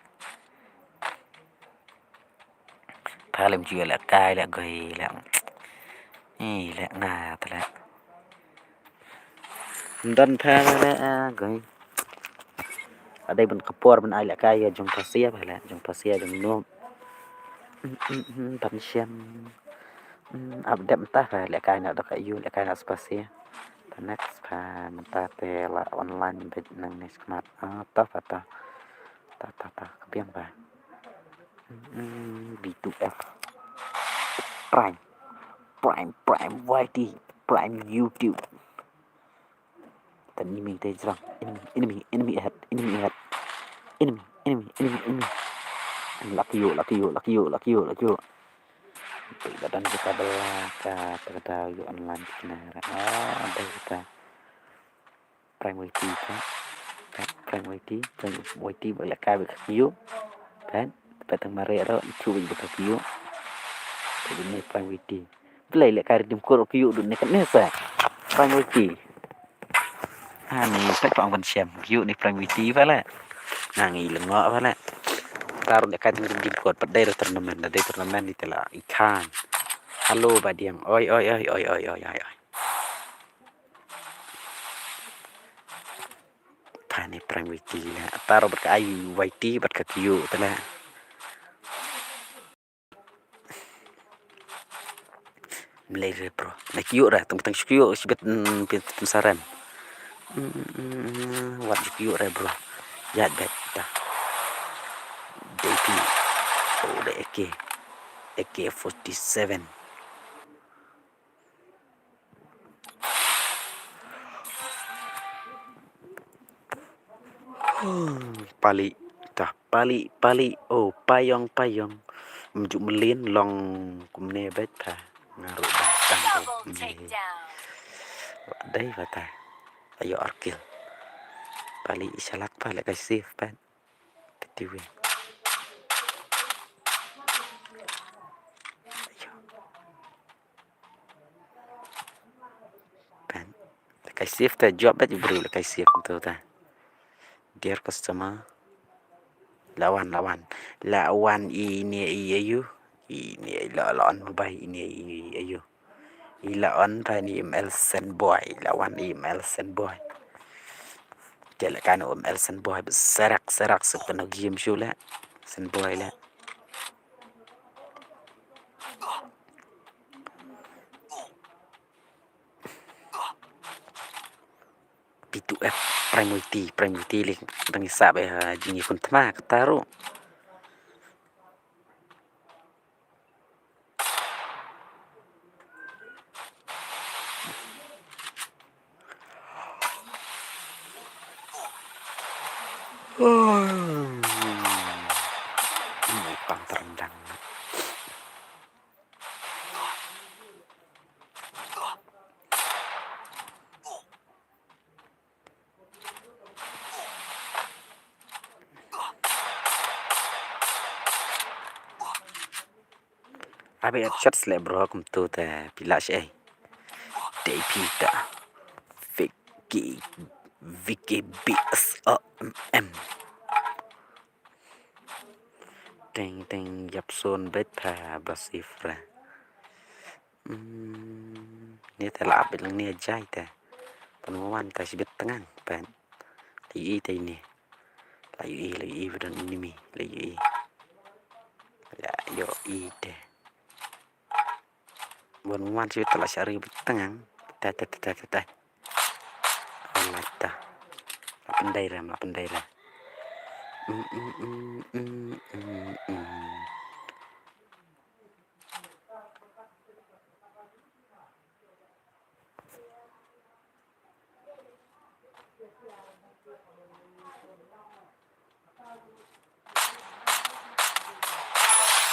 Ka lem ju leh kai leh goi leh. Ih, leh nga te leh. Ym don pha leh, ah, goi. Ka dei ban ka por ban ai leh kai ïa jong phasia pha leh, jong phasia jong nop. Hmm, hmm, hmm, ban shem. Hmm, ap dep mynta pha leh kai na da ka ïu leh kai na spasia. Ta next pha mynta te la online bit nang ne smat. Ah, ta pha ta. Ta, ta, ta, ka biang pha. Hmm, B two F. Prime. Prime, Prime Y T. Prime YouTube. Ten enemy te jrang. Enemy, enemy, enemy ahead. Enemy ahead. Enemy, enemy, enemy, enemy. Lucky you, lucky you, lucky you, lucky you, lucky you. Te ba don kita bela ka, ka, ka, ka, online kita. Ah, ada kita. Prime Y T ka. Ka, Prime Y T, Prime Y T ba leh kai ba ka kyiuh. Kan? Ba tang mare ro, itu ba ka kyiuh. Ba ni Prime Y T. Blei leh kai redeem code kyiuh dun ne kan ne sa. Prime Y T. Ani, pet pang ban shem. Kyiuh ni Prime Y T ba leh. Nang i lengo ba leh. Taru leh kai redeem code, pat dei ro tournament, dei tournament ni tela ikan. Halo ba diang. Oi, oi, oi. Pha ni Prime Y T la. Taro bad ka ai Y T bad ka kyiuh te la. Mlei re bro. Na kyiuh ra tang tang kyiuh sibet pin pin sarem. Wat kyiuh re bro. Ya bet ta. D P. Oh, the A K. A K forty-seven. Pali, ta pali, pali, oh, payong, payong. Mjuk melin long kumne bet ta. Ngaru bang tang ko. Dai bata. Ayo arkil. Pali isalak pa lek safe pat. Ketiwi. Ayo. Pen. Lekai safe ta jop bet bru lekai safe tu ta. Dear customer. Lawan, lawan. Lawan ini i ayu. Ini i lawan mobile ini i ayu. I lawan ta ini M L Senboy. Lawan i M L Senboy. Dia lekan M L Senboy. Serak, serak. Sepenuh game show le. Senboy le. P two F, Prime Y T, Prime Y T li dang isap eh jing ikun tma kata ru. Ini pang terendang. Abi at shots le bro kum tu te pila shi ai. Dei pita. Vicky, Vicky B S O M. Teng teng yap son bet pha ba sifra. Hmm, ni te la ap lang ni ajai te. Pan wan ta sibit tengang pen. La yu i te ini. La yu i, la yu i ba don enemy. La yu i. La yu i te. Wan wan sibit te la shari bit tengang. Te te te te te te. Alata. La pendai re, la pendai re. Mm, mm, mm, mm, mm, mm.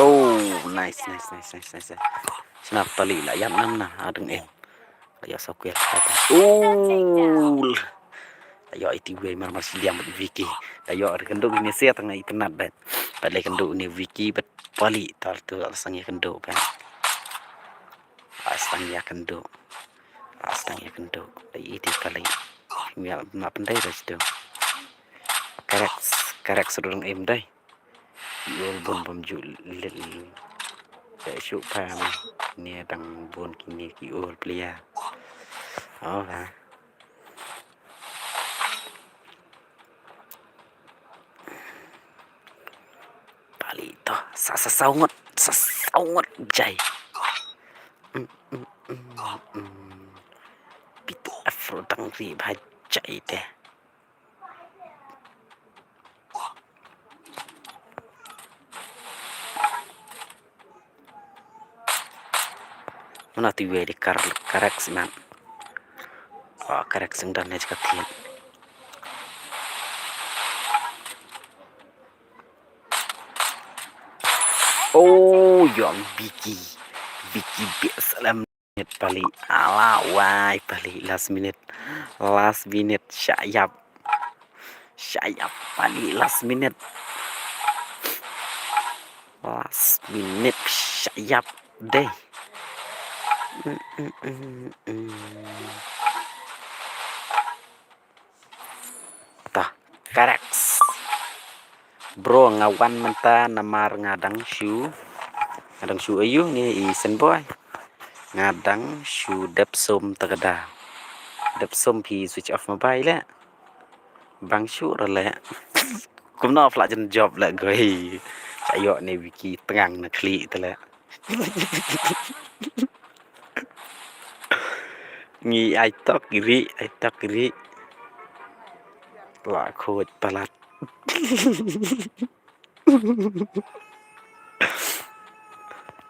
Oh, nice, nice, nice, nice, nice. Sna pali la yam nam na adeng em. La ya sakwel. Oh. La ya iti wei mar mar siliam Vicky. La ya re kendo ni sia tang ikenat bet. Pat le kendo ni Vicky bet pali tar tu la sang ya kendo kan. La sang ya kendo. La sang ya kendo. La iti pali. Ya ma pendai dah situ. Correct, correct sudung em dai. Yol bom bom ju lil. Te shu pam ne dang bun kine ki ur plia. Oh, ha. Pali to, sa, sa, saw ngut, sa, saw ngut jai. Mm, mm, mm, mm. Pit afro dang ri bha jai te. Mana tu wei di kar, karek siman. Wah, karek sing dan ne jaka tiat. Oh, yong Vicky. Vicky B S L M. Minute pali. Ala wai pali. Last minute. Last minute. Shayap. Shayap pali. Last minute. Last minute. Shayap deh. Mm, mm, mm, mm. Tah, correct. Bro, nga wan mynta namar nga dang shu. Nga dang shu ayu ni i Senboy. Nga dang shu dep sum ta ka da. Dep sum phi switch off mobile le. Bang shu ra le. Kumno phi la jan jop le goi. Cha ïoh ne Vicky tngang na khlieh te le. Ngi ai tok ri, ai tok ri. La khot palat.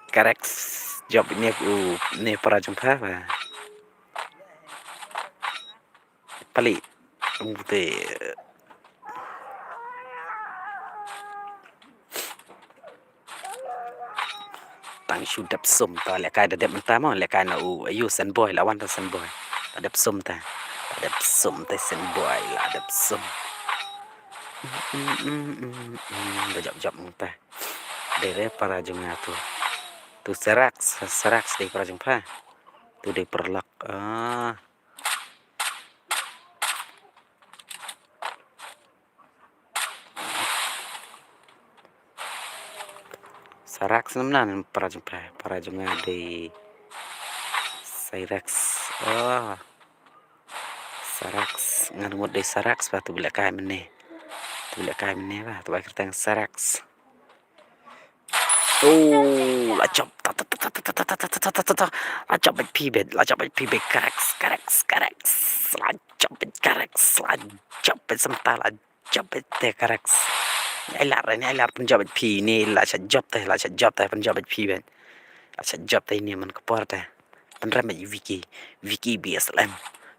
Correct. Jop ne u ne para jong pha ba. Pali. Ung te. Tang shu dep sum ta lehkai da dep mynta mo lehkai na u ayu Senboy la wan ta Senboy. Ta dep sum ta. Ta dep sum ta Senboy la dep sum. Ba jop jop mynta. Dei re para jong nga tu. Tu serak serak dei para jong pha. Tu dei perlak. Ah. Cyrax namar nan para jong pha, para jong nga dei Cyrax. Oh. Cyrax, ngan mut dei Cyrax ba tu lehkai mynne. Tu lehkai mynne ba tu ba kyrteng Cyrax. Oh, la jop. Ta, ta, ta. La jop bad phi bad, la jop bad phi bad. Correct, correct, correct. La jop bad correct. La jop bad samta la jop bad te correct. Ni ai lar, ni ai lar pynjop bad phi ni la sha jop te, la sha jop te pynjop bad phi bad. La sha jop te ni man ka por te. Pynrem bad Vicky, Vicky B S L M.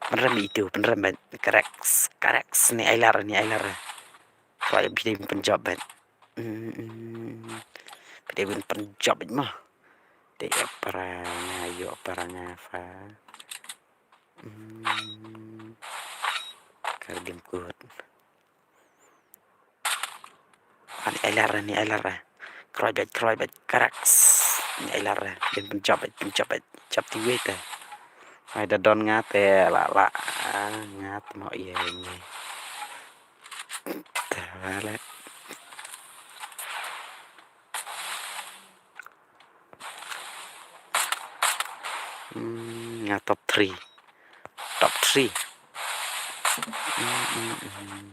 Pynrem bad itu, pynrem bad correct, correct. Ni ai lar, ni ai lar. Try bad phi dei pynjop bad. Phi dei ban pynjop bad mo. Te ïa para nga ïoh para nga pha. Kar dim kut. Ani ai lar ni ai lar. Kroi bad kroi bad karaks. Ni ai lar. Dim pynjop bad pynjop bad jop ti wei te. Ai da don nga te la la nga te mo ïa ni. Te la la. Hmm, nga top three. Top three. Hmm, hmm, hmm.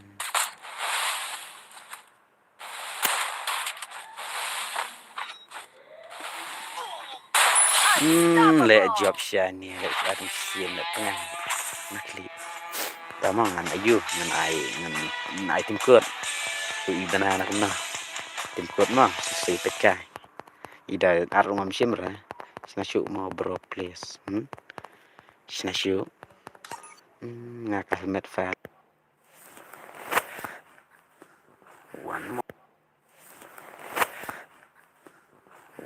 Hmm, leh jop sha ni, leh jop sha ni, leh tengah. Nakli. Tama ngan ayu, ngan ai, ngan, ngan ai tim kut. Tu i bana nak na. Tim kut ma, sei peka. Ida ar ngam shim ra. Sna shu mo bro please. Hmm? Sna shu. Hmm, nga ka helmet fat. One more.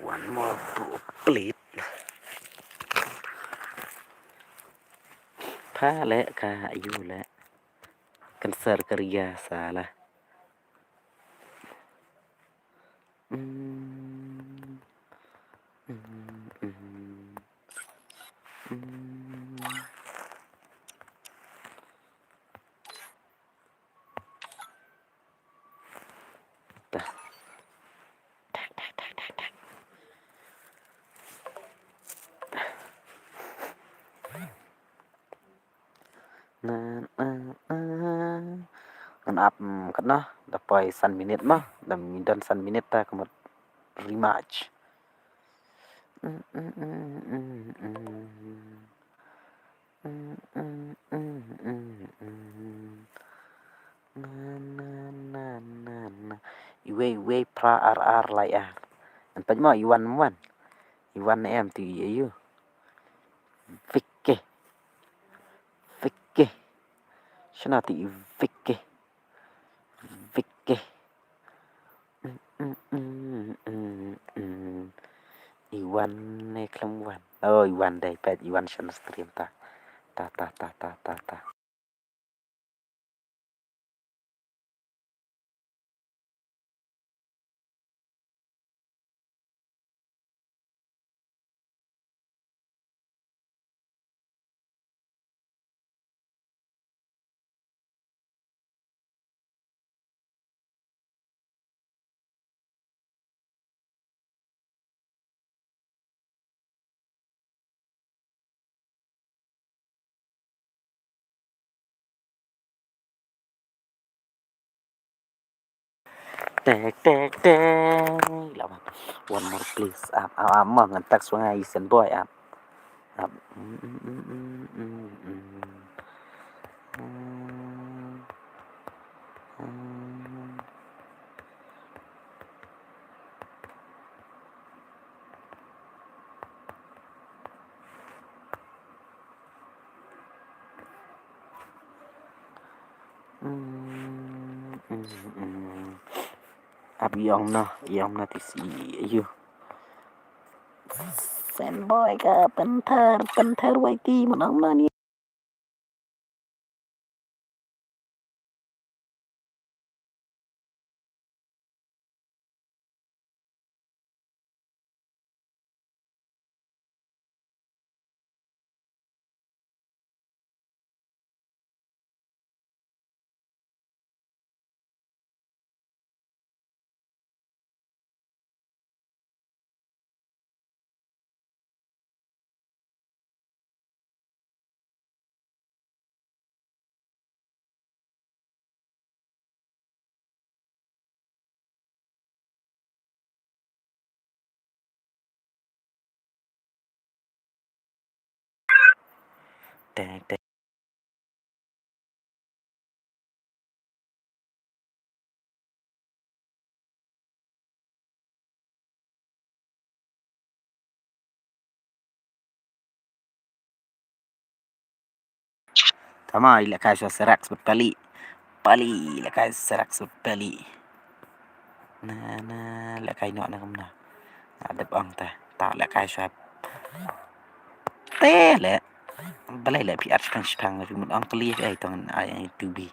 One more bro, please. Pha leh ka ayu leh. Cancer ka ria sala. Mm. Mm, mm. Mm. Dah. Tak, tak, tak, tak, tak. Na, na, na. Ngan ap, mm, katno, da poi san minit mo, da ngi don san minit ta ka mut rematch. Mm, mm, mm, mm, mm. Mm, mm, mm, mm, mm. Na, na, na, na, na. Iwei, iwei, phra, ar, ar, lai, ar. Ngan peit mo, i wan, wan. I wan em, te i aïu. Vicky. Vicky. Shano te i Vicky. Vicky. Mm, mm, mm, mm, mm. I wan ne khlem wan. Oh, i wan dei, peit i wan sha stream ta. Ta, ta, ta, ta, ta, ta. Tek, tek, tek. Lah, one more, please. Ap, ap, ap, mo ngan text shuwa nga i Sen Boy, ap. Ap. Mm, mm, mm. Mm, mm. Mm, mm, mm. Ap, ïong noh, ïong noh te shi, aïu. Sen Boy ka Panther, Panther Y T, mon ong noh ni. Teng, teng. Tama, i lehkai shuwa Serax bad Pali. Pali, i lehkai Serax bad Pali. Na, na, lehkai noh na kumno. Na dep ong ta, ta lehkai shuwa. Te leh. Balei leh phi ar shipang shipang, phi mut ong kali ai tong ai ai tu bi.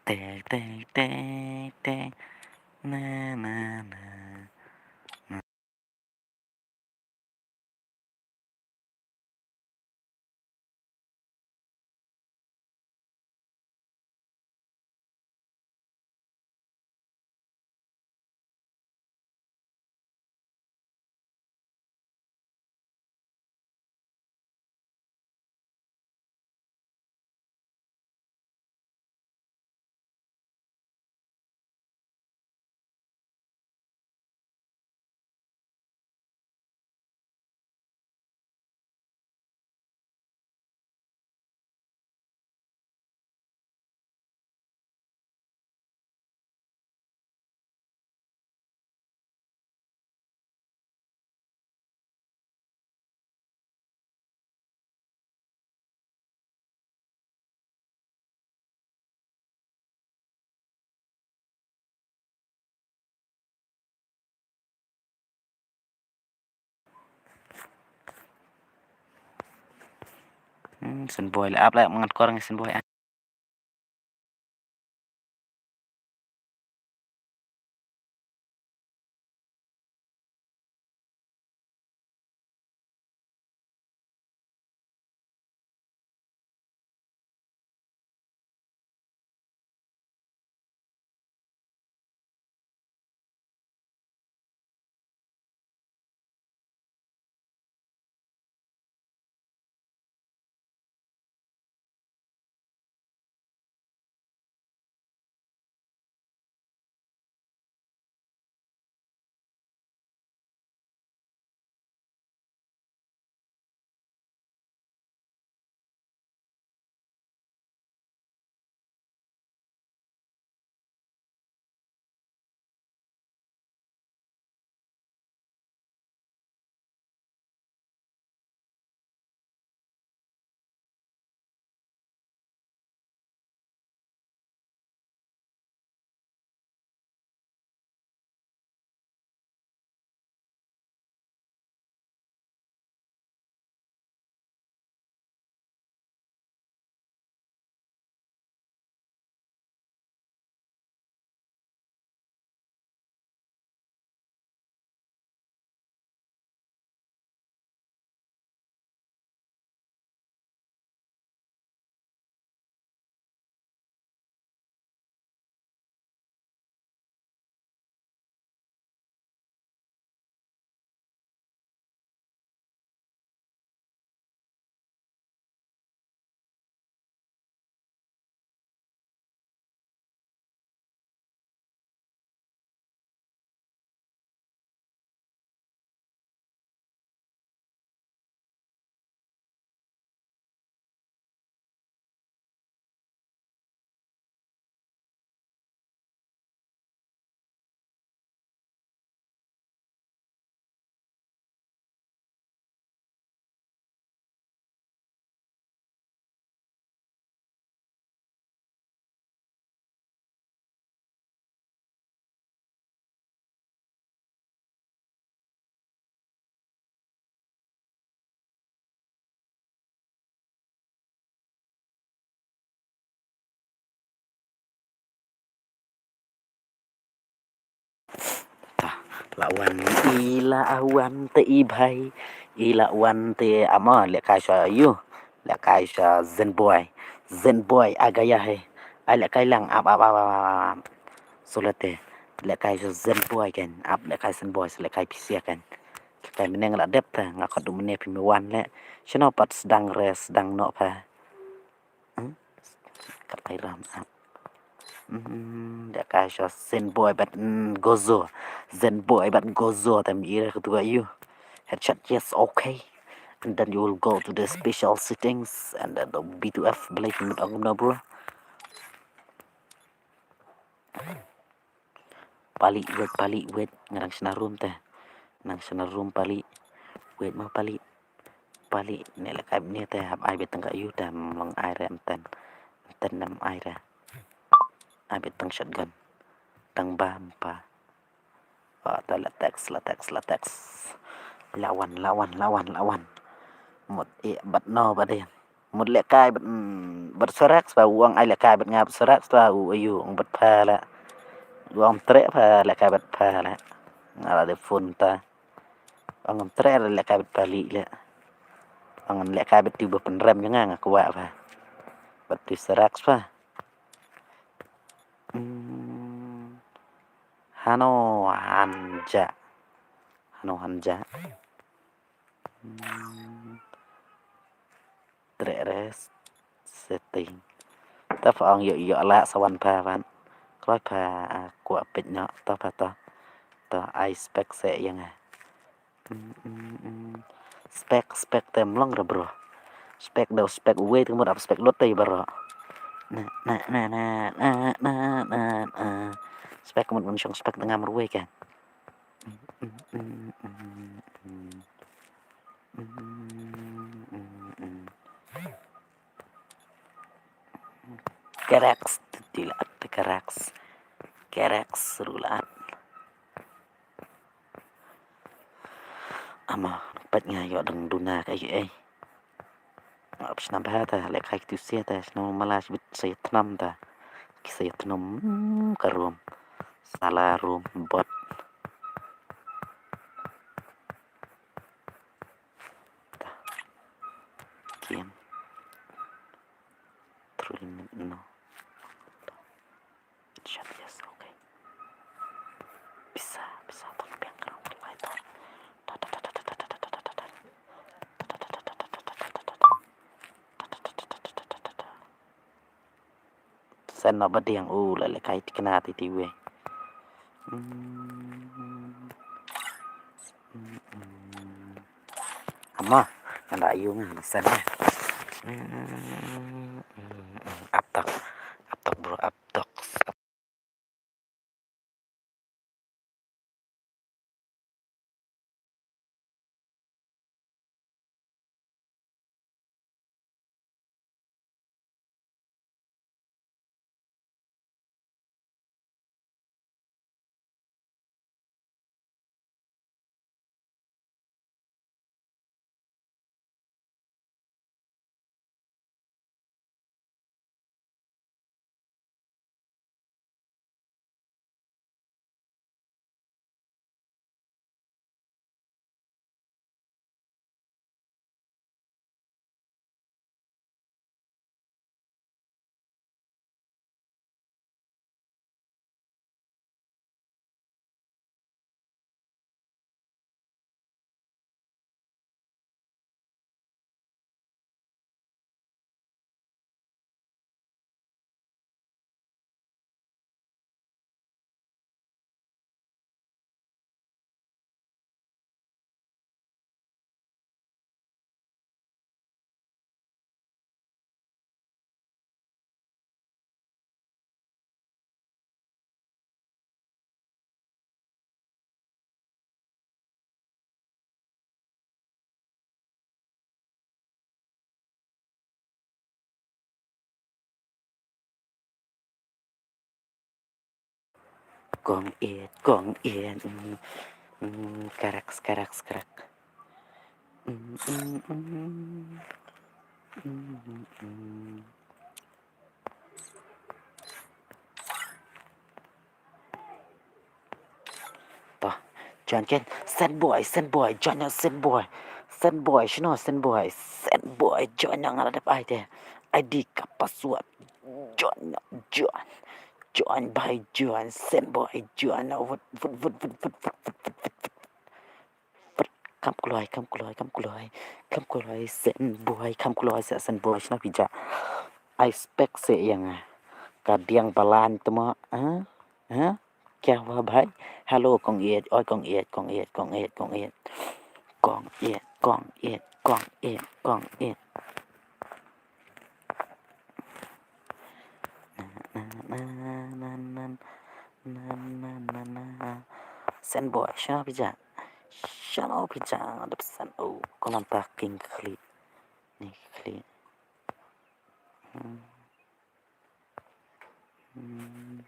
Tek, tek, tek, tek. Na, na, na. Hmm, Senboi la ap la, mangat korang Senboi. Ta, la wan i la wan te i bhai, i la wan te amo, lehkai sha yu, lehkai sha Zenboi, Zenboi a gaya hai, ai lehkai lang ap ap ap ap ap. Sule te, lehkai sha Zenboi kan, ap lehkai Zenboi, lehkai pisia kan. Lehkai mynne nga la dep te, nga khot du mynne phi me wan leh. Shano pat sdang re, sdang noh pha. Hmm? Kat ai ram ap. Hmm, lehkai sha Zenboi bad, hmm, Gozo. Zenboi bad Gozo, tam ira ketua yu. Headshot, yes, okay. And then you will go to the special settings and then the B two F blade mut ong no, bro. Pali, wait, pali, wait. Nga dang shna room te. Dang shna room pali. Wait mo pali. Pali, ne lehkai ne te hap ai beit tang ka yu te, long ai re mten. Mten nam ai re. Ai beit tang shotgun. Tang ba mpa. Oh, te la text, la text, la text. La wan, la wan, la wan, la wan. Mut e bat no ba den. Mut lehkai bad, mm, bad Serax ba u ong ai lehkai bad nga bad Serax ba u ayu ong bad pha la. U ong treh pha lehkai bad pha la. Nga la dep phone ta. Ong treh lehkai bad pha li le. Ong lehkai bad tu ba pynrem nga nga kwah ba. Bad tu Serax ba. Hmm. Hano hanja. Hano hanja. Hmm. Treh re setting. Ta pha ong ïoh ïoh lah sa wan pha wan. Kloi pha, ah, kwah peit noh ta pha ta. Ta ai spek se ïa nga. Mm, mm, mm. Spek, spek te mlong re bro. Spek da spek uwei te mut ap spek lut te bro. Na, na, na, na, na, na, na, na. Spek mut mun shong spek tengam ruwei kan. Mm, mm, mm, mm, mm. Mm, mm, mm. Kereks, tu la at kereks. Kereks rulat. Ama, pat nga ïoh dang duna ka ïoh ei. Ap shnam bha ta, lehkai tu sia ta, shnam mala shibit sa ïa tnam ta. Ki sa ïa tnam, hmm, ka rum. Sala rum, bot. Ta. Game. Three minute, no. Shut, yes, okay. Pisa, pisa, ton biang kram, lai ton. Ta, ta, ta, ta. Sen na ba diang, u, la lehkai tikna ti ti we. Hmm. Hmm, hmm. Ama, nga la ïoh nga la sen. Hmm, hmm, hmm. Aptok, aptok bro, aptok. Kong Ïeit, Kong Ïeit, mm, mm, karak, karak, karak. Mm, mm, mm. Mm, mm, mm. To. Join ken. Send boy, send boy, join now, send boy. Send boy, shino, send boy. Send boy, join now, nga la dep ai te. I D ka password. Join now, join. Join by join, send boy, join now. Vut, vut, vut. Kam kloi, kam kloi, kam kloi. Kam kloi, send boy, kam kloi, se send boy, shna pija. I spek se ïa nga. Ka diang balan temo, ha? Ha? Kya hua bhai? Hello, Kong Ïeit, oi, Kong Ïeit, Kong Ïeit, Kong Ïeit, Kong Ïeit. Kong Ïeit, Kong Ïeit, Kong Ïeit, Kong Ïeit. Na, na, na, na, na. Send boy, shano pija? Shano pija? Dep send, oh, kumno ta king kli. Ni kli. Hmm. Hmm.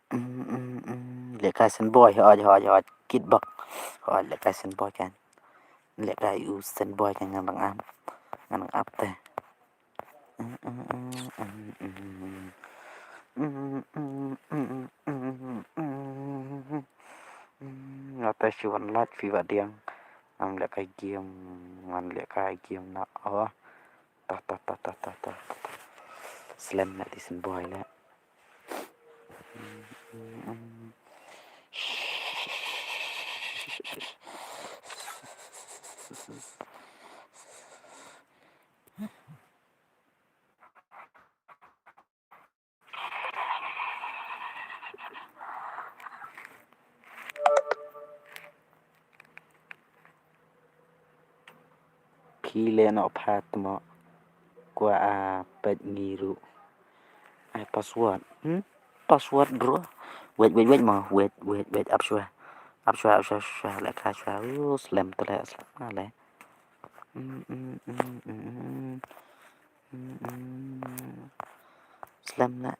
Mm, mm, mm. Lehkai Senboi, hoi, hoi, hoi. Kit bak. Hoi, lehkai Senboi kan. Lehkai u Senboi kan ngan dang ap. Ngan dang ap te. Mm, mm, mm, mm, mm, mm. Mm, mm, mm, mm, mm, mm. Mm, nga te shu wan lait phi Wahdiang. Ngam lehkai game, ngam lehkai game na. Oh. Ta, ta, ta. Slem na ti Senboi le. Phi leh noh pha tmo. Kwah a peit ngi ruh. Ai password. Hmm? Password, bro. Wait, wait, wait mo. Wait, wait, wait. Ap shuwa. Ap shuwa, ap shuwa, shuwa. Lehkai shuwa. Uh, slem te leh, slem te leh. Mm, mm, mm, mm, mm. Mm, mm. Slem na.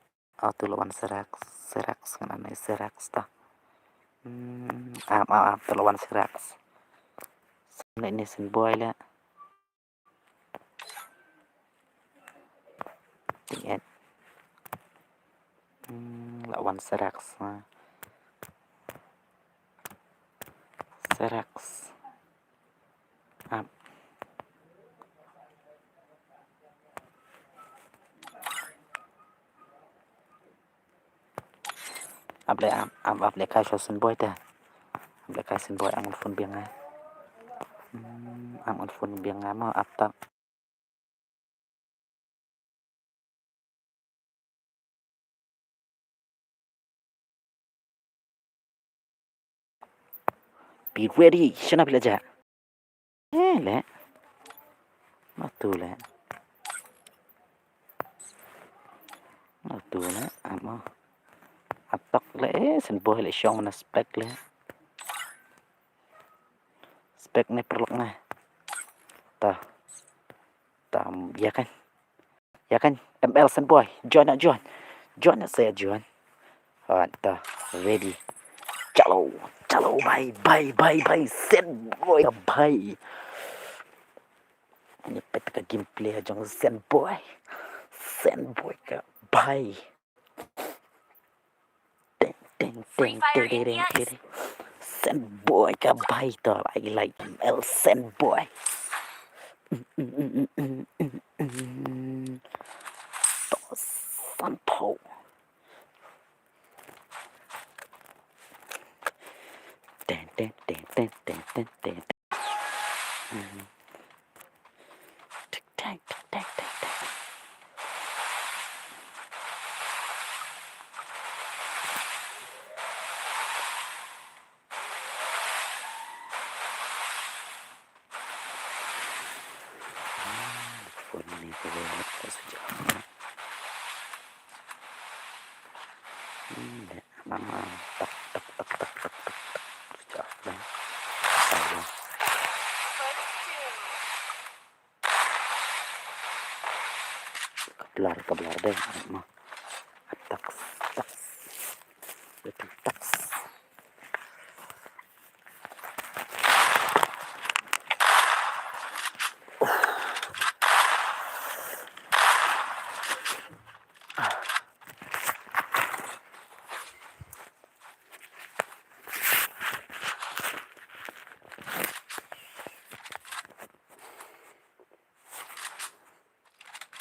Oh, tu la wan Serax, Serax kan ane Serax ta. Hmm, ap, ap, ap, tu la wan Serax. Slem na ini Senboi le. Ting et. Hmm, la wan Serax, ha. Serax. Ap. Ap le, ap, ap, ap lehkai shuwa Senboi te. Ap lehkai Senboi, ap ngan phone biang nga. Hmm, ap ngan phone biang nga mo, ap tak. Be ready, shana phi la jah. Eh, le. Ma tu le. Ma tu le, amo. Atok le, eh, Senboi le shong na spec le. Spec ne perlok ne. Ta. Ta, ya kan. Ya kan, M L Senboi. Join na, join. Join na saya, join. Ha, ta. Ready. Chalo. Chalo, bhai, bhai, bhai, bhai. Senboi, bhai. Ini peit ka gameplay jong Senboi. Senboi ka bhai. Teng, teng, teng, teng, teng, teng. Senboi ka bhai to, I like M L Senboi. To Sanpo. Teng, teng, teng, teng, teng, teng, teng. Tik, tak, tik, tak, tik, tak. Phone ni ko ko sejak. Hmm, deh. Mama tak tak tak tak tak tak tak. Sejak dah. Salah. Ka blur, ka blur deh. Mama. Tak tak. Tak.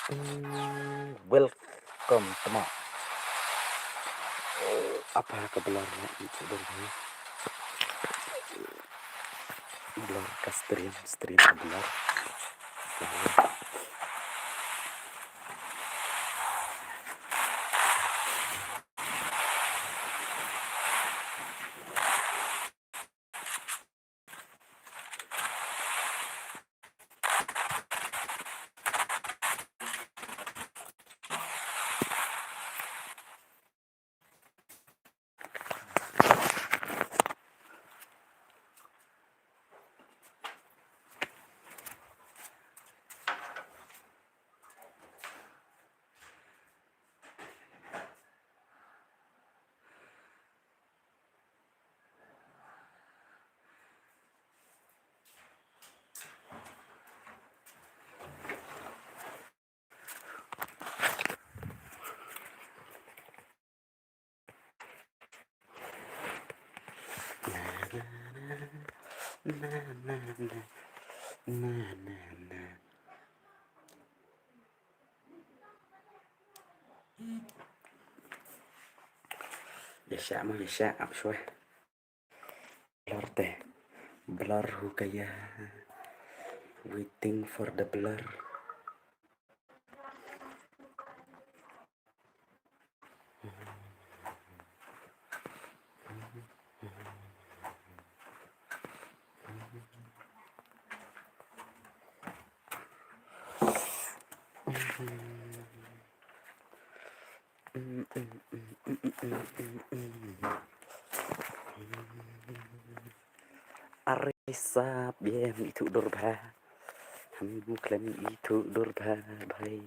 Mm, welcome, tama. Apa ka blur na itu ber ni? Blur ka stream, stream ka blur. Na, na, na. Na, na, na. Ïa shah mo, ïa shah, ap shwa. Blur te. Blur ho gaya. Waiting for the blur. Are sap ïa ithuh dur bha. Ham khlem ithuh dur bha bhai.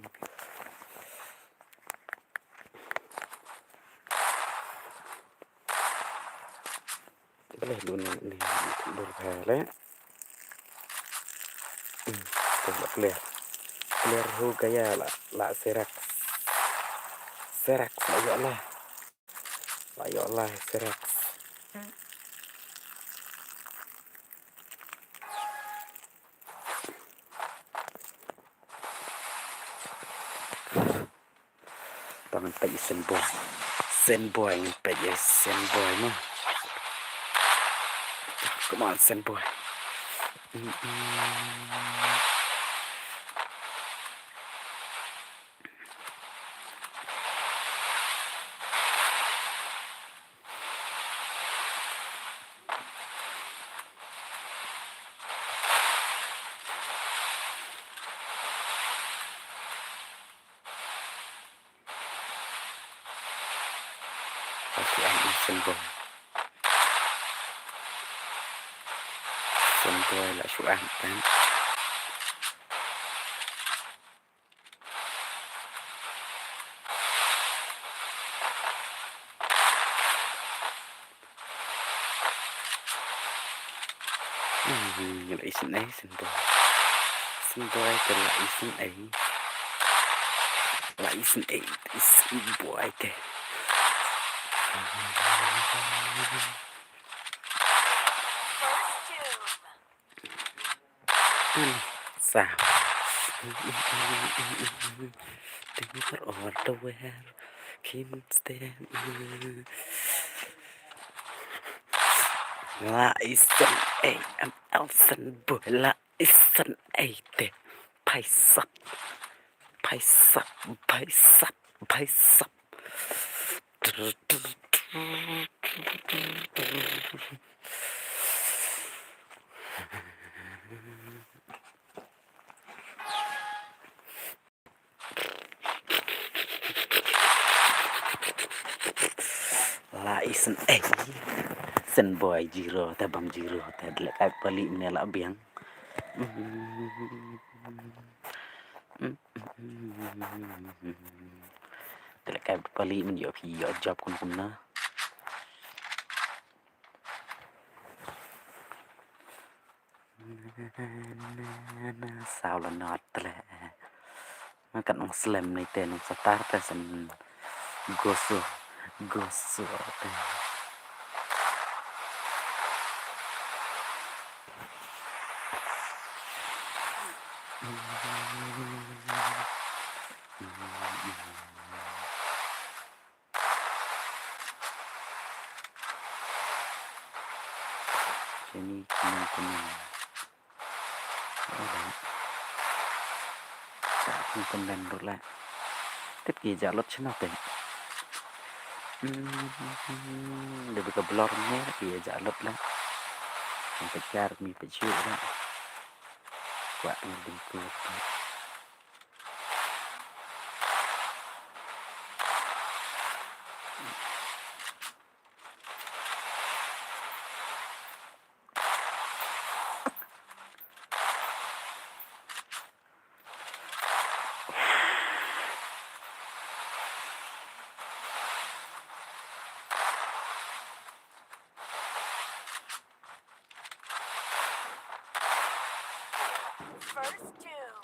Leh dun ne, ne, dur bha leh. Hmm, tu la clear. Clear ho gaya la, la serak. Serak la ïoh la. La ïoh la serak. Tang ngan peit ïa Senboy. Senboy ngan peit ïa Senboy mo. Come on, Senboy. Mm, mm. Shu ap ïa Senboy. Senboy la shu ap. Hmm, la isynei Senboy. Senboy te la isynei. La isynei Senboy te. Sa. Thank you for all the wear. Kim Stan. La isynei, I'm Elson boy. La isynei te. Paisap. Paisap. Paisap. Paisap. La isynei. Senboy zero, te bam zero, te dlek ai pali mne la biang. Te leh kai pali men ïoh phi ïoh job kun kun na. Saw la not te leh. Nga kat nang slem nei te nang satar te sen goso, goso te. Sini kini kini. Kini kini dulu lah. Tip ki ïa lut shano te. Hmm, da ba ka blur ne ki ïa lut lah. Yang peit jar mi peit shu lah. Kwah tang ding ku. First kill.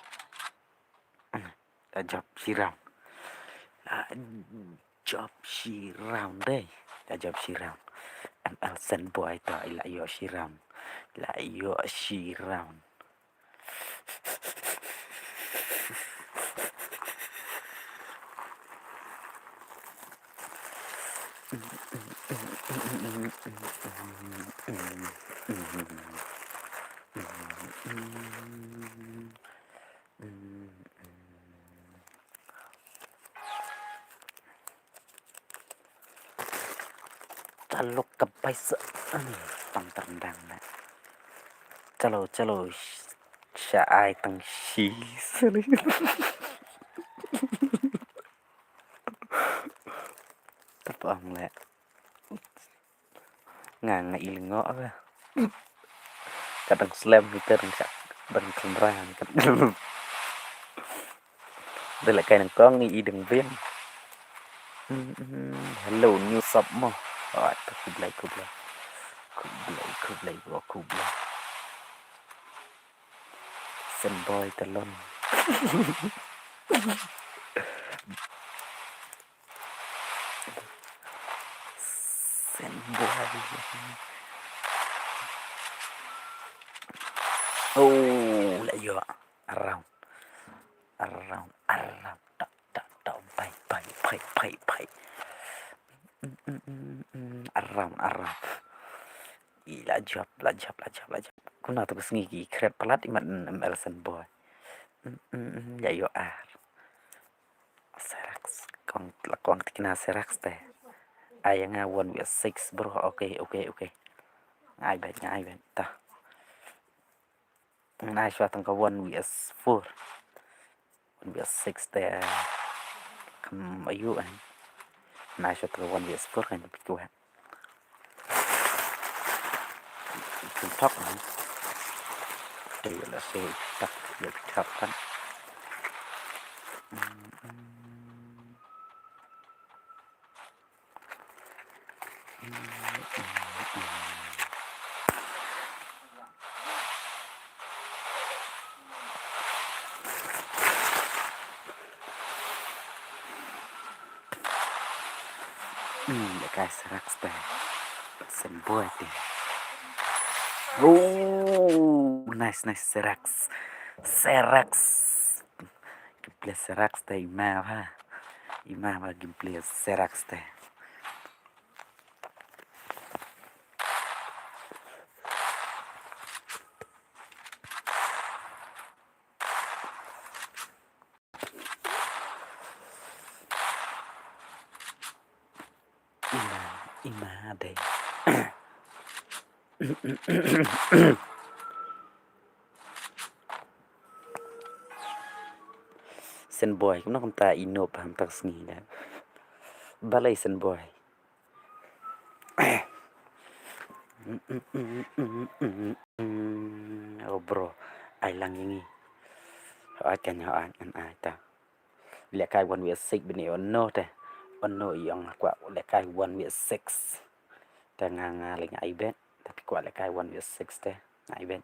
La jop shi round. La jop shi round dei. La jop shi round. M L Sen Boy to i la ïoh shi round. La ïoh shi round. Taluk ka paisa. Pang terendang na. Chalo, chalo. Sha ai tang shi. Tapang le. Nga nga i lyngngoh ba. Ka dang slem hi te dang shah, dang khlem rang ka. Dei la kai nang kong i dang biang. Hmm, hmm, hello, new sub mo. Oh, ta khublei, khublei. Khublei, khublei, bro, khublei. Sen boy talon. Sen boy. Oh, la ïoh. Around. Around. Around. Tak, tak, tak. Bye, bye, bye, bye, bye. Mm, mm, mm, mm. Around, around. I la jop, la jop, la jop, la jop. Kumno to ka sngi ki kret palat i mat M L Sen boy. Mm, mm, mm. La ïoh ar. Serax, kong, la kong tikna Serax te. Ai nga one vs six, bro. Okay, okay, okay. Ngai bet, ngai bet. Ta. Ngai shwa tang ka one vs four. One vs six te. Kam ayu, eh. Ngai shwa tang ka one vs four kan pit ko. Tuk tok ni. Te ïa la se tok, ïa tok kan. Hmm, ïa kai Serax te. Sen boy te. Oh, nice, nice, Serax. Serax. Gameplay Serax te, i ma ba. I ma ba gameplay Serax te. I ma, i ma dei. Sen boy, kumno kumta i nop ham tak sngi da. Balei Sen boy. Oh bro, ai lang ïa ngi. Hooid kan, hooid kan, ai ta. Lehkai one vs six bini, oh no te. Oh no, i ong kwah lehkai one vs six. Te nga nga leh nga ai bet. Te phi kwah lehkai one vs six te. Nga ai bet.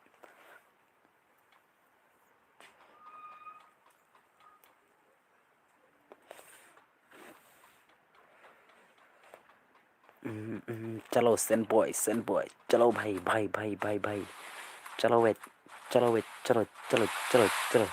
Mm, mm, chalo, Sen boy, Sen boy. Chalo bhai, bhai, bhai, bhai, bhai. Chalo wait, chalo wait, chalo, chalo, chalo, chalo.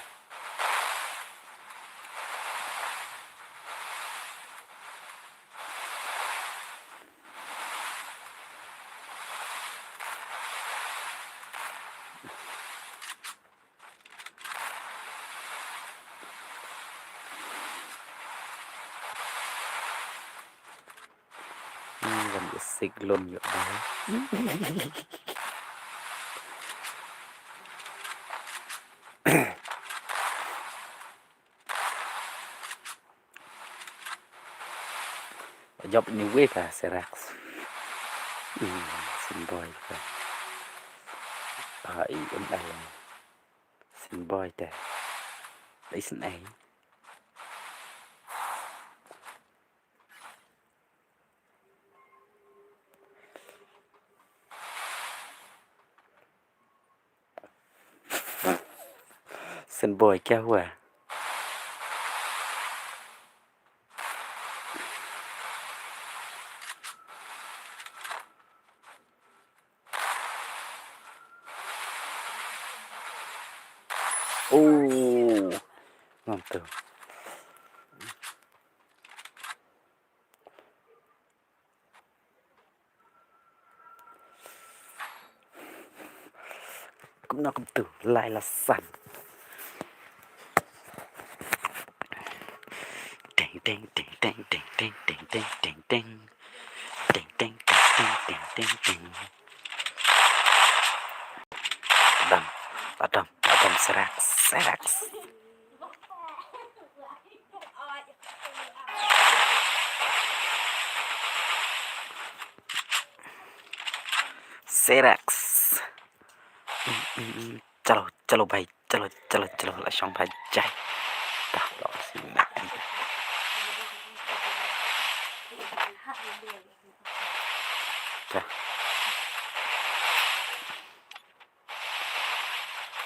Hmm, wan ïa sik lum ïa ba. Jop ni wei ka Serax. Hmm, Sen boy ka. Ah, i em ai. Sen boy te. Ai sen ai. Sen boy, kya hua? Ngam tu. Kumno kumtu, lai la san. Teng, teng, teng, teng, teng, teng, teng, teng, teng, teng. Teng, teng, teng, teng, teng, teng, teng. Adam, Adam, Adam, Serax, Serax. Serax. Chalo, chalo bhai, chalo, chalo, chalo, la shong bhai, jai. Dah, dah, sini. Dah.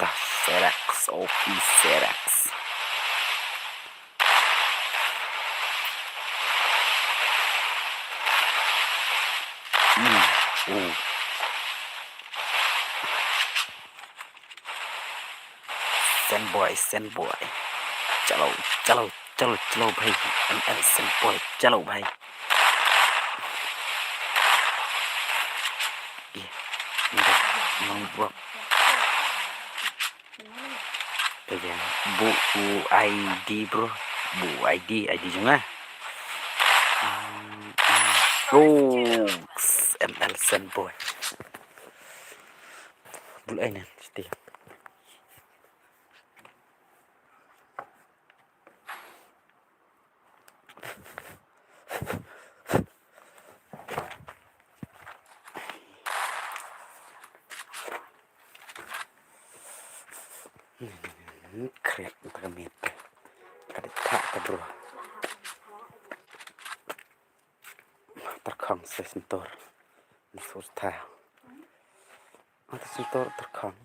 Dah, Serax, oke, Serax. Hmm, hmm. Sen boy, sen boy. Chalo, chalo, chalo, chalo bhai. M L sen boy, chalo bhai. Ih, nda, nong bro. Kaya, bu, bu I D bro. Bu I D, I D jong nga. Hmm, hmm. Oh, M L sen boy. Bul ai nan, stia. Kriat, kriat. Ka dei thah ka bro. Tyrkhong sa sentol. Ngi sngewthuh. Ata sentol tyrkhong.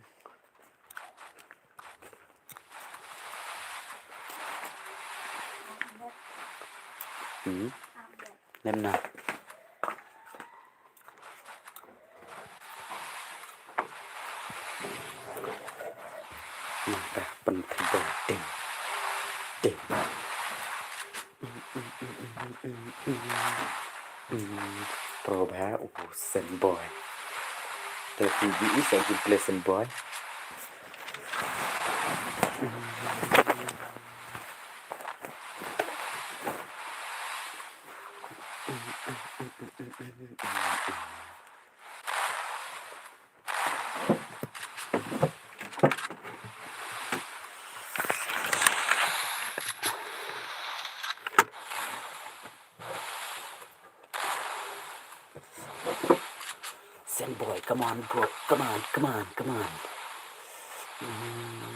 Hmm. Lem na. Nangta pynthibol ding. Ding. Pro bha u sen boy. Te phi ji i sa ki play sen boy. Sen boy, come on, bro. Come on, come on, come on. Mm.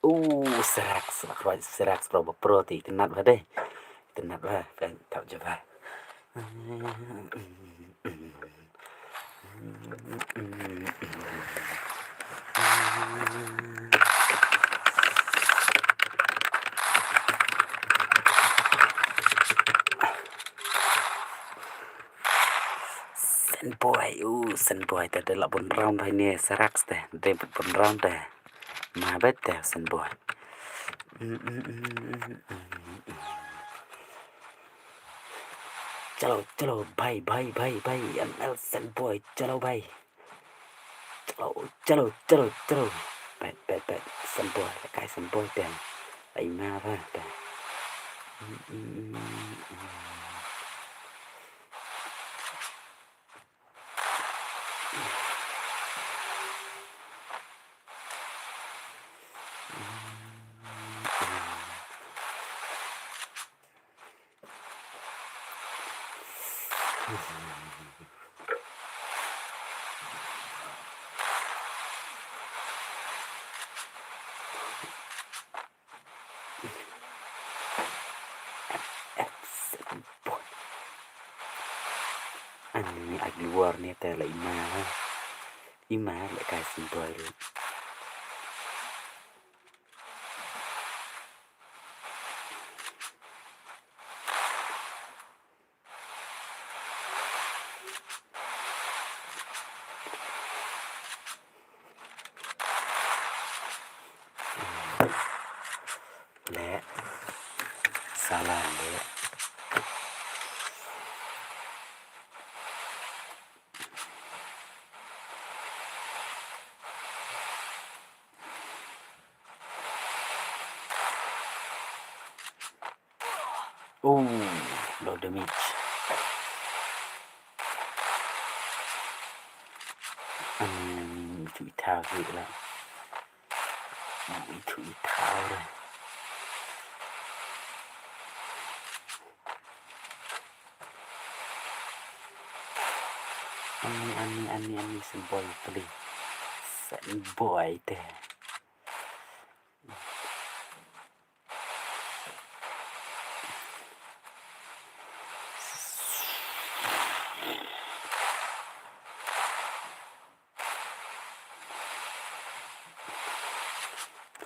Uh, Serax, Serax, Serax, bro, bro, te itynnat bha de. Itynnat bha, kan tap jaba. Sen boy, uh, sen boy, te de la bun round bha ine, Serax te, de bun round te. Ma bet te, sen boy. Chalo, chalo, bhai, bhai, bhai, bhai, M L sen boy, chalo, bhai. Chalo, chalo, chalo, chalo. Bet, bet, bet, sen boy, lehkai sen boy te. Ai ma ba te. Ani ai luar ni te la ima. Ima lehkai sen boy. Oh, low damage. Hmm, itu ita ke lah. Hmm, itu ita lah. Ani, ani, ani, ani, symboy peli. Symboy te.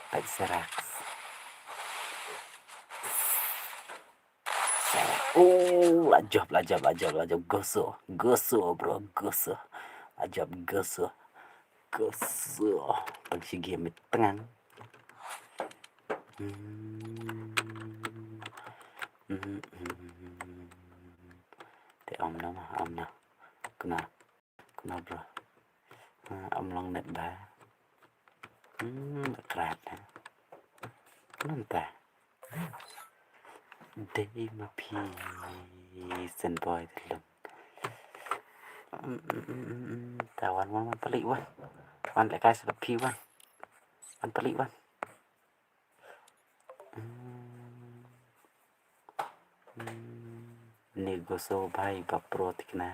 Peit Serax. Oh, la jop, la jop, la jop, la jop. Goso, goso, bro, goso. La jop, goso. Goso. Pang shi game mit tengang. Hmm. Hmm, hmm, hmm. Te om na ma, om na. Kena. Kena bro. Ah, ym long net ba. Hmm, krat na. Mynta. Dei ma phi Symboy te lum. Hmm, hmm, hmm, hmm, hmm. Ta wan, wan, wan peli wan. Wan lehkai sa phi wan. Wan peli wan. Hmm. Hmm. Ni goso bhai ba pro tikna.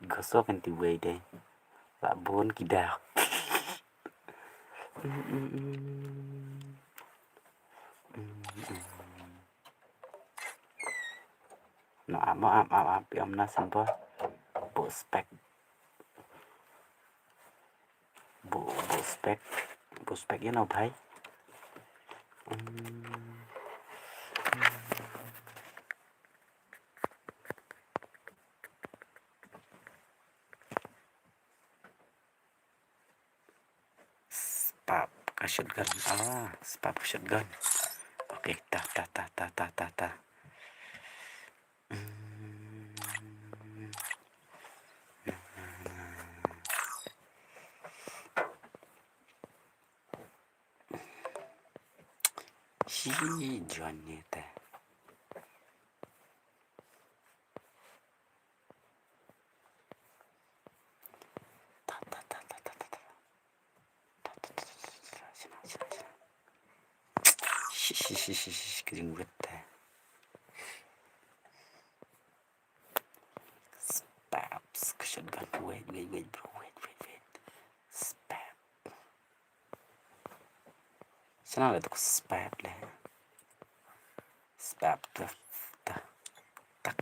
Goso kan ti wei de. La bun ki dak. Hmm, hmm, hmm. Hmm, hmm. No, ap, ap, ap, ap, ap, ïa ym na Symboy. Buh spec. Buh, buh spec. Buh spec ïa no bhai. Hmm. Spap ka shotgun. Ah, spap ka shotgun. Okay, ta, ta, ta. Hmm. Shi John ni te. Ta, ta, ta, ta, ta, ta, ta. Ta, ta, ta, ta, ta, ta, ta. Shi, shi, shi, shi, shi, shi, ka jingwit te. Spap, ka shotgun. Wait, wait, wait, bro. Wait, wait, wait. Spap. Shana la tu spap le. Spap tu. Ta. Tak.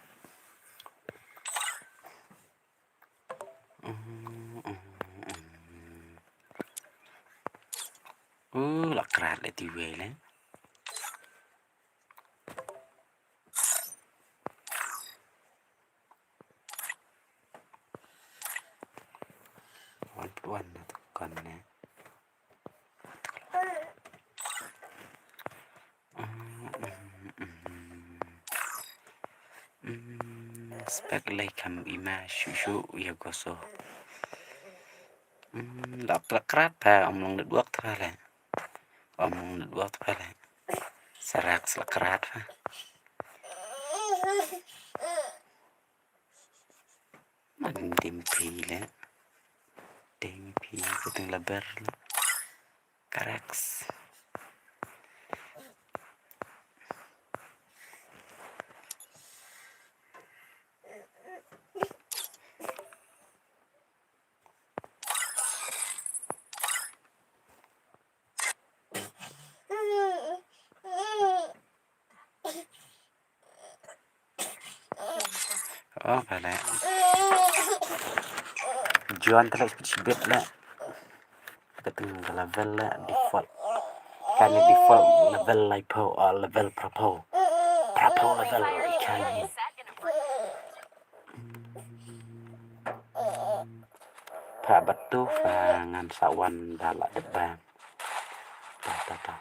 Mm, mm, mm. Uh, la krat le ti wei le. Wan, wan na tu kan ne. Mm, mm, mm. Mm, spek lei kam i ma shu shu ïa goso. Mm, la krat krat pa, ym long network te pa le. Ym long network te pa le. Sarak la krat pa. Ma ding ding phi le. Ding phi ka ding la ber le. Karaks. Oh, pale. Juan tele speed speed le. Ka ting ka level le default. Ka ni default level lai phew, ah, level phraphew. Phraphew level ka ni. Pha batu pha ngan sa wan da la dep ba. Ta, ta, ta.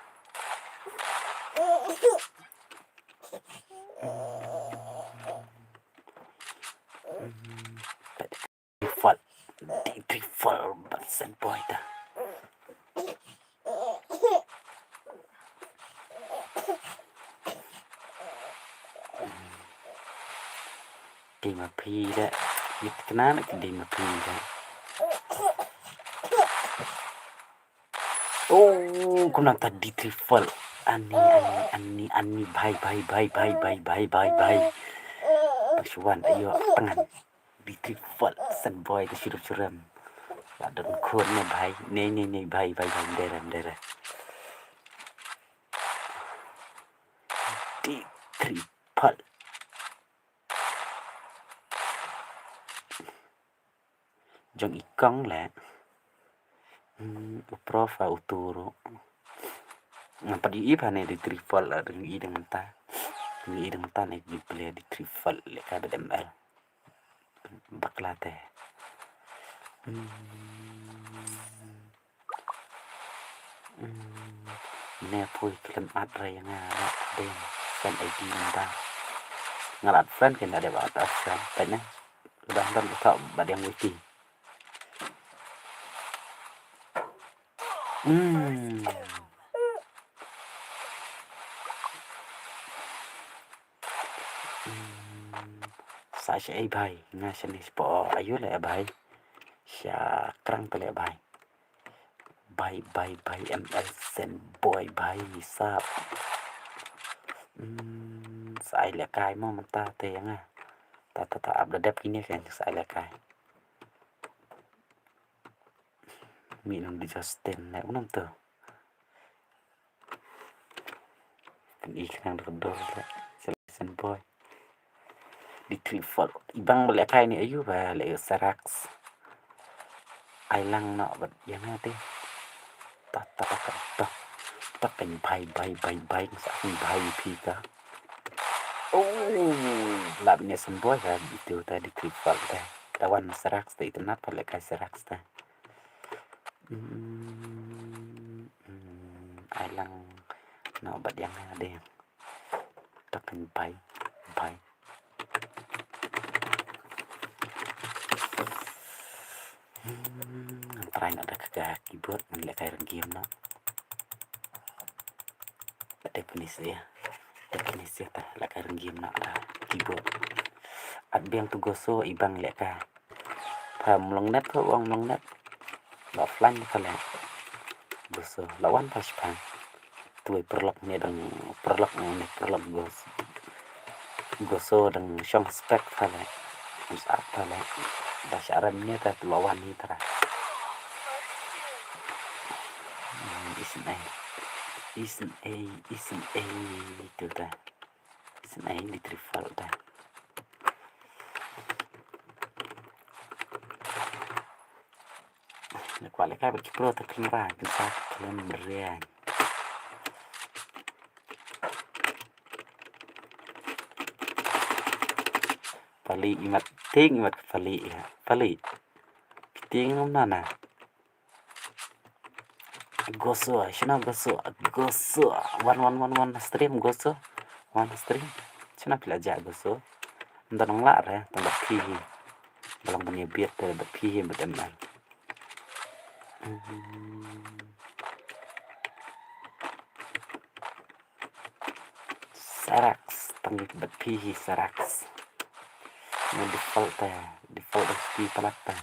Ki ma phi da. Yit kena na ki dei ma phi da. Oh, kumno ta D three fold. Ani, ani, ani, ani, bhai, bhai, bhai. Pasuan ayo tangan. D three fold, Sen Boy ta shurum shurum. La don khun ne bhai. Ne, ne, ne, bhai, bhai, bhai, dere, dere. D three fold. Jong i kong le. Hmm, u prof a u turu. Nga pat i ba ne D three fold la dang i dang ta. Dang i dang ta ne di play D three fold le ka bad M L. Bakla te. Hmm. Hmm. Ne pui khlem add ra ïa nga la ding. Send I D mynta. Nga la add friend kane, dep add friend. Peit ne. Udah ntar uta ba dang witi. Hmm. Hmm. Sa sha ei bhai, nga sha ni spo ayu le bhai. Sha krang pele bhai. Bhai, bhai, bhai, M L Sen Boy, bhai, sap. Hmm, sa ai le kai mo mynta te ïa nga. Ta, ta, ta, ap da dep kine kan sa ai le kai. Mi nong di Justin le, unong tu. Kan i khnang da ka dor le. Sen Boy. D three fold. I bang ba lehkai ni ayu ba leh Serax. Ai lang noh bad ïa nga te. Ta ta ta ta ta. Ta kan bhai bhai bhai bhai sa kan bhai phi ka. Oh, lap ne Sen Boy ka itu ta D three fold ta. Tawan Serax ta itu nat pa lehkai Serax ta. Hmm, hmm, ai lang noh bad ïa nga de. Ta kan bhai bhai. Hmm, ngan try noh da ka keyboard, ngan lehkai ryngiam noh. Te finish ïa. Te finish ïa ta lehkai ryngiam noh da keyboard. At biang tu goso i bang lehkai. Pha mlong net pha ong mlong net. La offline pha leh. Goso la wan pha shipang. Tuwei paralok ne dang paralok ne paralok gos. Goso dang shong spek pha leh. Sa pha leh. Da sha rem ne ta tu la wan ni tra. Hmm, isn't ai. Isn't ai, isn't ai tu ta. Isn't ai di trifle ta. Leh kwah lehkai bad ki pro ta khlem rang, kin sa khlem rang. Pali imat ting imat ka pali ïa. Pali. Ting nom nana. Goso, shina goso, goso. One, one, one, one stream, goso. One stream. Shina phi la jah goso. Ynda nang lah re, tang bad phi hi. Ba long ban ïa biat te bad phi hi bad M L. Hmm. Serax, tang bad phi hi Serax. Nga default te, default te ski palat te.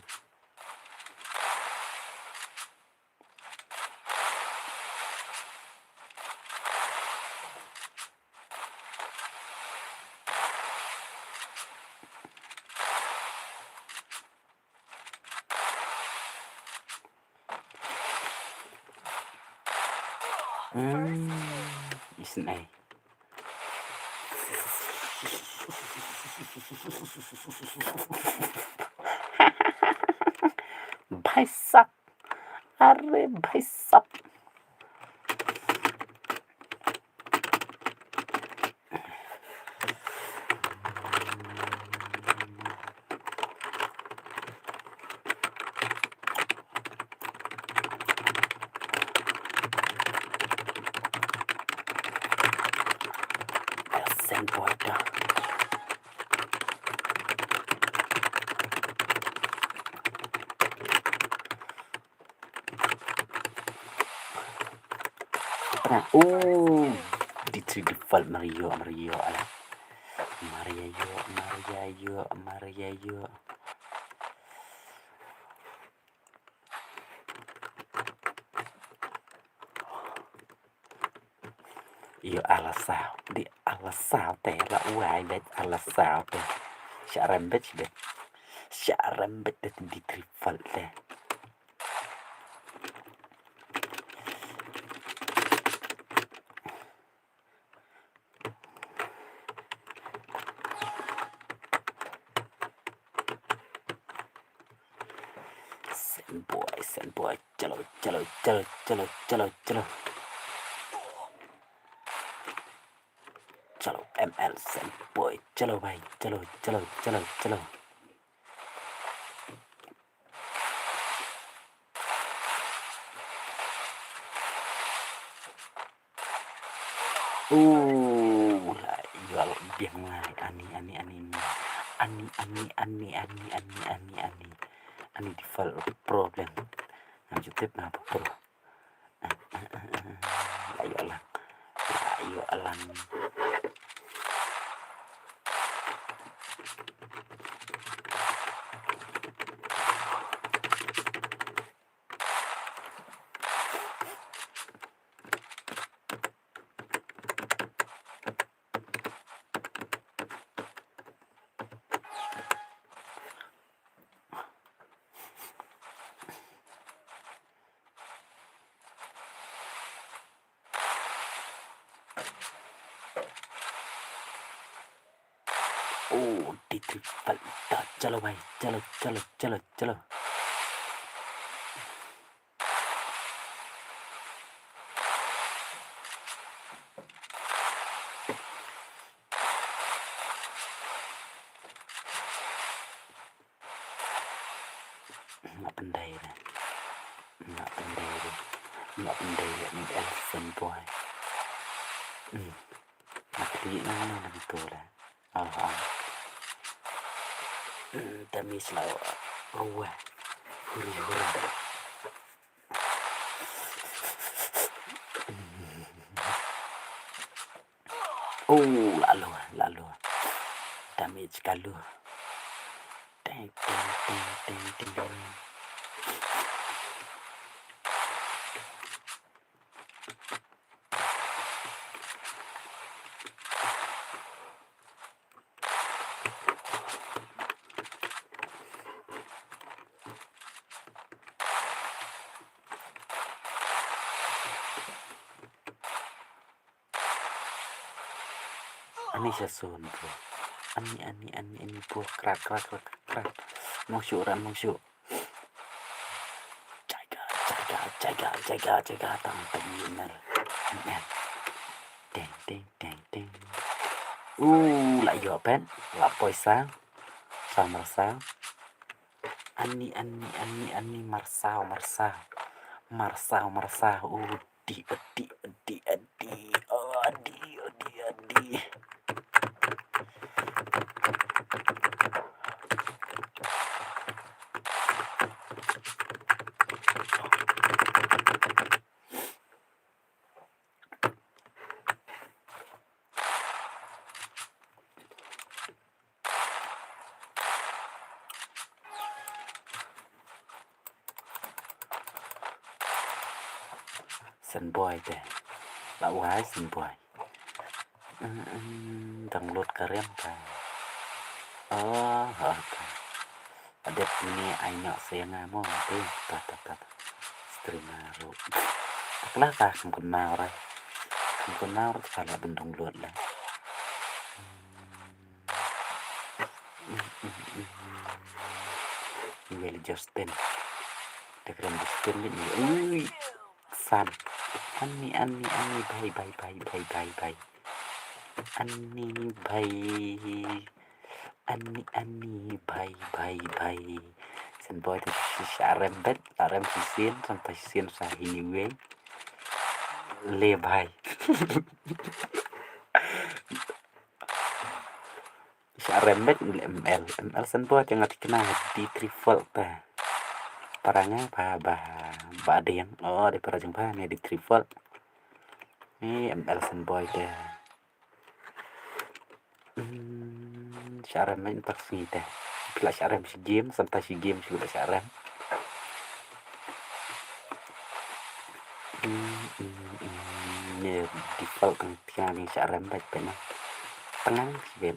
Hmm, isn't ai. Bhai sab. Are bhai sab. Sen Boy da. Pra, oh, di tri default Mario, Mario, ala. Maria ïoh, Maria ïoh, Maria ïoh. Ïoh ala saw, dei ala saw te la wai beit ala saw te. Sha rem beit beit. Sha rem beit te dei triple te. Sen boy, sen boy. Chalo, chalo, chalo. Chalo, M L sen boy. Chalo bhai, chalo, chalo, chalo, chalo. Uh, la ïoh biang lai. Ani, ani, ani, ani. Ani, ani, ani, ani, ani, ani, ani. Ani default problem. Ngam ju tip naba pro. La ïoh lang. La ïoh lang. Oh, dei triple. Chalo bhai, chalo, chalo, chalo, chalo. Nga pyndei re. Nga pyndei re. Nga pyndei re. Ni el sen boy. Hmm. Nga kli nang nang nang tu le. Ah, ah. Hmm, tami selaw. Ruwa. Huri hura. Oh, la lu, la lu. Damage ka lu. Teng, teng, teng, teng, teng, teng. Ani sa sun bro. Ani, ani, ani, ani bro. Krak, krak, krak, krak. Mong shu ran, mong shu. Jaga, jaga, jaga, jaga, jaga. Tang, tang, iner. Iner. Ding, ding, ding, ding. Uh, la ïoh pet. La poi sa. Sa marsa. Ani, ani, ani, ani, marsaw, marsaw. Marsaw, marsaw. Oh, di, di, di, di. Oh, di, di, di. Sen boy te. La wai sen boy. Mm, mm, download ka riam ka. Oh, ha ka. Adet mini ai nyok se nga mo te. Ta, ta, ta, ta. Streamer ru. Akla ka kum kun mau ra. Kum kun mau ra ka la bun download la. Well, Justin. Te kren Justin ni. Ui. San. Ani, ani, ani, bhai, bhai, bhai. Ani, bhai. Ani, ani, bhai, bhai, bhai. Sen boy te shisha rem bet, la rem shisien, sampai shisien sa hini wei. Le bhai. Sha rem bet le M L. M L sen boy te nga tikna di triple ta. Para nga ba, ba, ba deng. Oh, di para jeng ba ne di triple. Ni M L sen boy te. Hmm, sha rem mynta sngi te. Phi la sha rem shi game, santa shi game shu la sha rem. Hmm, hmm, hmm, ne default tang tiang sha rem bad pena. Tenang shi bad.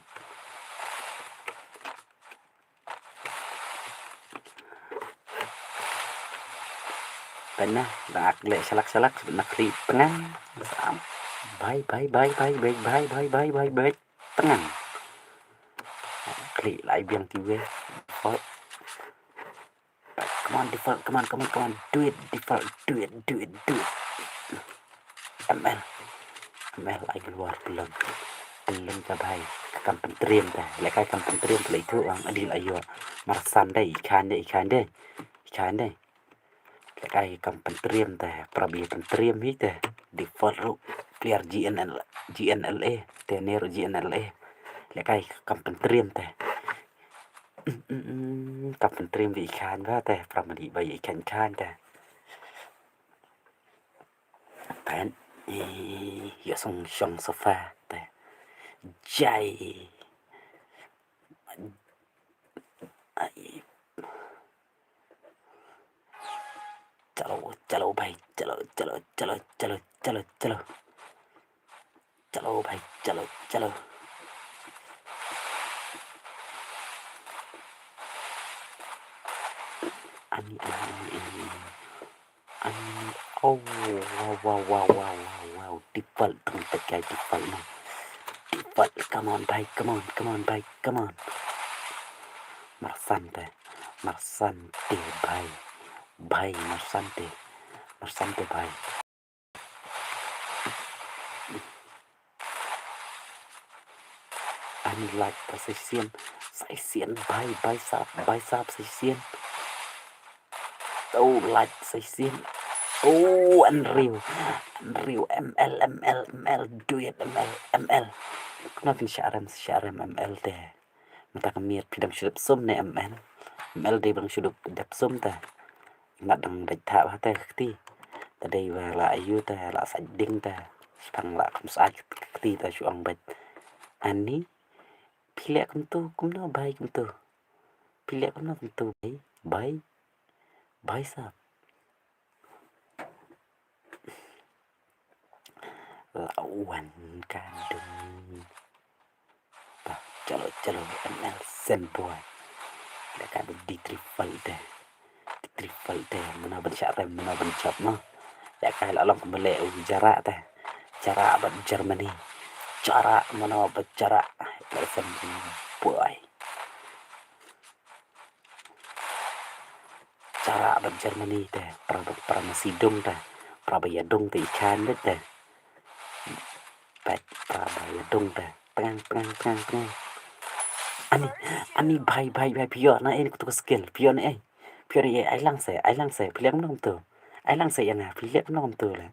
Pena, rak le shalak shalak, na kri tenang. Bye, bye, bye, bye, bye, bye, bye, bye, bye, bye. Tenang. Klik lai biang ti we. Default. Come on, default. Come on, come on, come on. Do it, default. Do it, do it, do it. M L. M L ai luar pelun. Pelun ka bhai. Ka kam pyntriem te. Lehkai kam pyntriem te la itu ang adil ayo. Marsan dei, ikan dei, ikan dei. Ikan dei. Lehkai kam pyntriem te, pra bia pyntriem hi te. Default ruh player G N L, G N L A, te ne ruh G N L A. Lehkai kam pyntriem te. Kam pyntriem bia ikan ba te, pra madi ba ikan ikan te. Ten, eh, ïa song shong sofa te. Jai. Ai. Chalo, chalo bhai, chalo, chalo, chalo, chalo, chalo, chalo. Chalo bhai, chalo, chalo. Ani, ani, ani, ani, ani. Ani, oh, wow, wow, wow. Default, tang te kai default na. Default, come on bhai, come on, come on bhai, come on. Marsan te, marsan te bhai. Bhai, marsan te, marsan te bhai. Ani like ka sa shisien, sa shisien bhai, bhai sap, bhai sap sa shisien. Oh, like sa shisien. Oh, unreal. Unreal, M L, M L, M L, do it, M L, M L. Kumno phin sha rem, sha rem M L te. Mynta ka miet phi dang shu dep sum ne M L. M L dei ba dang shu dep sum te. Ngat dang dei tha ba te kti. Te dei ba la ayu te, la sa ding te. Spang la kum sa kti te shu ong bad. Ani, phi leh kumtu, kumno bhai kumtu. Phi leh kumno kumtu bhai, bhai. Bhai sap. La wan ka dung. Ba, chalo, chalo, M L send boy. Lehkai ba di triple te. Di triple te, mano ban sha rem, mano ban jop mo. Lehkai la long kumba leh u Jara te. Jara bad Germany. Jara, mano ba Jara. Leh send boy. Jara bad Germany te, pra, pra masi dung te, pra ba ïa dung te, ikan bad te. Bad pra ba ïa dung te. Tang, tang, tang, tang. Ani, ani bhai, bhai, bhai, phi ïoh na ei katu ka skill, phi ïoh na ei. Phi ïoh na ei, ai lang se, ai lang se, phi leh kumno kumtu. Ai lang se ïa nga, phi leh kumno kumtu le.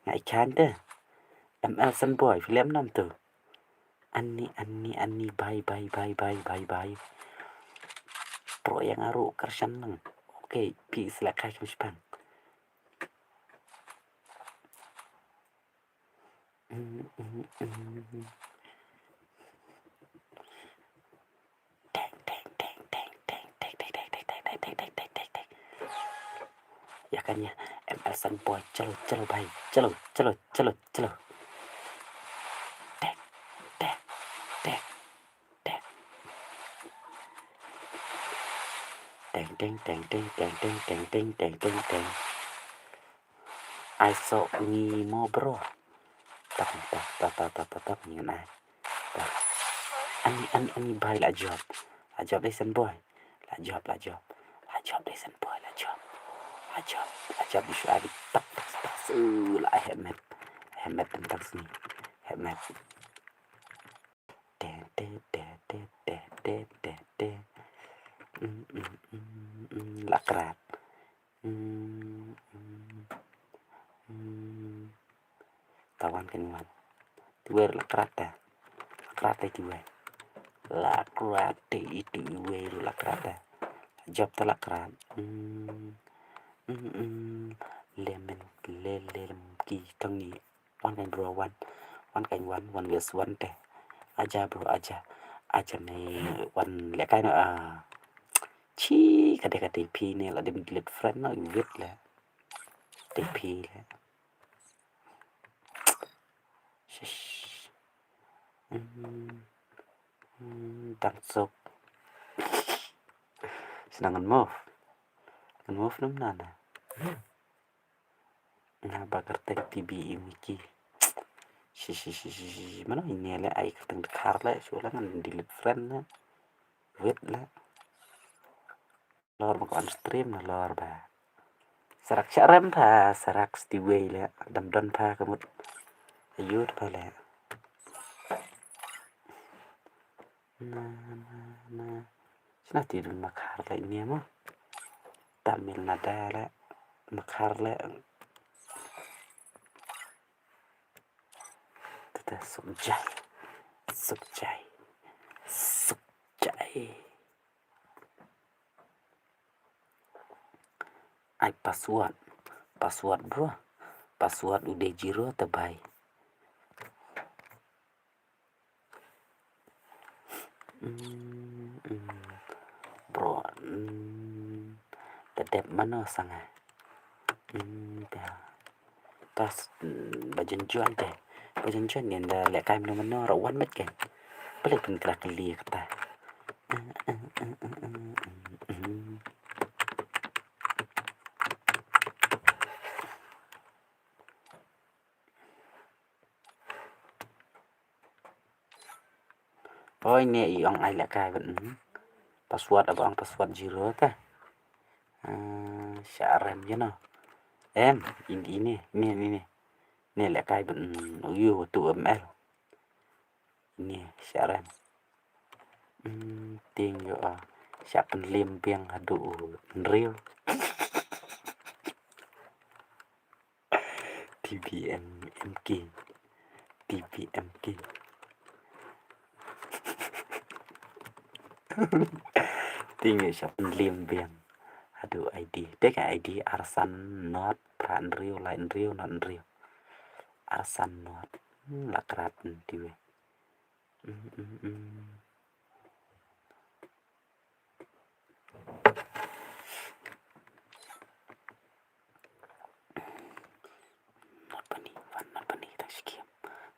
Nga ikan te. M L send boy, phi leh kumno kumtu. Ani, ani, ani, bhai, bhai, bhai. Pro ïa nga ruh kyrshan lang. Okay, phi sa lehkai kum shipang. Teng, teng, teng, teng. Ïa kane, M L send boy, chalo, chalo bhai, chalo, chalo, chalo, chalo. Teng, teng, teng, teng. Teng, teng, teng, teng. Ai so ngi mo bro. Tap, tap, tap, ngi ngan ai. Ani, ani, ani bhai la jop. La jop dei send boy. La jop, la jop. La jop dei send boy, la jop. La jop, la jop dei shu ai tak, tak, tak. Uh, la ai helmet. Helmet tang tang sini. Helmet. Te, te, te. Mm, mm, mm, mm, la krat. Mm, mm, mm. Tawan kan wan. Tiwer la krat ta. La krat ta tiwer. La krat ta itu iwer la krat ta. Jop ta la krat. Mm, mm, mm. Lemon, le, lem ki tang ni. Wan kan bro wan. Wan kan wan, wan wes wan te. Aja bro, aja. Aja me wan lehkai noh, ah. Chi, ka dei ka dei phi ne, la dei delete friend noh, wait leh. Dei phi leh. Shish. Hmm. Hmm, dang suk. Sdang ngan move. Ngan move num nana. Nga ba kyrteng T B M K. Shi, shi, shi, shi, shi. Mano ine leh ai kyrteng dkhar leh, shu leh ngan delete friend leh. Wait leh. Lor ba ka on stream na lor ba. Sarak sharem pha, sarak stiwei leh. Dam don pha ka mut. Ayut pha leh. Na, na, na. Shna ti dun makhar leh ine mo. Tamil Nadu leh. Makhar leh. Tata suk jai. Suk jai. Suk jai. Ai password. Password bro. Password u dei zero te bhai. Hmm, hmm. Bro, hmm. Te dep mano sanga. Hmm, te. Tas, hmm, ba jan juan te. Ba jan juan ynda lehkai mano mano ruh wan met ke. Balei pynkylla kylli kata. Hmm, hmm, hmm, hmm, hmm, hmm. Oi, ne i ong ai lehkai bad, mm. Password aba ong password zero te. Ah, sharem, you know. Em, in, ine, ne, ne, ne. Ne lehkai bad, mm, u yu tu M L. Ine, sharem. Mm, ting yo, ah, sha pynlim biang haduh u nriu. T B M K. T B M K. Ting ïa sha pynlim biang. Haduh I D. Te ka I D arsan not phra hynriew lai hynriew not hynriew. Arsan not. Hmm, la krat ntiwe. Hmm, hmm, hmm. Not bani, wan not bani, tang shi kim.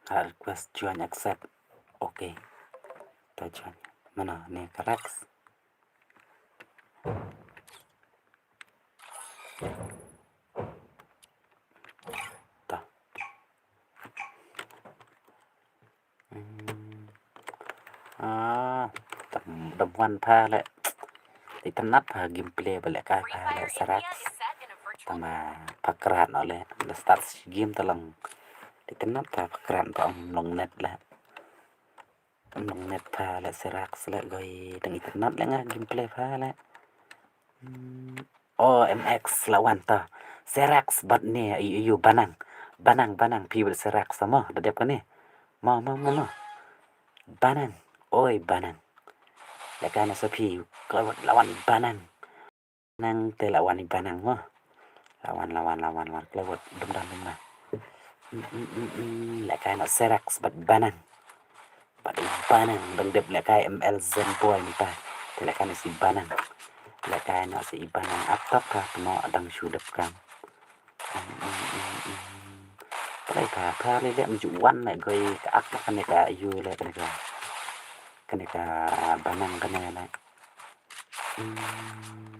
Nga request join accept. Okay. Ta join. Mano, ne ka Rex. Ta. Hmm. Ah, tam, dam wan pha leh. Itynnad pha gameplay ba lehkai pha leh Serax. Tang ba pha krat noh leh. Da start shi game ta long. Itynnad pha pha krat pha ong long net leh. Ong long net pha leh Serax leh goi. Tang itynnad leh nga gameplay pha leh. Hmm. O M X la wan ta. Serax bad ne, ayu, ayu, Banang. Banang, Banang, phi bad Serax ta mo, da dep kane. Mo, mo, mo, mo. Banang. Oi, Banang. Lehkai na sa phi, klawat la wan Banang. Nang te la wan i Banang mo. La wan, la wan, la wan, la wan. Klawat, dum dan dum na. Mm, mm, mm, mm. Lehkai na Serax bad Banang. Bad i Banang, dang dep lehkai M L Zen Boy mynta. Te lehkai na si Banang. Lehkai na si i Banang ap tok ka pynnoh dang shu dep kam. Em, em, em, em. Pynlai pha, pha leh leh mynjur wan leh goi ka ak leh kane ka ayu leh kane ka. Kane ka Banang kane leh. Hmm,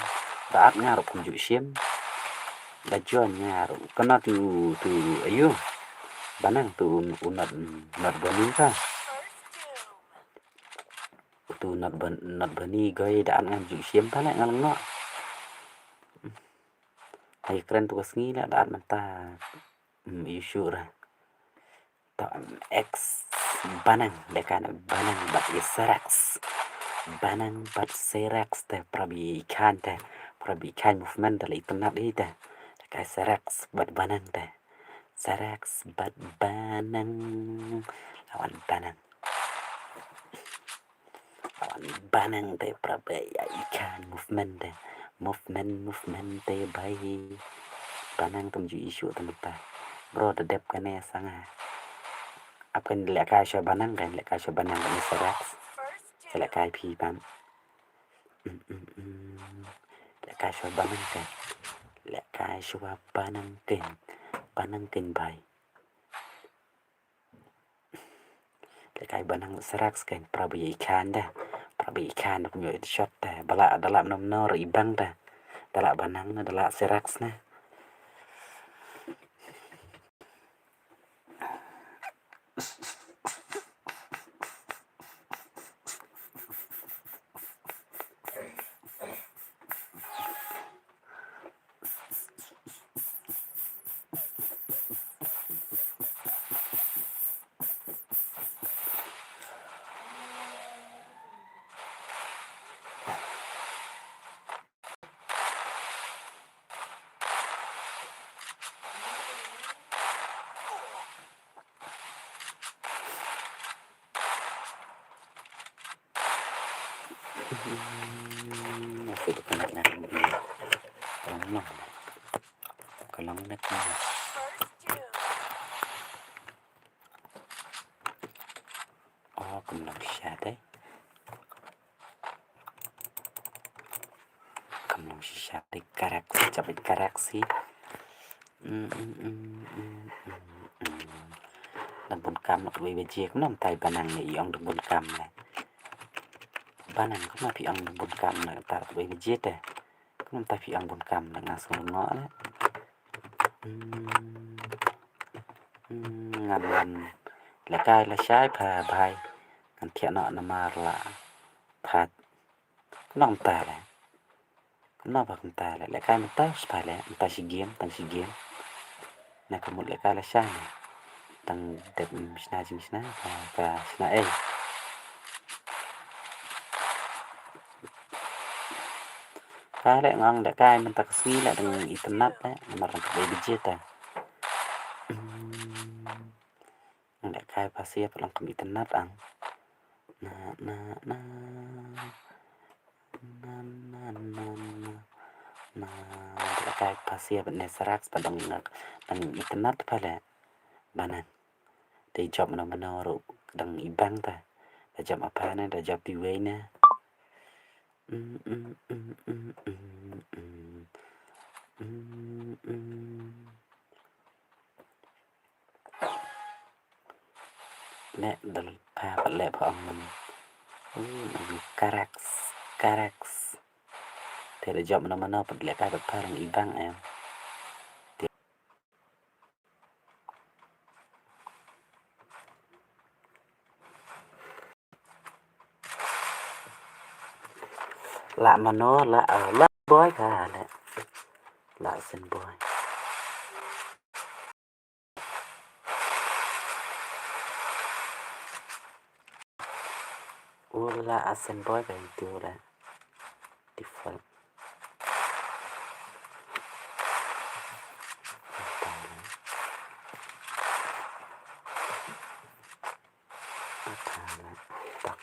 da at nga ruh kumjuh shim. Da join nga ruh. Kane tu, tu, ayu. Banang tu u, u not, not bani ka. Tu not ban, not bani goi da at nga kumjuh shim pha leh nga long noh. Ai kren tu ka sngi leh da at mynta. Hmm, ayu shuh ra. To, X Banang, lehkai na Banang bad i Serax. Banang bad Serax te, para bad i Khan te, para bad i Khan movement te la itynnad hi te. Lehkai Serax bad Banang te. Serax bad Banang. La wan Banang. Wan Banang te para bad i Khan movement te. Movement, movement te bhai. Banang kumjuh issue te mynta. Bro, da dep kane sa nga. Ap kan lehkai shuwa banang kan, lehkai shuwa banang kan, Mister Rex. Lehkai phi ban. Mm, mm, mm. Lehkai shuwa banang kan. Lehkai shuwa banang kan. Banang kan bai. Lehkai banang Mister Rex kan, para ba ïa i khan da. Para ba ïa i khan da, kum ïoh i shot da. Ba lah, da lah mano mano ruh i bang da. Da lah banang na, da lah Mister Rex na. Hmm, masih berkenalan. Tolong, tolong nak. Oh, kumno shisha te. Kumno shisha te, karak, jap karak si. Mm, mm, mm, mm, mm, mm. Dang bun kam na kawei baje, kumno mynta i banang ne i ong dang bun kam ne. Banang kumno phi ong dang bun kam na kata kawei baje te. Kumno mynta phi ong bun kam na, nga sngew lyngngoh ne. Hmm. Hmm, ngan, ngan lehkai lashai pha bhai. Ngan thiah noh namar la phat. Kumno mynta le. Kumno ba kumta le. Lehkai mynta sha pha le. Mynta shi game, tang shi game. Na ka mut lehkai lashai ne. Tang dep shna jingshna, ka, ka shna ei. Ka leh ngang lehkai mynta ka sngi leh dang itynnad leh namar dang kaba ïa budget eh. Hmm. Ngang lehkai pha sia pat long kam itynnad ang. Na, na, na. Na, na, na, na. Na, lehkai pha sia pat ne sarak pat dang, dang itynnad pha leh. Ba nang. Dei jop mano mano ruh dang ibang ta. Da jop ma pha ne, da jop iwei ne. Mm, mm, mm, mm, mm, mm. Mm, mm. Leh dal pha, pha leh pha ong man. Uh, ong karak, karak. Te da jop mano mano pat lehkai pat pha dang ibang em. Lah mano, lah, ah, lah boy ka, lah. Lah sen boy. Ula asen boy ka itu la. Default. Tak.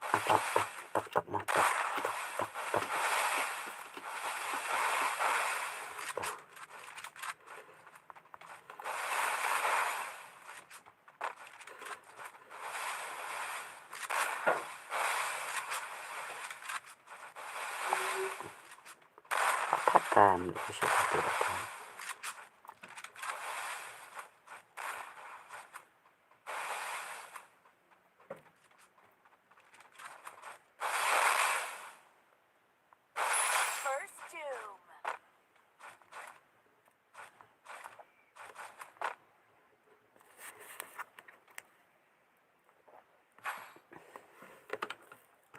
Tak, tak, tak, tak, tak, tak, tak. Attack time. First Doom.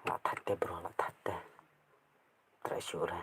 Lah that te bro, lah that te. Try sure.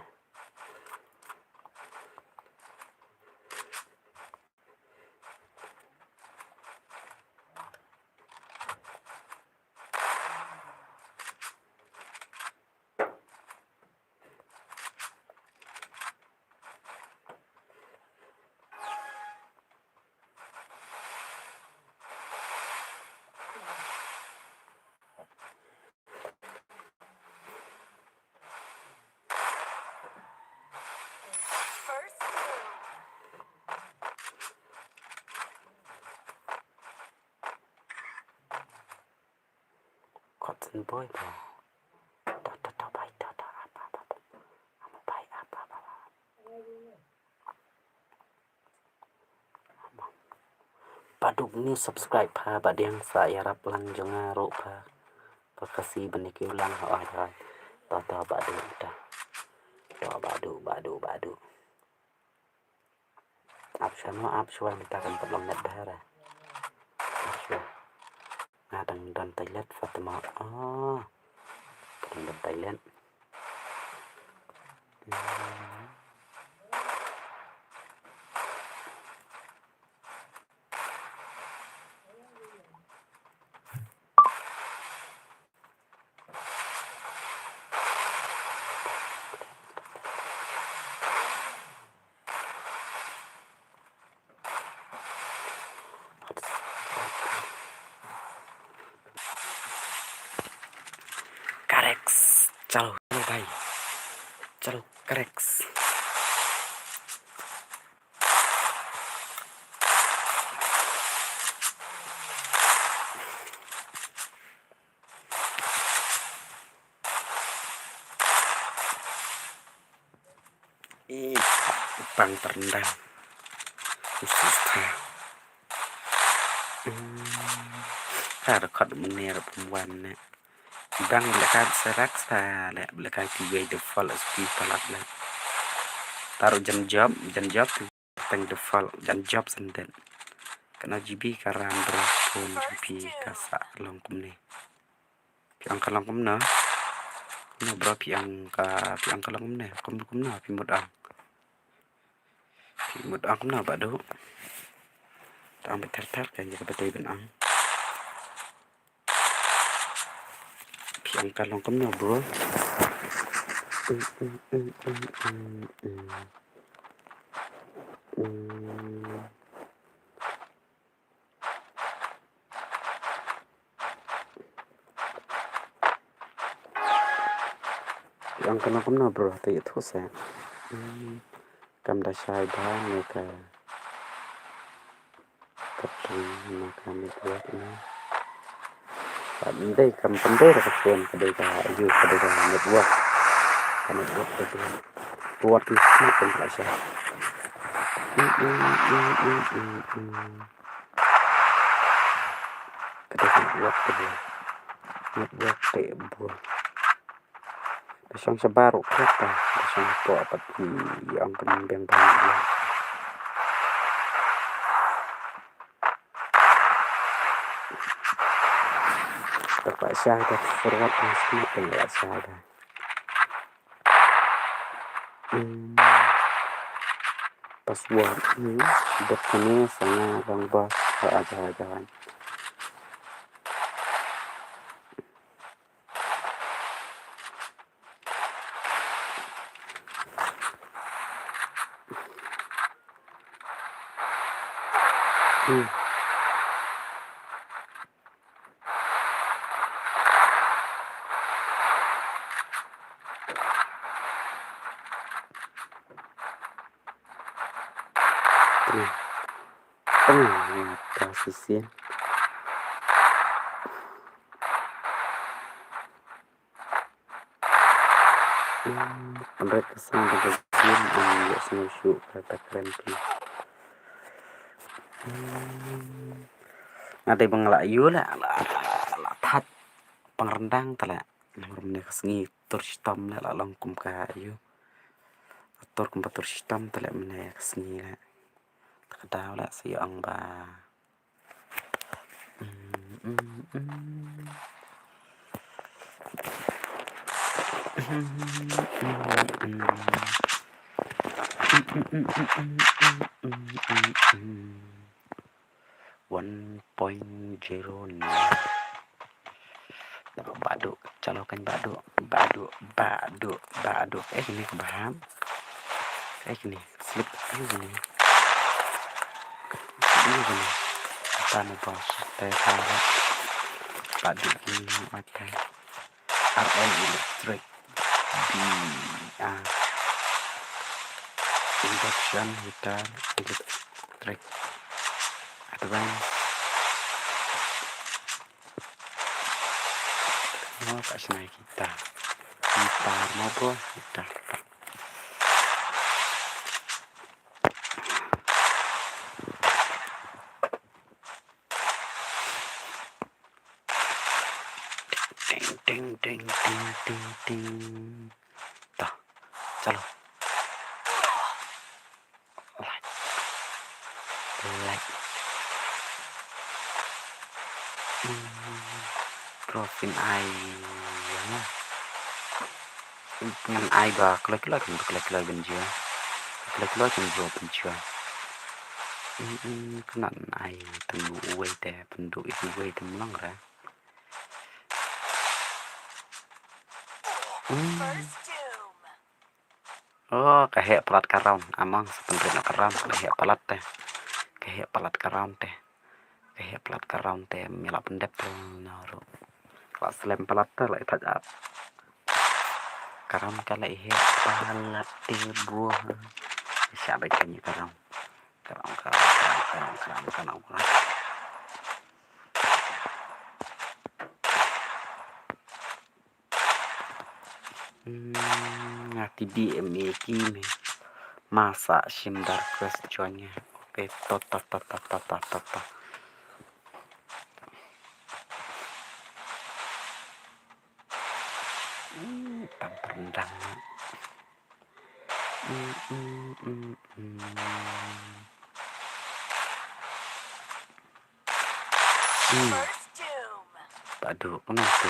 Kut syn boi ba. To, to, to, bai, to, to, ap, ap, ap. Ap, bai, ap, ap, ap. Ba duk new subscribe pha, ba dang sa ïarap lang jong nga ruh pha. Pha kasi ban ïa kiew lang ha, oi, oi. To, to, ba duk, to. To, ba duk, ba duk, ba duk. Ap shuwa mo, ap shuwa, mynta kan pat long net bha ra. Ap shuwa. Nga dang don toilet, Fatima. Oh. Dang don toilet. Hmm. Correct. Chalo, chalo bhai. Chalo, correct. Ih, pang terendam. Usus ta. Hmm. Ka record mynne ruh pynwan ne. Dang leh ka serak sa leh, leh ka kiwei default S P palat leh. Taruh jan job, jan job. Tang default jan job sended. Katno G B ka RAM bro, phone G B ka sa long kumne. Phi ong ka long kumno? Kumno bro phi ong ka, phi ong ka long kumne? Kum, kumno phi mut ong? Phi mut ong kumno Bah Duh? Ta ong beit thar thar ka ïa kaba dei ban ong. Phi ong ka long kumno bro? Mm, mm, mm, mm, mm, mm. Mm. Phi ong ka long kumno bro? Te ïathuh seh. Hmm. Kam da shai bha ne ka, ka pung na ka network na. Kam dei, kam pun dei da ka phone, ka dei ka, aïu, ka dei ka network. Ka network ka dei. Network ni smat kam da shai. Mm, mm, mm, mm, mm, mm. Ka dei ka network ka dei. Network te bun. Da shong shabar ruh khraw ta, da shong hapoh pat ki ong ka biang bha. Da kwah shai da forward na smat da kwah shai da. Hmm. Password, hmm. Dep kane sa nga long boss ha, ha, ha, ha. Hmm. Tengah. Tengah mata shisien. Hmm, pynrek ka sang ka jin, hmm, ïa sngewsih ka ta kren phi. Hmm. Nga dei ba nga la ïoh la, la, la, la that pynryndang ta la. Namar mynne ka sngi tur shitom la, la long kum ka ïoh. Tur kum ba tur shitom ta la mynne ka sngi la. Ta ka daw la sa ïoh ong ba. One point zero nine. Badu, chalo kan badu, badu, badu, badu. Eh, kine ka baham. Eh, kine, slip view kine. View kine. Ata na boss, te thara. Badu kine, ata. R L Electric. B R. Induction heater, electric. Advance. Oh, ka shna kita. Kita mo bro, kita. Ting, ting, ting, ting, ting, ting. Toh, chalo. Like. Like. Hmm, profin ai. Ïa nga. Ngan ai ba kloi kloi, kan ba kloi kloi ban jia. Kloi kloi kan ba ban jia. Hmm, hmm, kynnoh ai tang uwei te, pynduh ïa uwei te mlong ra. Hmm. Oh, ka heh palat ka round. Amang sa pynrit na ka round, ka heh palat te. Ka heh palat ka round te. Ka heh palat ka round te, me la pyndep te na ruh. Ka la slem palat te, la i thaj ap. Ka round ka la i heh palat te bro. Sha bai kani ka round. Ka round, ka round, ka round, ka round, ka round, ka round, ka round. Hmm, nga T D M A ki me. Masa shim dar quest join nga. Okay, to, to, to. Hmm, tam perendang. Hmm, hmm, hmm, hmm. Hmm. Padu, kenapa?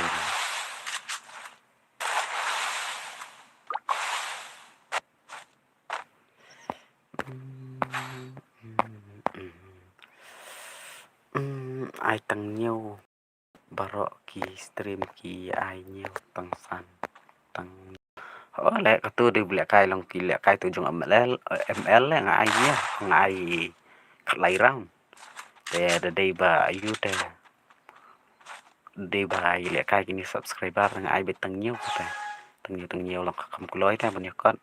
Hmm, hmm, hmm. Hmm, ai tang ñiew. Baroh ki stream ki ai ñiew tang san. Tang. Oh, leh katu dei lehkai long ki lehkai tu jong M L, M L leh nga ai ñiew, nga ai khatlai round. Te da dei ba ïoh te. Dei ba ïa lehkai kini subscriber nga ai beit tang ñiew te. Tang ñiew, tang ñiew long ka kam kloi te ban ïa kot.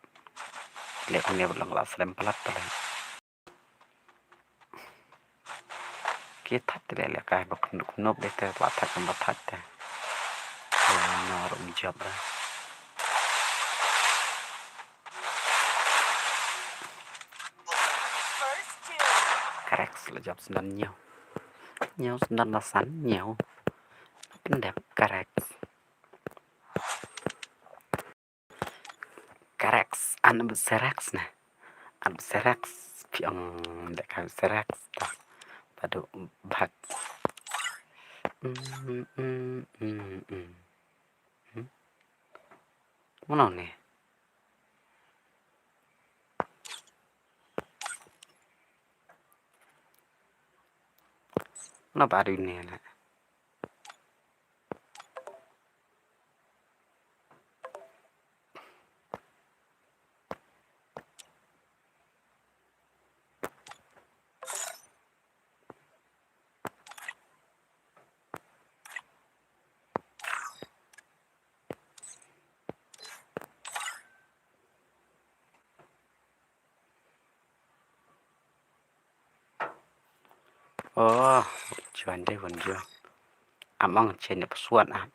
Leh kumne long la slem palat te leh. Ki thait te leh lehkai ba khnuk khnuk dei te la thait kam ba thait te. Ïa na ruh jop ra. Karex la jop snem ñiew. Ñiew snem la san ñiew. Pyndep Karex. Karex, an ba Serex ne. An ba Serex, piang dek ka Serex. Tah, padu bak. Mm, mm, mm, mm. Hmm? Mano ne? Mano ba adu ne la? Oh, chuan dei wan jua. Among chen ne psuan ah.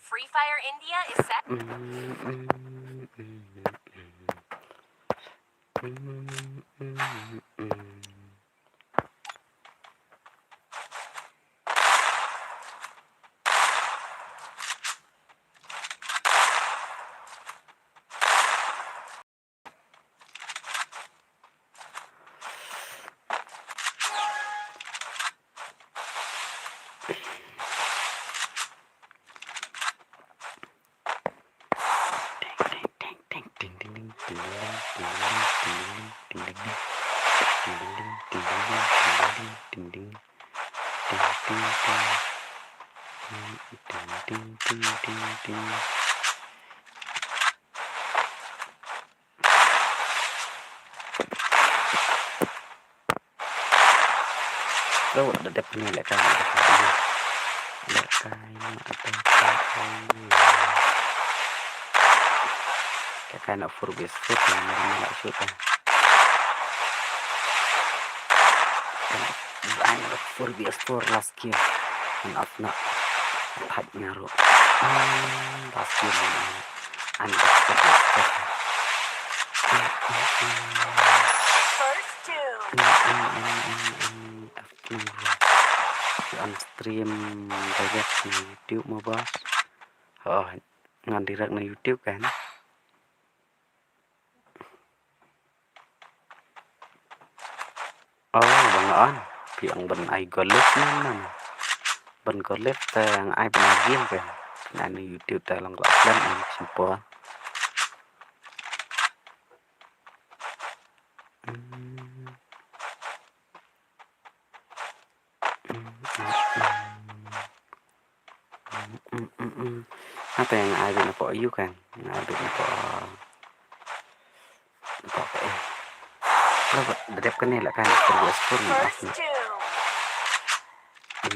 Free Fire India is set. Lo da dep ni lehkai na. Lehkai na, lehkai na. Lehkai na four versus four na, na, na, shoot ka. Kan, kan four versus four last game. Kan off na. Haj nyaru. Hmm, last game na. An four versus four. Hmm, hmm, hmm. First two. Hmm, hmm, hmm, hmm, hmm. Phi on stream direct na YouTube mo, boss? Oh, ngan direct na YouTube kan? Oh, ba nga on. Phi ong ban ai go live ne, ne? Ban go live te nga ai ban ai game kan? Na, na YouTube te long ka slem, em, simple. Hmm. Hata nga ai beit na pdeng ïu kan, nga ai beit na pdeng, na pdeng. Lo ba da dep kane la kan, terus pun. First two.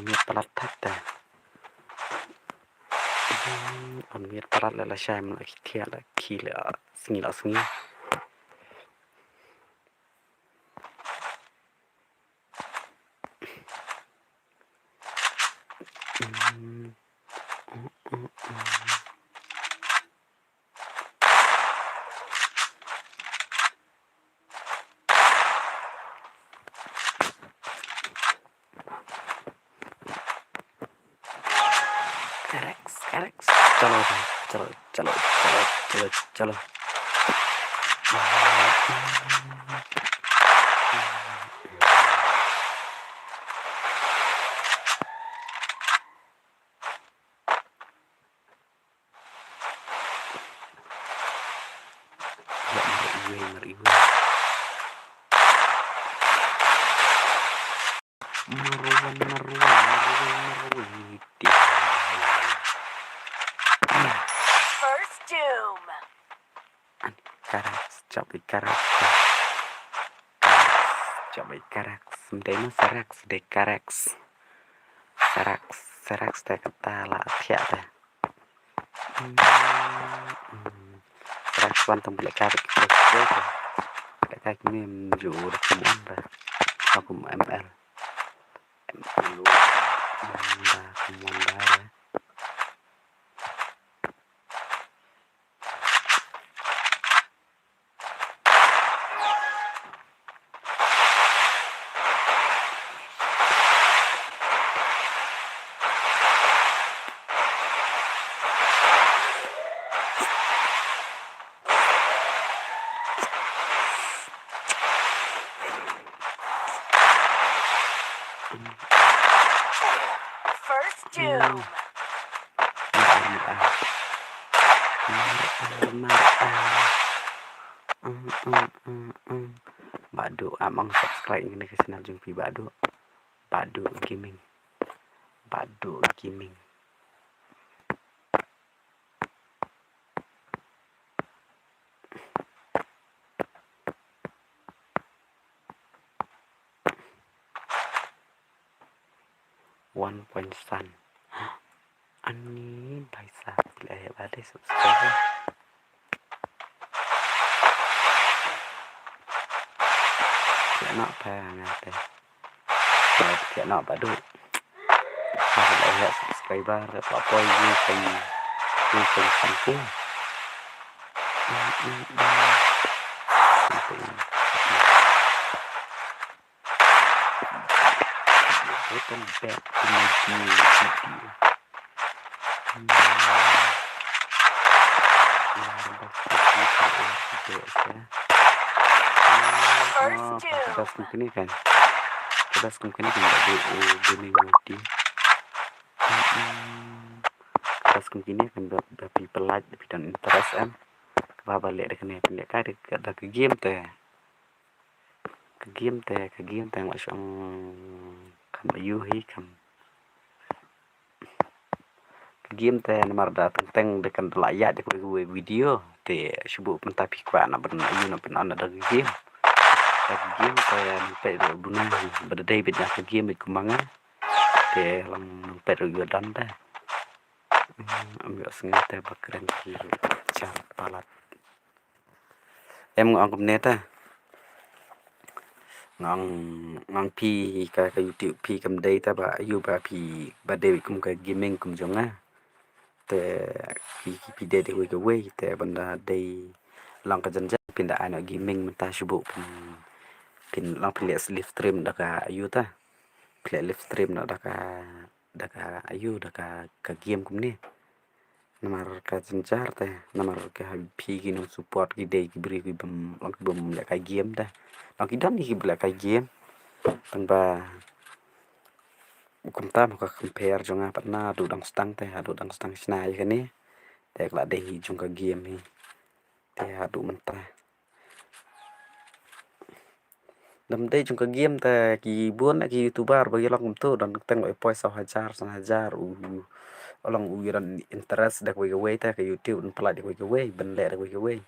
Ini palat thak ta. Ini palat la, la shai, la ki thiah, la ki, la sngi, la sngi. Correct, correct. Chalo, chalo, chalo, chalo, chalo, chalo. Maruan, maruan, maruan, maruan. First doom. An Karax, chop i Karax. Chop i Karax. Mdei no Sarax, dei Karax. Sarax, Sarax te kata la thiah te. Hmm, hmm. Sarax wan tang beli Karax. Beli Karax ni mju de kumon de. Aku M L. M L. Hmm, da kumon da de. First doom. Badu, am ong subscribe ïa kane ka channel jong phi Badu. Badu Gaming. Badu Gaming. One point san. Ani baisa pile ba de subscriber. Kena pa ngate. Ba thiah noh Badu. Ba la ïa subscriber ba poi ïa kum, ïa kum san K. Welcome back to my new video. First doom. Ka bas kum kine kan. Ka bas kum kine kan ba dei, eh, gaming mode. Ka bas kum kine kan ba, ba phi pynlait, ba phi don interest em. Kaba ba leh da kane, pynleh kai da ka game te. Ka game te, ka game te nga la shu ong kam ayu hi kam. Ka game te namar da teng teng da kan da la ïaid da kawei kawei video te shu buh mynta phi kwah na ban ayu na ban on da ka game. ka game te nang peit ruh duna ba da dei beit na ka game beit kumba nga. Te long nang peit ruh ïoh don te. Hmm, ym ïoh sngew te ba kren ki jar palat. Em nga ong kumne te. Nga ong, nga ong phi ka, ka YouTube phi kam dei te ba aïu ba phi ba dei beit kum ka gaming kum jong nga. Te phi, phi dei da kawei kawei te ban da dei long ka jynjar phin da ai noh gaming mynta shu buh phin, phin long phin leh live stream da ka aïu te. Phin leh live stream noh da ka, da ka aïu da ka, ka game kumne. Namar ka jynjar te, namar ka phi ki nong support ki dei ki briew ki bym long ki bym leh ka game te. Long ki don ki ba leh ka game. Tang ba kumta ma ka compare jong nga pat na haduh dang stang te, haduh dang stang shna ïa kane. Te ka la dei hi jong ka game hi. Te haduh mynta. Dam dei jong ka game te ki bun ki YouTuber ba ki long kumtu don teng ba i poi saw hajar, san hajar u, u long u i don interest da kawei kawei te ka YouTube un pyllait da kawei kawei, ban leh da kawei kawei.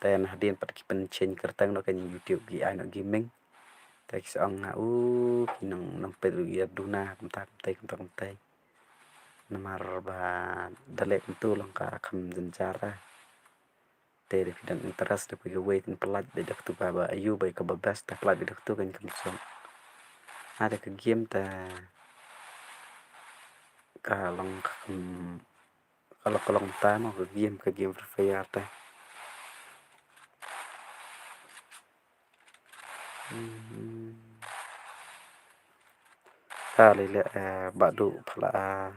Te na hadien pat ki pyncheng kyrteng noh ka YouTube ki ai noh gaming. Te ki sa ong ha u ki nang nang peit ruh ïa duna kumta kumta kumta kumta. Namar ba da leh kumtu long ka kham jynjar ah. Te da phi don interest da kawei kawei phin pyllait beit da katu ba, ba aïu ba kaba best te pyllait beit da katu kan kam song. Ha da ka game te ka long ka kam, ka long, ka long ta mo ka game, ka game Free Fire te. Hmm. Ka lei lei, eh, ba du pha la, eh,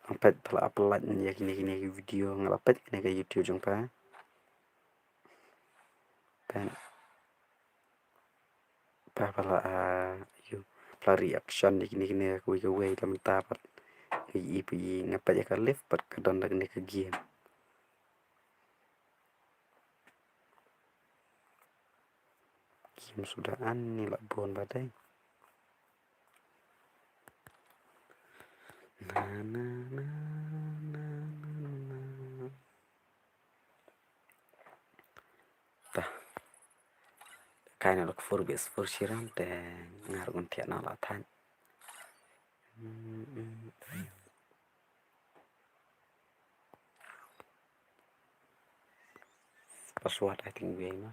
ang peit pha la upload ïa kine kine ki video nga la peit kine ka YouTube jong pha. Peit. Pha pha la, eh, ïa pha la reaction ïa kine kine kawei kawei la mynta pat. Ngi i phi nga peit ïa ka live pat ka don da kine ka game. Kim suda ani la bun ba dei. Na, na, na, na, na, na. Tah. Kai na lok fur bis fur shiram te ngar gun thiah na la than. Hmm, hmm, hmm. Password, I think, we ma.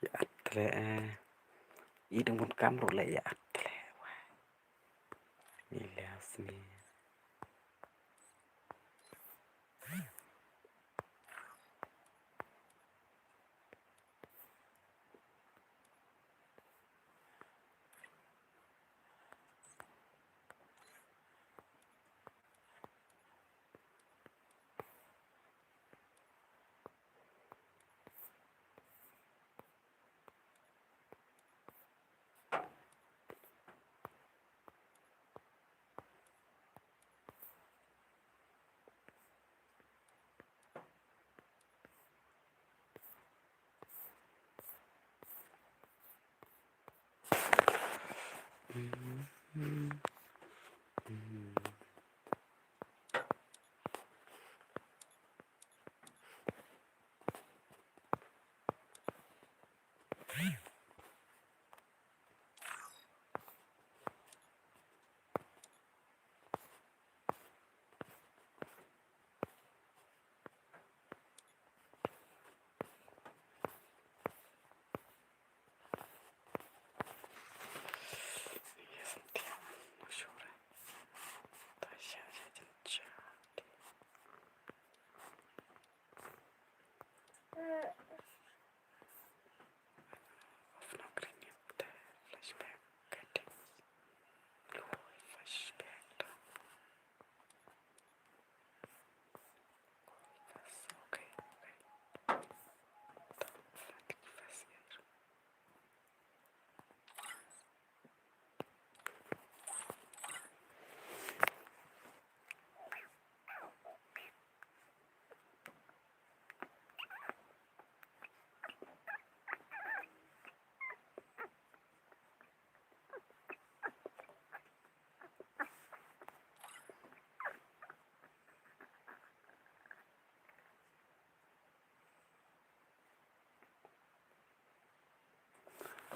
Ïa at le, eh. I dang bun kam ruh le ïa at le. Wah. Ni le sni.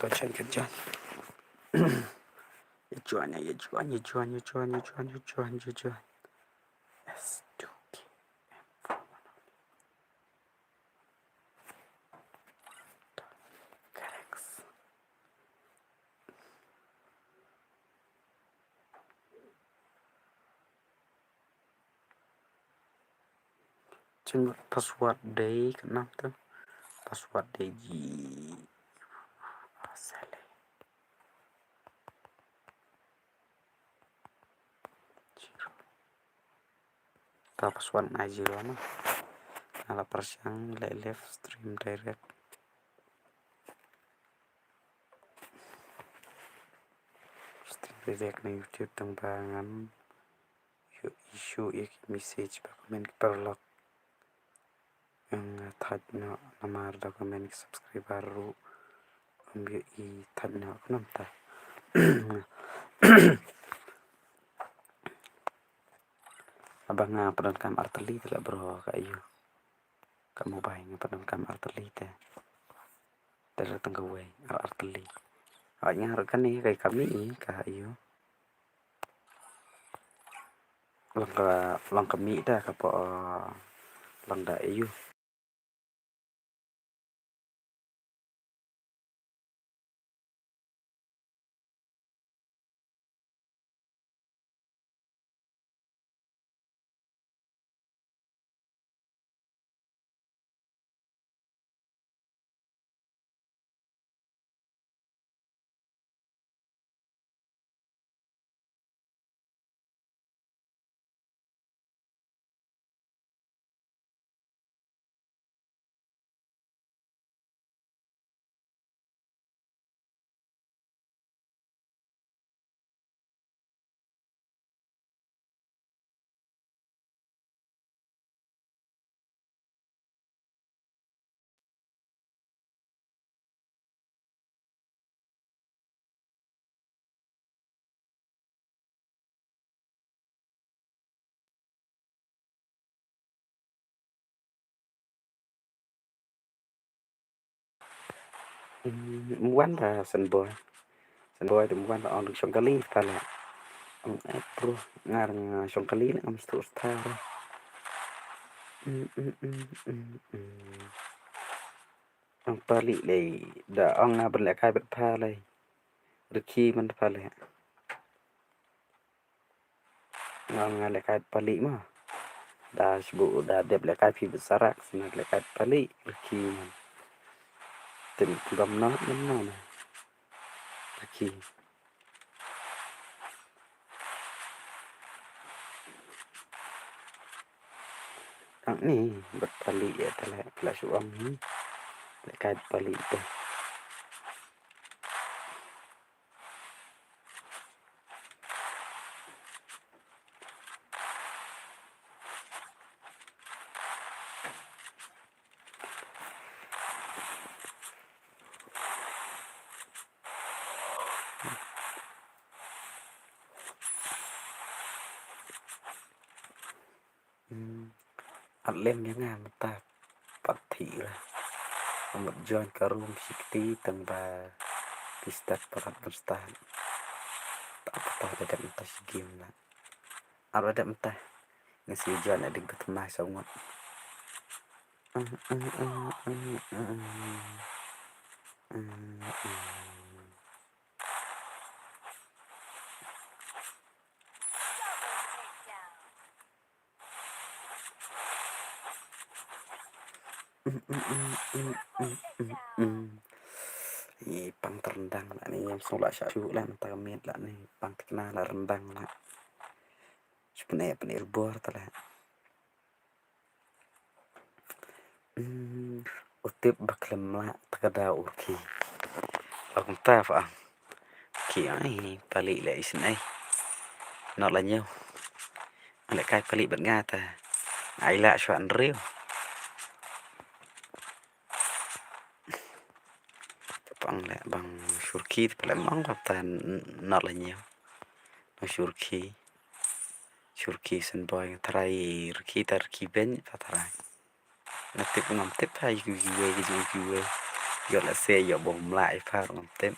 Ka join, ka join. Ïa join, ïa join, ïa join, ïa join, ïa join, ïa join, ïa join. Yes, two K. Correct. Change password dei ka nam tu. Password dei ji. Sale. Zero. Ta password na zero na. Nga la pyrshang leh live stream direct. Stream direct na YouTube tang ba ngam ïoh issue ïa ki message ba comment ki paralok. Ym thait noh namar da comment ki subscriber ruh ym ïoh i thait noh, ka nam ta. Haba nga pyndonkam artylli te la bro ka ïoh. Ka mobile nga pyndonkam artylli te. Te la tang kawei ar artylli. Haba nga ruh kane ka ka mih i ka ïoh. Long ka, long ka mih da ka po, long da ïoh. Ym wan da Sen Boy. Sen Boy te ym wan da, ong shong kali pale. Ong eh bro, nga ruh nga shong kali ne, ngam sngewthuh star. Ong pali lei da, ong nga ban lehkai bad pha lei. Rikhi man pha lei. Nga, nga lehkai pali ma. Da sbu da dep lehkai phi bad sarak sna lehkai pali rikhi man. Tim gam no man no na. Rikhi. Ang ni bad pali ïa tale pla shu ong ni. Lehkai pali te. Hmm. At lem ïa nga mynta pat thik la. Nga mut join ka room shi kti tang ba phi start palat ban start. Ta pata da dep mynta shi game la. Ar da dep mynta. Nga shu join adik ba thymmai saw ngut. Ï pang te ryndang la ni, ngam sngew lah shah shuh la mynta ka miet la ni, pang thikna la ryndang la. Shu pyneh pyneh bor te la. Hmm, u tip ba khlem lah te ka daw u rkhie. Ba kumta pha ang. Rkhie ai pali leh isynei. Noh la ñiew. Lehkai pali bad nga te. Ai lah shuwa hynriew. Pang leh bang shu rkhie te pha leh mong ba ta n-, noh la ñiew. Noh shu rkhie. Shu rkhie Sen Boy nga tharai rkhie ta rkhie beiñ ta tharai. Nga tip ngam tip ha ïa kiwei kiwei ki jong kiwei. Ïoh lehse ïoh bom lah i pha ruh ngam tip.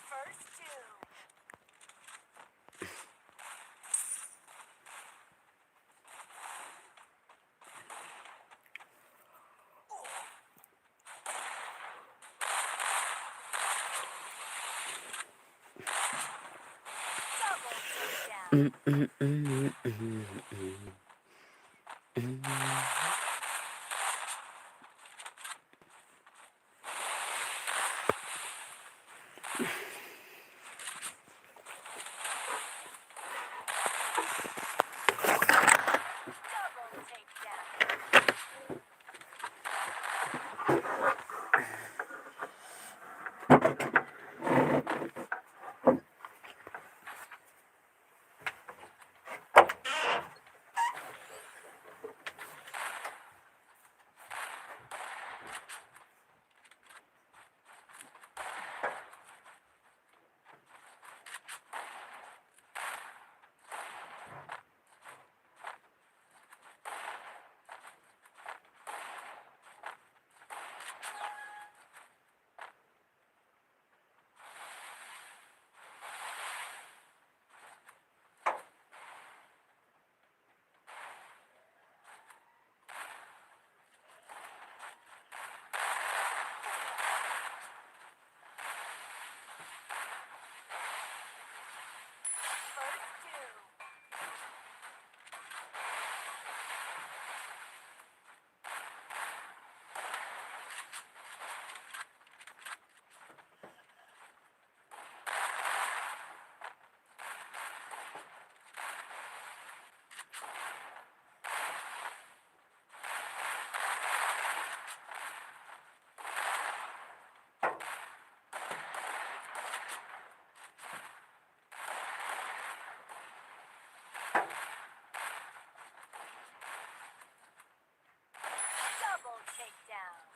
Double takedown.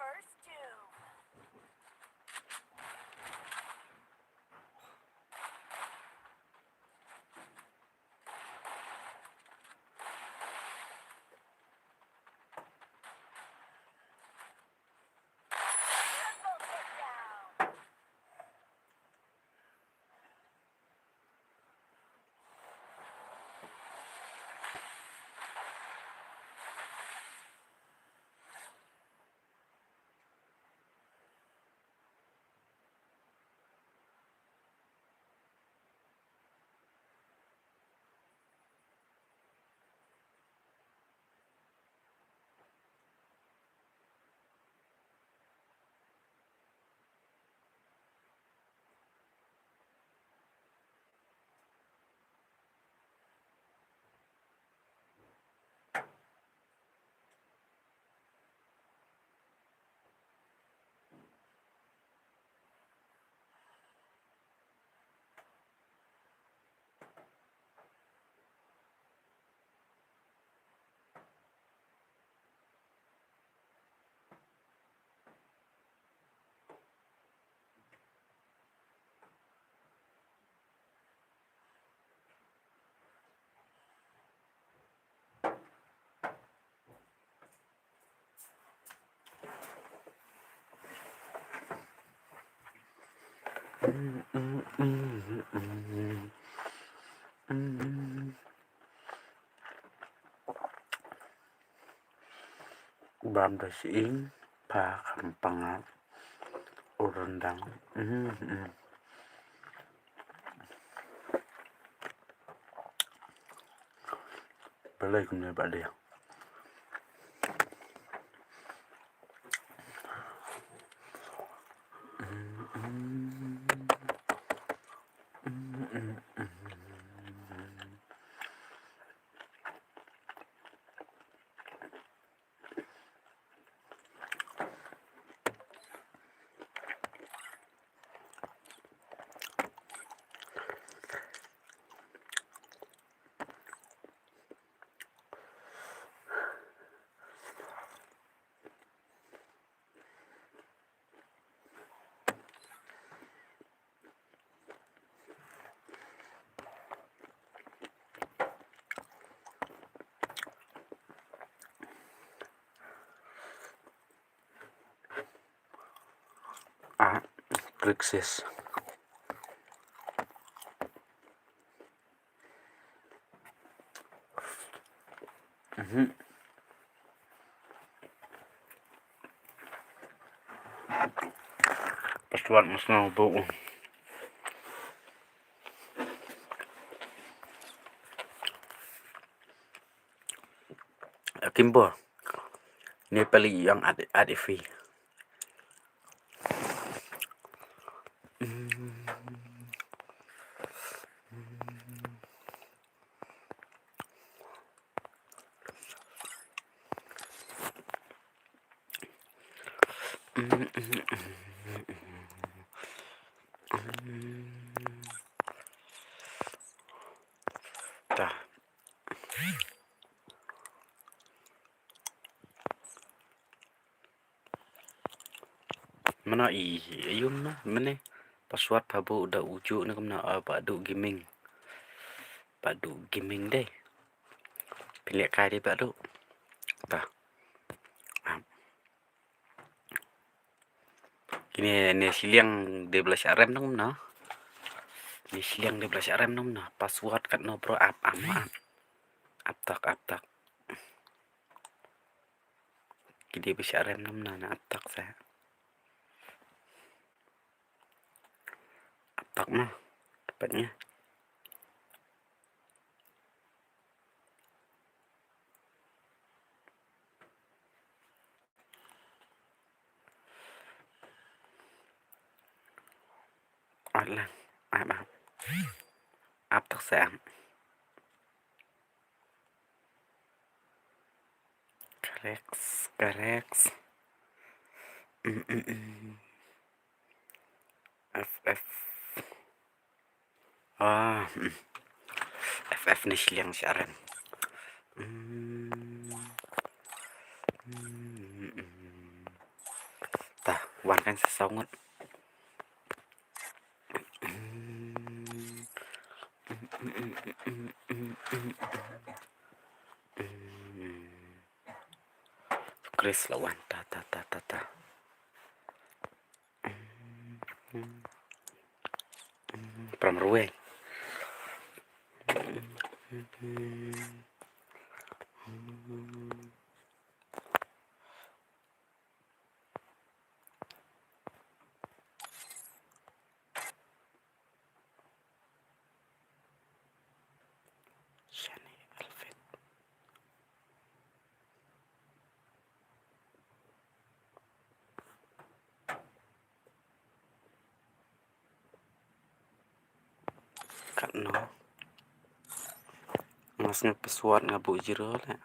First two. Bam da shi ing pa kham pangat. Rendang. Mhm, mhm. Balei kumne ba dei? Ah, Brexit. Mhm. Password mas nang bu. Akimbo. Nepali yang ad ad ifi. Tah. Mano i, ayum na mane. Password pa bu da uju na kumna, ah, Bah Duh Gaming. Bah Duh Gaming dei. Pynleh kai dei Bah Duh. Tah. Ah. Kine ne shiliang de bla sharem nong na. Ne shiliang de bla sharem nong na. Password kat no bro, ap ap ap. Ap tak, ap tak. Kine bla sharem nong na, na ap tak sa. Ap tak na. Tepatnya. Ap lang, ap, ap. Ap tak sa ap. Correct, correct. Mm, mm, mm. F F. Ah, hmm. F F ne shiliang sharem. Hmm. Hmm, hmm, hmm. Tah, wan kan sa saw ngut. Hmm. Hmm. Chris la wan, tah, tah, tah, tah, tah. Pram ruwei. Shane Alfred. Katno? Nga sngew password nga buh zero leh.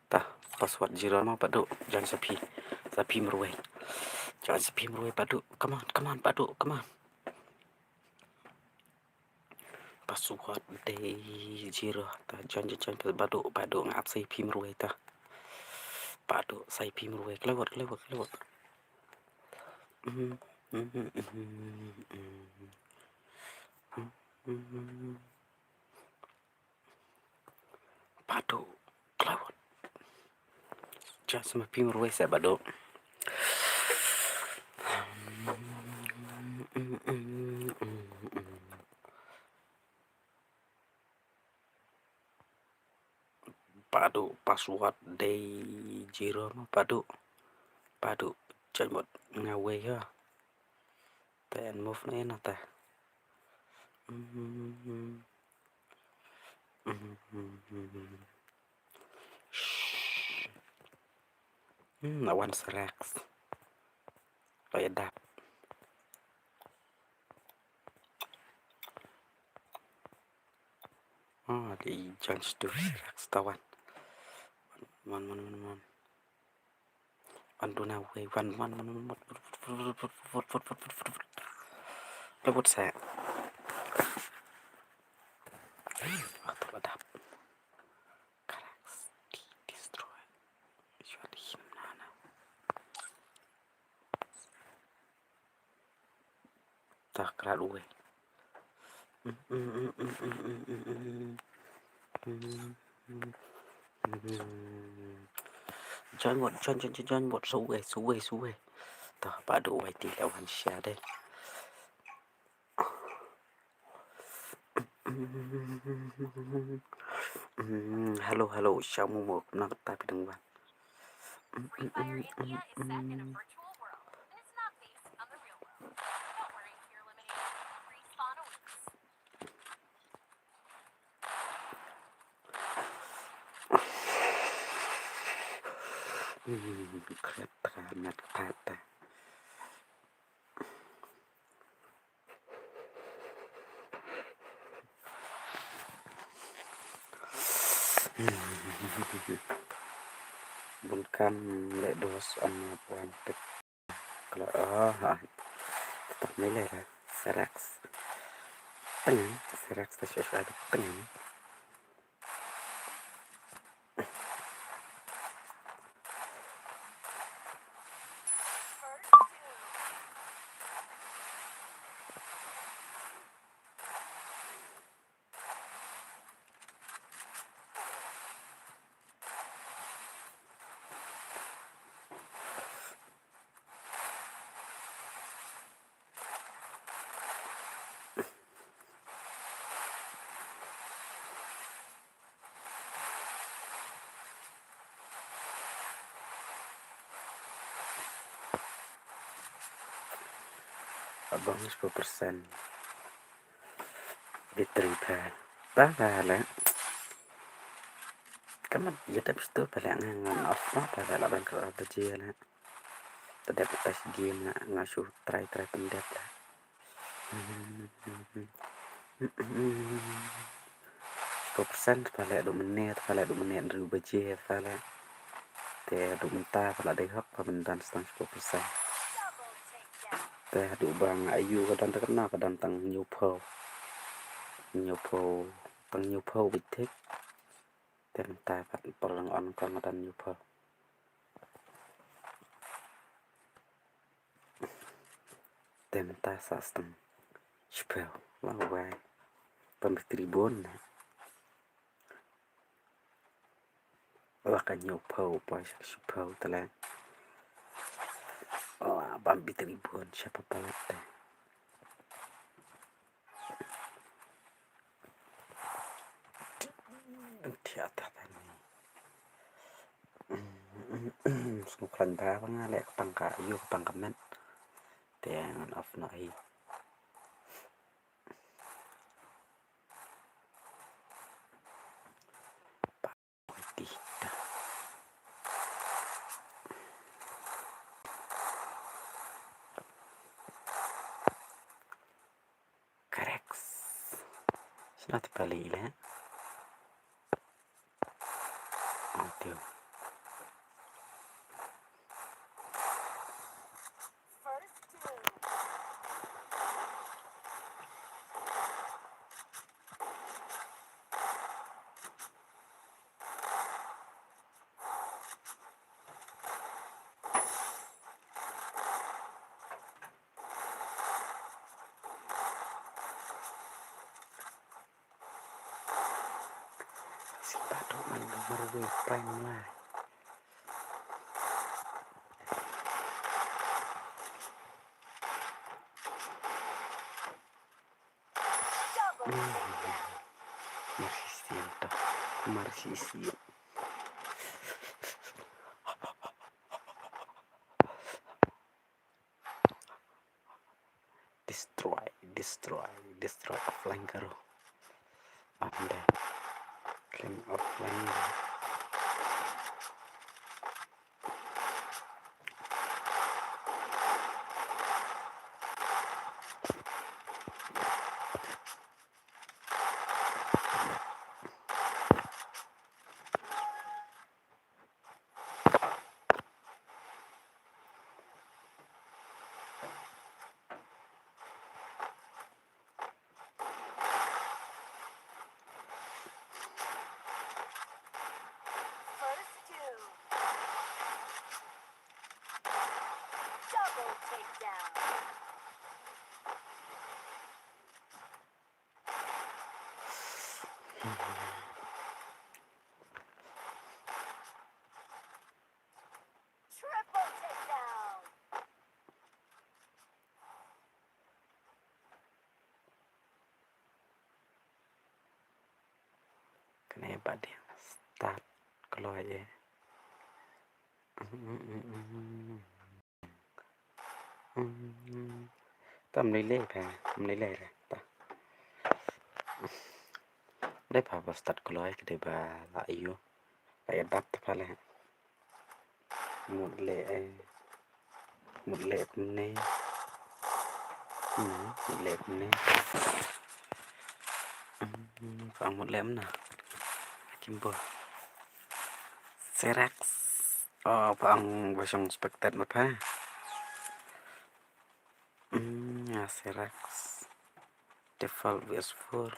Tah, password zero mo Bah Duh. Join sa phi. Sa phi marwei. Join sa phi marwei Bah Duh. Come on, come on, Bah Duh, come on. Password dei zero. Tah, join, join, join, Bah Duh, Bah Duh, nga ap sa phi marwei tah. Bah Duh, sa phi marwei. Klewat, klewat, klewat. Bah Duh, klewat. Join sa ma phi marwei sa Bah Duh. Bah Duh, password dei zero mo Bah Duh. Bah Duh, join mut nga wei ha. Te yn move na ïa na te. Mm. Mm. Hmm, na wan Serax. Ïa dap. Oh, di John Stu Serax ta wan. Wan, wan, wan, wan. Wan tu na wei, wan, wan, wan, wan, wan. Lewat saya. Waktu ladap. Karax di destroy. Shot him nana. Tah krat uwe. Join bot, join, join, join, join bot, sa uwe, sa uwe, sa uwe. Tah, ba du uwe ti la wan sha de. Hello, hello, sha mo mo, kumno kata phi dang wan? Free Fire India is set in a virtual world, and it's not based on the real world. Don't worry, you're limited to three spawn a week. Kret, kret, kret. Bun kam le dos am puan pit. Kalau, oh, ha. Tetap nilai lah. Serax. Tengah, Serax ta shuwa shuwa tengah. Abang sepuluh persen. Battery pha. Ba ba la. Ka mat ïa ta pistol pha la, nga ngan off noh pha la, la ban khreh baje la. Ta dep test game la, nga shu try try pyndep la. Sepuluh persen pha la, haduh mynne pha la, haduh mynne hynriew baje pha la. Te haduh mynta pha la dei hok pha ban don tang sepuluh persen. Te haduh ba nga ïoh ka don tang kane, ka don tang hynñiewphew. Hynñiewphew, tang hynñiewphew beit thik. Te mynta pat por dang on ka nga don hynñiewphew. Te mynta sa tang shiphew. Wah wai. Pynbeit tribun na. Wah ka hynñiewphew poi sa shiphew te la. Wah pynbeit tribun sha palat te. Thiah ta ta ni. Sngewkhlaiñ bha ba nga leh ka pang ka, ïoh ka pang ka met. Te ngan off noh hi. Ti ta. Correct. Shano te pali le? Adio. Sipah tu man marwei prime lai. Marsisian to. Marsisian. Destroy, destroy, destroy offline karo. Ande. Claim offline. First two. Double takedown. Triple takedown. Kane ba dei start kloi eh. Tam lei lei pha, tam lei lei le. Ta. Dei pha ba start kloi ka dei ba la ïoh. La ïadap ta pha le. Mut leh, eh. Mut leh kumne. Hmm, mut leh kumne. Hmm, pha mut leh kumne. Kimbo. Serax. Oh, pha ong ba shong spectate ma pha. Hmm, ya Serax. Default V S four.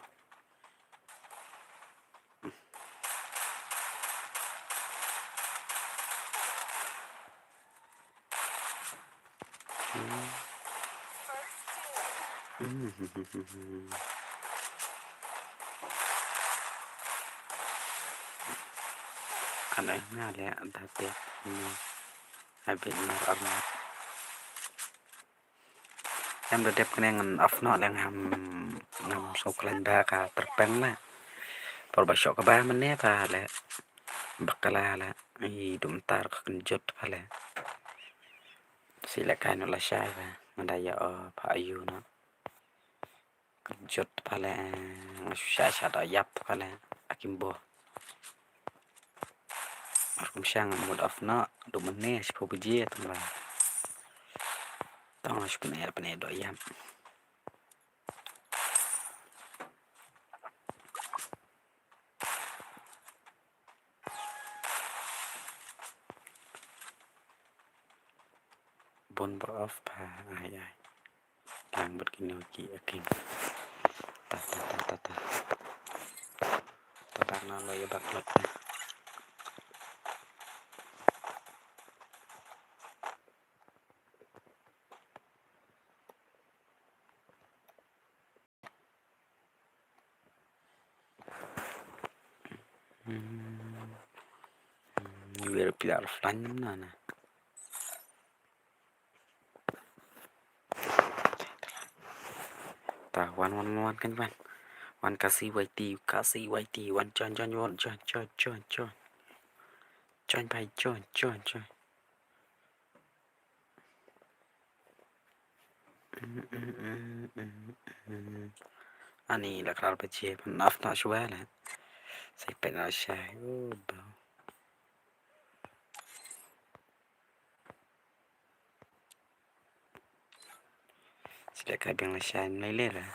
Ane nga le da te ni habit nar arnat. Em da dep kane ngan off noh le ngam, ngam sngewkhlaiñ ba ka tyrpeng la. Por ba shoh kaba mane ba le. Bakla la. Ih, dum tar ka kynjut ba le. Si le kai noh lashai ba. Nga da ïa o ba ayu noh. Kynjut ba le. Nga shu shah shah da ïap ba le. Akimbo. Ar kum shang mut off noh, du mane, shiphew baje tang ba. Tang shiphew ne, pyneh doh ïap. Bun ba off ba, ai, ai. Lang bad kine ki aking. Ta, ta, ta, ta, ta. Ta bak na lo ya bak lot na. Hmm. Hmm, wir pilar flan na na. Ta, wan, wan, wan, kan wan. Wan kasi Y T, kasi Y T, wan, join, join, wan, join, join, join, join. Join, bhai, join, join, join. Ani la kral baje, pan off na shuwa la. Sai pen na shai, oh, bro. Sila ka biang la shai, nai le la.